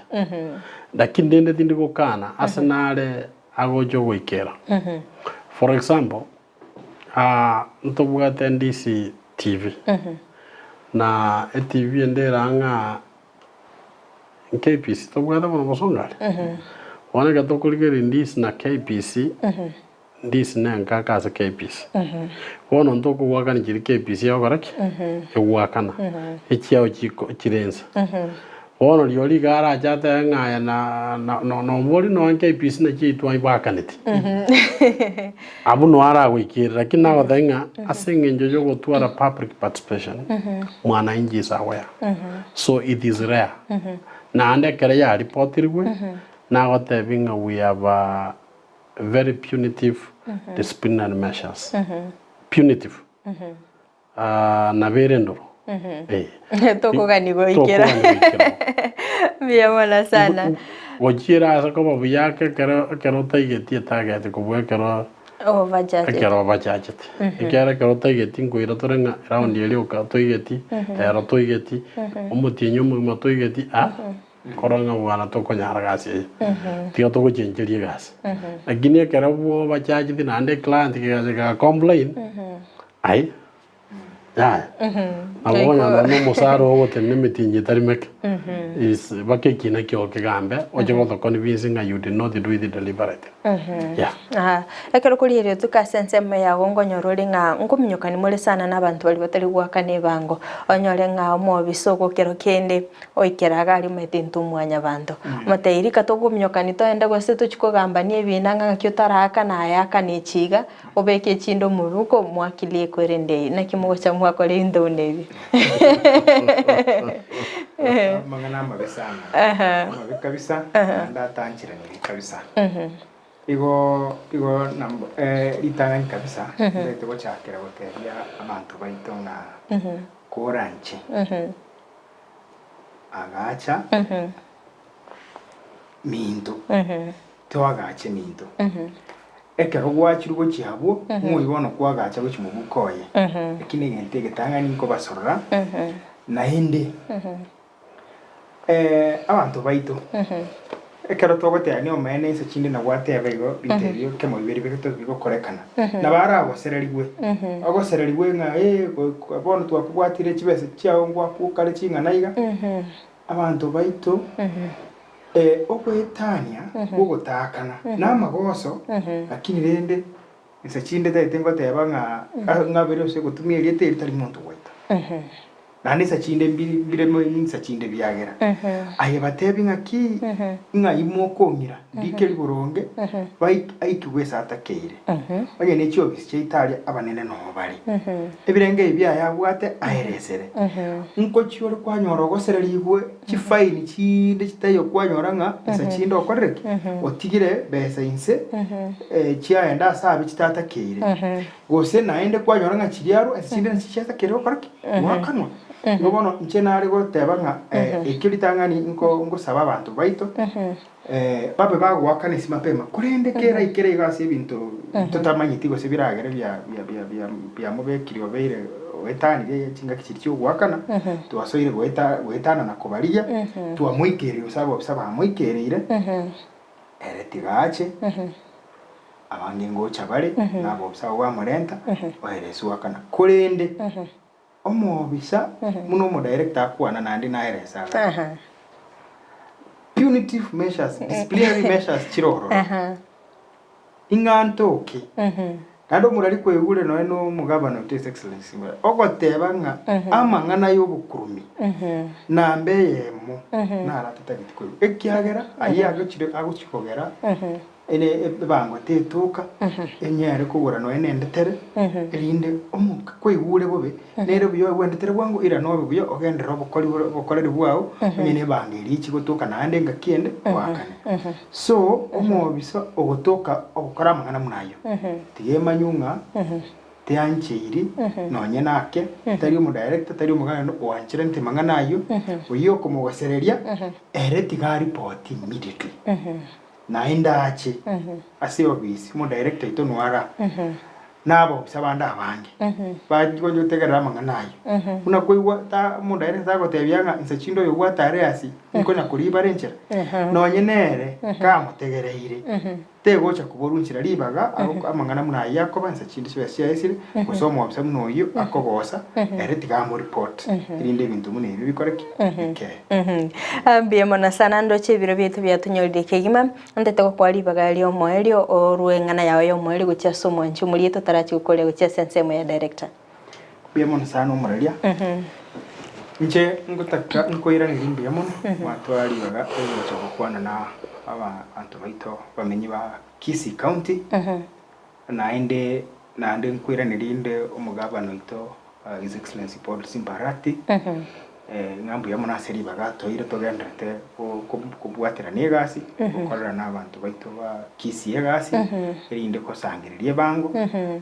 Lakini rende tindi gokana ase nare agocha ogoikera. For example, ntobwate Ndizi TV, na etv ende ere ang'a KBC tobwate bono bosongo aria. Bono ekero tokorigereria Ndizi na KBC, Ndizi ne enkaka ase KBC. Bono ntokogwakania chiria KBC egokora ki? Egwakana. Echiao chiko chire inse. Bono rirorio iga arache atebe ng'a aye na na nobori nonya KBC naki yaitwa bakaneti. Abwo noe aragoikerera lakini nagotebia ng'a ase eng'encho yogotwara public participation, mwananchi is aware. So it is rare. Naende ekero yaripotirigwe, nagotebia ng'a we have a very punitive disciplinary measures. Punitive. Nabo ere endoro. Eh.
Tokogani goikera.
Tokogani goikera.
Mbuya mono sana.
Gochiera ase koba buya ake ekero ekero otaigeti etageti kobua ekero
Obachachete.
ekero obachachete. Ekiagera ekero otaigeti nkoira tore ng'a round eria oka toigeti, rero toigeti, omotienyi omogima toigeti ah, korora ng'a bwana tokonyara gasi eye. Tiga togochencheria egasi. Lakini ekero bwobachacheti naende eclient kegacha kega complain, Aye, yaya. Nabo okonyora nonye na omosara oo ogotenena emetienyi etari meke, is mpaka ekina kiao kegambe, oche gotoconvince ng'a you did not do it deliberately. Yeah.
Aha, ekero korigereria otuke ase ensemo yago nkonyora ore ng'a nkominyokani more sana na abanto baria batari goakana ebango, onyore ng'a omobisa ogokero kende oikera iga aria omanyete intwe mwanyabanto. Omotebia rika tokominyokani toende gose tochie kogambania ebina ng'a ng'aki otaraakana aye akana echi iga, Obeke echinde omobuko, mwakirie kwerende naki mogocha mwakora ebinto buna ebi.
Amang'ana amabe sana, amabe kabisa, naende atancheraniri kabisa. Igo igo nambo ritang'ani kabisa, ntagete gochakera gotebia abanto baito ng'a koranche agacha minto, toagache minto. Ekero gwachirwe gochia abwo, ng'oi bono kwagacha gochia mobuko oye. Eki negento egetang'ani nkobasorora, naende abanto baito, ekero togotebania omoene inse chinde na gwateba igo, binto ebio ekemo bibere bire bigokorekana, nabo aragosererigwe, ogosererigwe ng'a eh bono twakobwatire chibesa chiao ngwakwo kare ching'ana iga, Abanto baito, ogoetania kw'ogotaakana namagoso, lakini rende inse chinde tagete ngoteba ng'a ng'abere ase gotumia erieta eri tari monto gwaito. Naende insa chinde mbire insa chinde biagera. Aye batebi ng'aki ng'ai mokong'ira ndikeri boronge aikigwe ase atakeire. Onye ne chiofisi chiaito aria abanene noo bare. Ebirengo ebi biaye abwate aeresere. Nkochia ore kwanyora ogosererigwe chifaini chinde chitaiyo kwanyora ng'a insa chinde okorire ki? Otigire besa inse chiaenda ase abe chitatakeire. Gose naende kwanyora ng'a chiria arwa insa chinde nachi chiatakeire gokora ki? Goakanwa. Igo bono inche nare goteba ng'a ekio ritang'ani nko ngosaba abanto baito babe bagoakana ase mapema, korende keraikere iga ase ebinto totamanyeti gose biragere biamobekire obeire oetanire chingaki chiria chiogoakana, twasoire goeta goetana na kobarigia, twamoikereire gose abobisa bamoikereire, ere tiga ache, abange ngocha bare, na abobisa abwo bamorenta, oere ase goakana. Korende, Omobisa buna omodirector akwana naende naye ere aga. Punitive measures, disciplinary measures chire ororo. Ing'a ntoke. Naende omorari kwaigure nonya na omogavana oito His Excellency ogoteba ng'a amang'ana ya obokurumi namba eyemo naro atatageti koigwa. Ekiagera ayio agochire agochi kogera Ere ebango tetoka, enyare kogora nonya nendetere, erinde omoka kwaigure bobe, nere buya ogwendetere bwango, irane obe buya ogenderere obokori obokoreri bwao, onye na ebango eria echi gotoka naende engaki ende oakane. So, omobisa ogotoka ogokora amang'ana buna ayio, tiga emanywe ng'a. Teancheiri nonye nake, tari omodirector, tari omogabane oancheranete amang'ana ayio, oyio okomogosereria, ere tiga aripoti immediately. Naende ache ase ofisi, omodirector oito noara, na abaofisa bande abange, bachi gocha gotegerera amang'ana ayio. Buna koigwa ta omodirector tagotebia ng'a inse chinde oyo obwate arrears, nkonya koribara enchera, nonye nere kamotegereire. Tegocha koborwa inchera ribaga amang'ana buna ayio akoba inse chinde chibesa chiaye gose omobisa buna oyio akogosa, ere tiga amoreport, erinde ebinto buna ebio bikore ki? Bikee.
Mbuya mono sana ndoche ebiro biaito biatonyorire kegima, ntete gokoa ribaga ri'omoerio orue eng'ana yao y'omoerio gochia ase omwanchi omoria totarachi gokoria gochia ase ensemo ya director.
Mbuya mono sana omoraria. Inche ngotaka nkoiraneria mbuya mono mwatwara ribaga rigocha gokwana na abanto baito bamenyi ba Kisii County. Naende naende nkoiraneria inde omogabana oito His Excellency Paul Simba Arati ng'a mbuya mono ase ribaga atoire togenderete kobwaterana egasi, gokorera na abanto baito ba Kisii egasi, erinde gosangereria ebango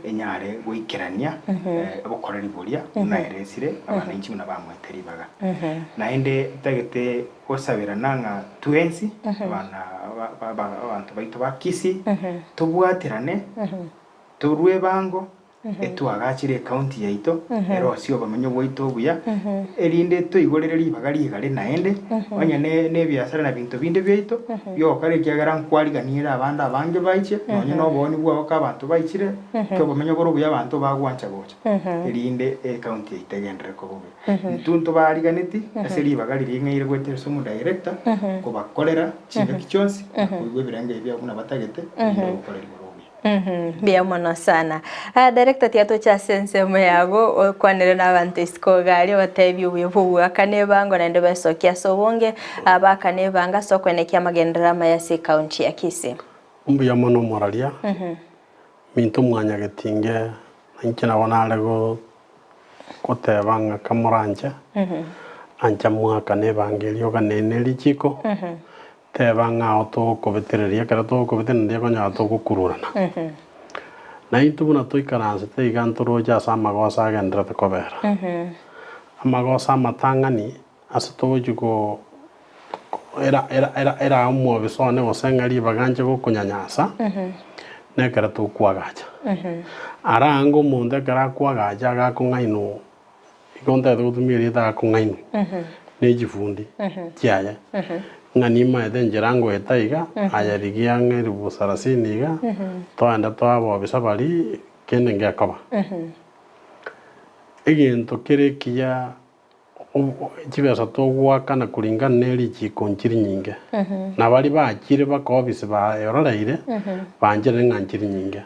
enyare goikerania obokoreri boria buna eresire abananchi buna bamoete ribaga. Naende ntagete gosaberana ng'a twensi abana abanto baito ba Kisii tobwaterane torue ebango Etwagachire ecounty yaito erosie obomenyo bwaito obuya, erinde toigorere ribaga rigare naende, onye nebiasara na binto binde biaito biogokora ekiagera nkwariganiere abande abange baiche, nonye nobooni bwao ka abanto baichire, ki obomenyo bore obuya abanto bagwancha gocha, erinde ecounty yaito egenderere koba obuya. Intwe ntobariganeti ase ribaga riria ing'aire goetera ase omodirector, kobakorera chingaki chionsi na koigwa ebirengo ebi biabo buna batagete, erinde obokoreri bore obuya.
Mbuya mono sana. Ah, director tiga toche ase ensemo yago okwanere na abanto isiko iga aria obatebie obuya bwa ogoakana ebango naende obesokie ase obonge ah, baakane ebango ase okoenekia amagenderero amaya ase ecounty ya Kisii.
Mbuya mono omoraria, minto mwanyagetinge na inche nabo nare go goteba ng'a kamoranche, ancha moakane ebango eria oganene richiko, Teba ng'a ao togokobetereria, ekero togokobetereria konyora togokururana. Na intwe buna toikaransete iga ntoroche ase amagoso agenderete kobera. Amagoso amatang'ani ase togochia ko era era era era omobisa one gose ng'a ribaga nche gokonyanyasa, nekero tokwagacha. Ara ange omonto ekero akwagacha iga akong'ainwa Igo ntagete gotumia erieta akong'ainwa ne chifundi chiaye, ng'a nimaete enchera ngoeta iga, aye rigia ang'e elifu sarasini iga, toende toe abobisa baria, kende ngekoba. Egento kere ekiya chibesa togoakana kuringana ne richiko nchiri nyinge, na baria bachire baka ofisi baeroreire, bancherire ng'a nchiri nyinge.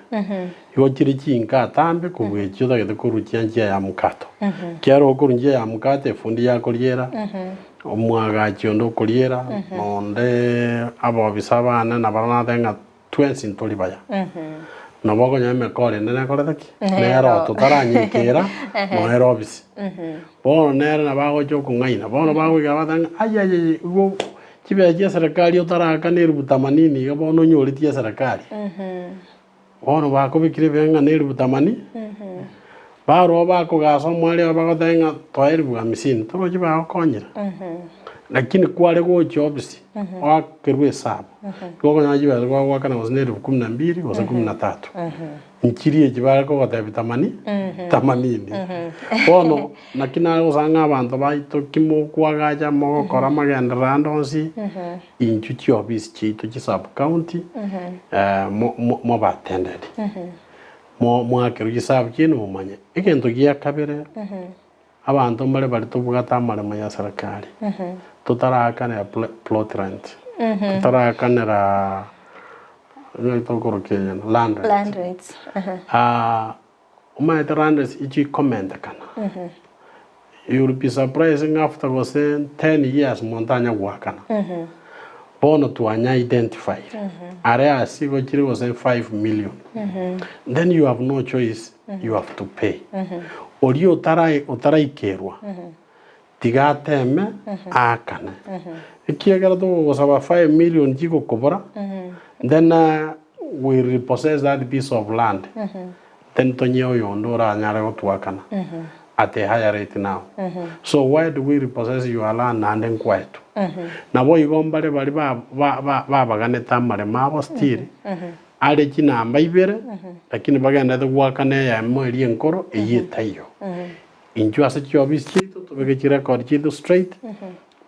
Igo chire chinka atambe kobua echio otagete koruchia njia ya mkato. Ekiagera okorwa njia ya mkato efundi yakoriera, omwagachi onde okoriera, na onde abobisa abane nabarabwo natebe ng'a twensi ntori baya. Nabo okonyora emekora ende nekorete ki? Nero totaranyeikera nonya ere obisi. Bono nere nabo agocha okong'aina, bono bagoika bateba ng'a ayayaya igo chibesa chia eserekari otarakana elifu themanini iga bono onyoretie eserekari. Bono bakobekire ebibe ng'a nelifu thamani, baroo bakogasa omware obo bagoteba ng'a toe elifu hamsini, torochi bagokonyera. Lakini kware gocha ofisi, oakerwe esabu, igo okonyora chibesa bagoakana gose ne elifu kumi na mbili gose kumi na tatu. Nchiria echi bare kogotebia thamani, thamanini. Bono naki nare gosanga ng'a abanto baito ki mokwagacha mogokora amagenderero ande onsi, Inchuo chiofisi chiaito chi sub county mobatendere, moakerwe chisabu chiaino momanye. Egento gia kabere, abanto mbare baria tobwate amaremo ya serikali, totaraakanera plot rent, totaraakanera ng'ai tokoroka eyio land rent. Omanyete land rates echikomentekana, you will be surprised ng'a after gose 10 years monto anya goakana. Bono twanya identified are ase igo chire gose 5 million, then you have no choice you have to pay. Oria otara otaraikerwa tiga ateme aakane, ekiagera togogosaba 5 million chigokobora then we repossess that piece of land. Tentonyia oyonde oranyare gotwakana at a higher rate now. So why do we repossess your land naende nkwaetwe? Naboigo mbare baria ba ba ba babaganete amaremo abo still are chinamba ibere lakini bagenderete goakana eyemo eria enkoro eyio etaiyo. Inchuo ase chiofisi chiaito tobeke chirecord chiaito straight,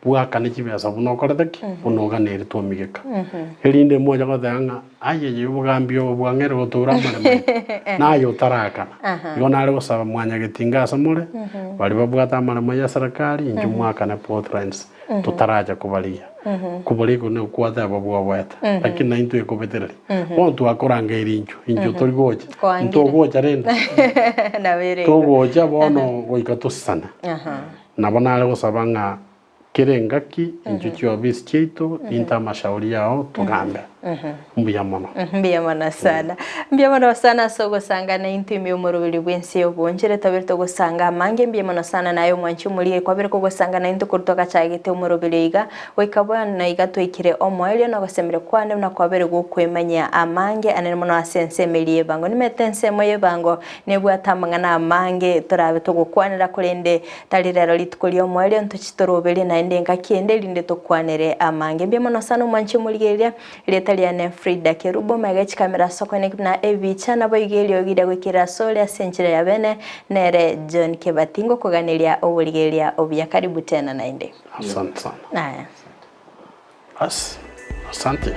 bwakane chibesa buna okorete ki? Buna oganeiri twomigeka. Erinde moche goteba ng'a aye yaya obogambi obo bwang'eire gotoura amaremo aito, naye otarakana. Igo nare gosaba mwanyagetinga ase more, baria babwate amaremo ya eserekari, inchuo mwakane both lines, totaracha kobarigia. Kobora iko nigo kwateba bwoboete, lakini naintwe ekobetereria. Bono twakorangeiri inchuo, inchuo tori gocha,
Kwangire.
ntogocha rende.
Nabo ere igo.
Togocha bono goika tosisane. Nabo nare gosaba ng'a kera engaki inchuo chiofisi chiaito ninte amashauri yao togambe. Mbuya mono.
Mbuya mono sana. Mbuya mono sana ase ogosanga naintwe ime omoroberi bw'ense y'obonchore twabere togosanga amange mbuya mono sana naye omwanchi omoriri kwabere kogosanga naintwe korwa twagachagete omoroberi oyo iga goika bono iga twaikire omoerio na ogosemeria kwane buna kwabere gokwemanyia amange anene mono ase ensemo eria y'ebango. Nimete ensemo y'ebango nebwate amang'ana amange torabe togokwanera korende Tari rero rituko ri'omoerio ntochie toroberie naende engaki ende erinde tokwanere amange. Mbuya mono sana omwanchi omorigereria, erieta riane Frida Kerubo, magega chikamera ase okoeneki buna ebicha naboigo eriogi riria goikera asore ase enchera ya bene, nere John Kebati ngokoganeria oborigereria obuya. Karibu tena naende.
Asante sana.
Aya.
Bas, asante.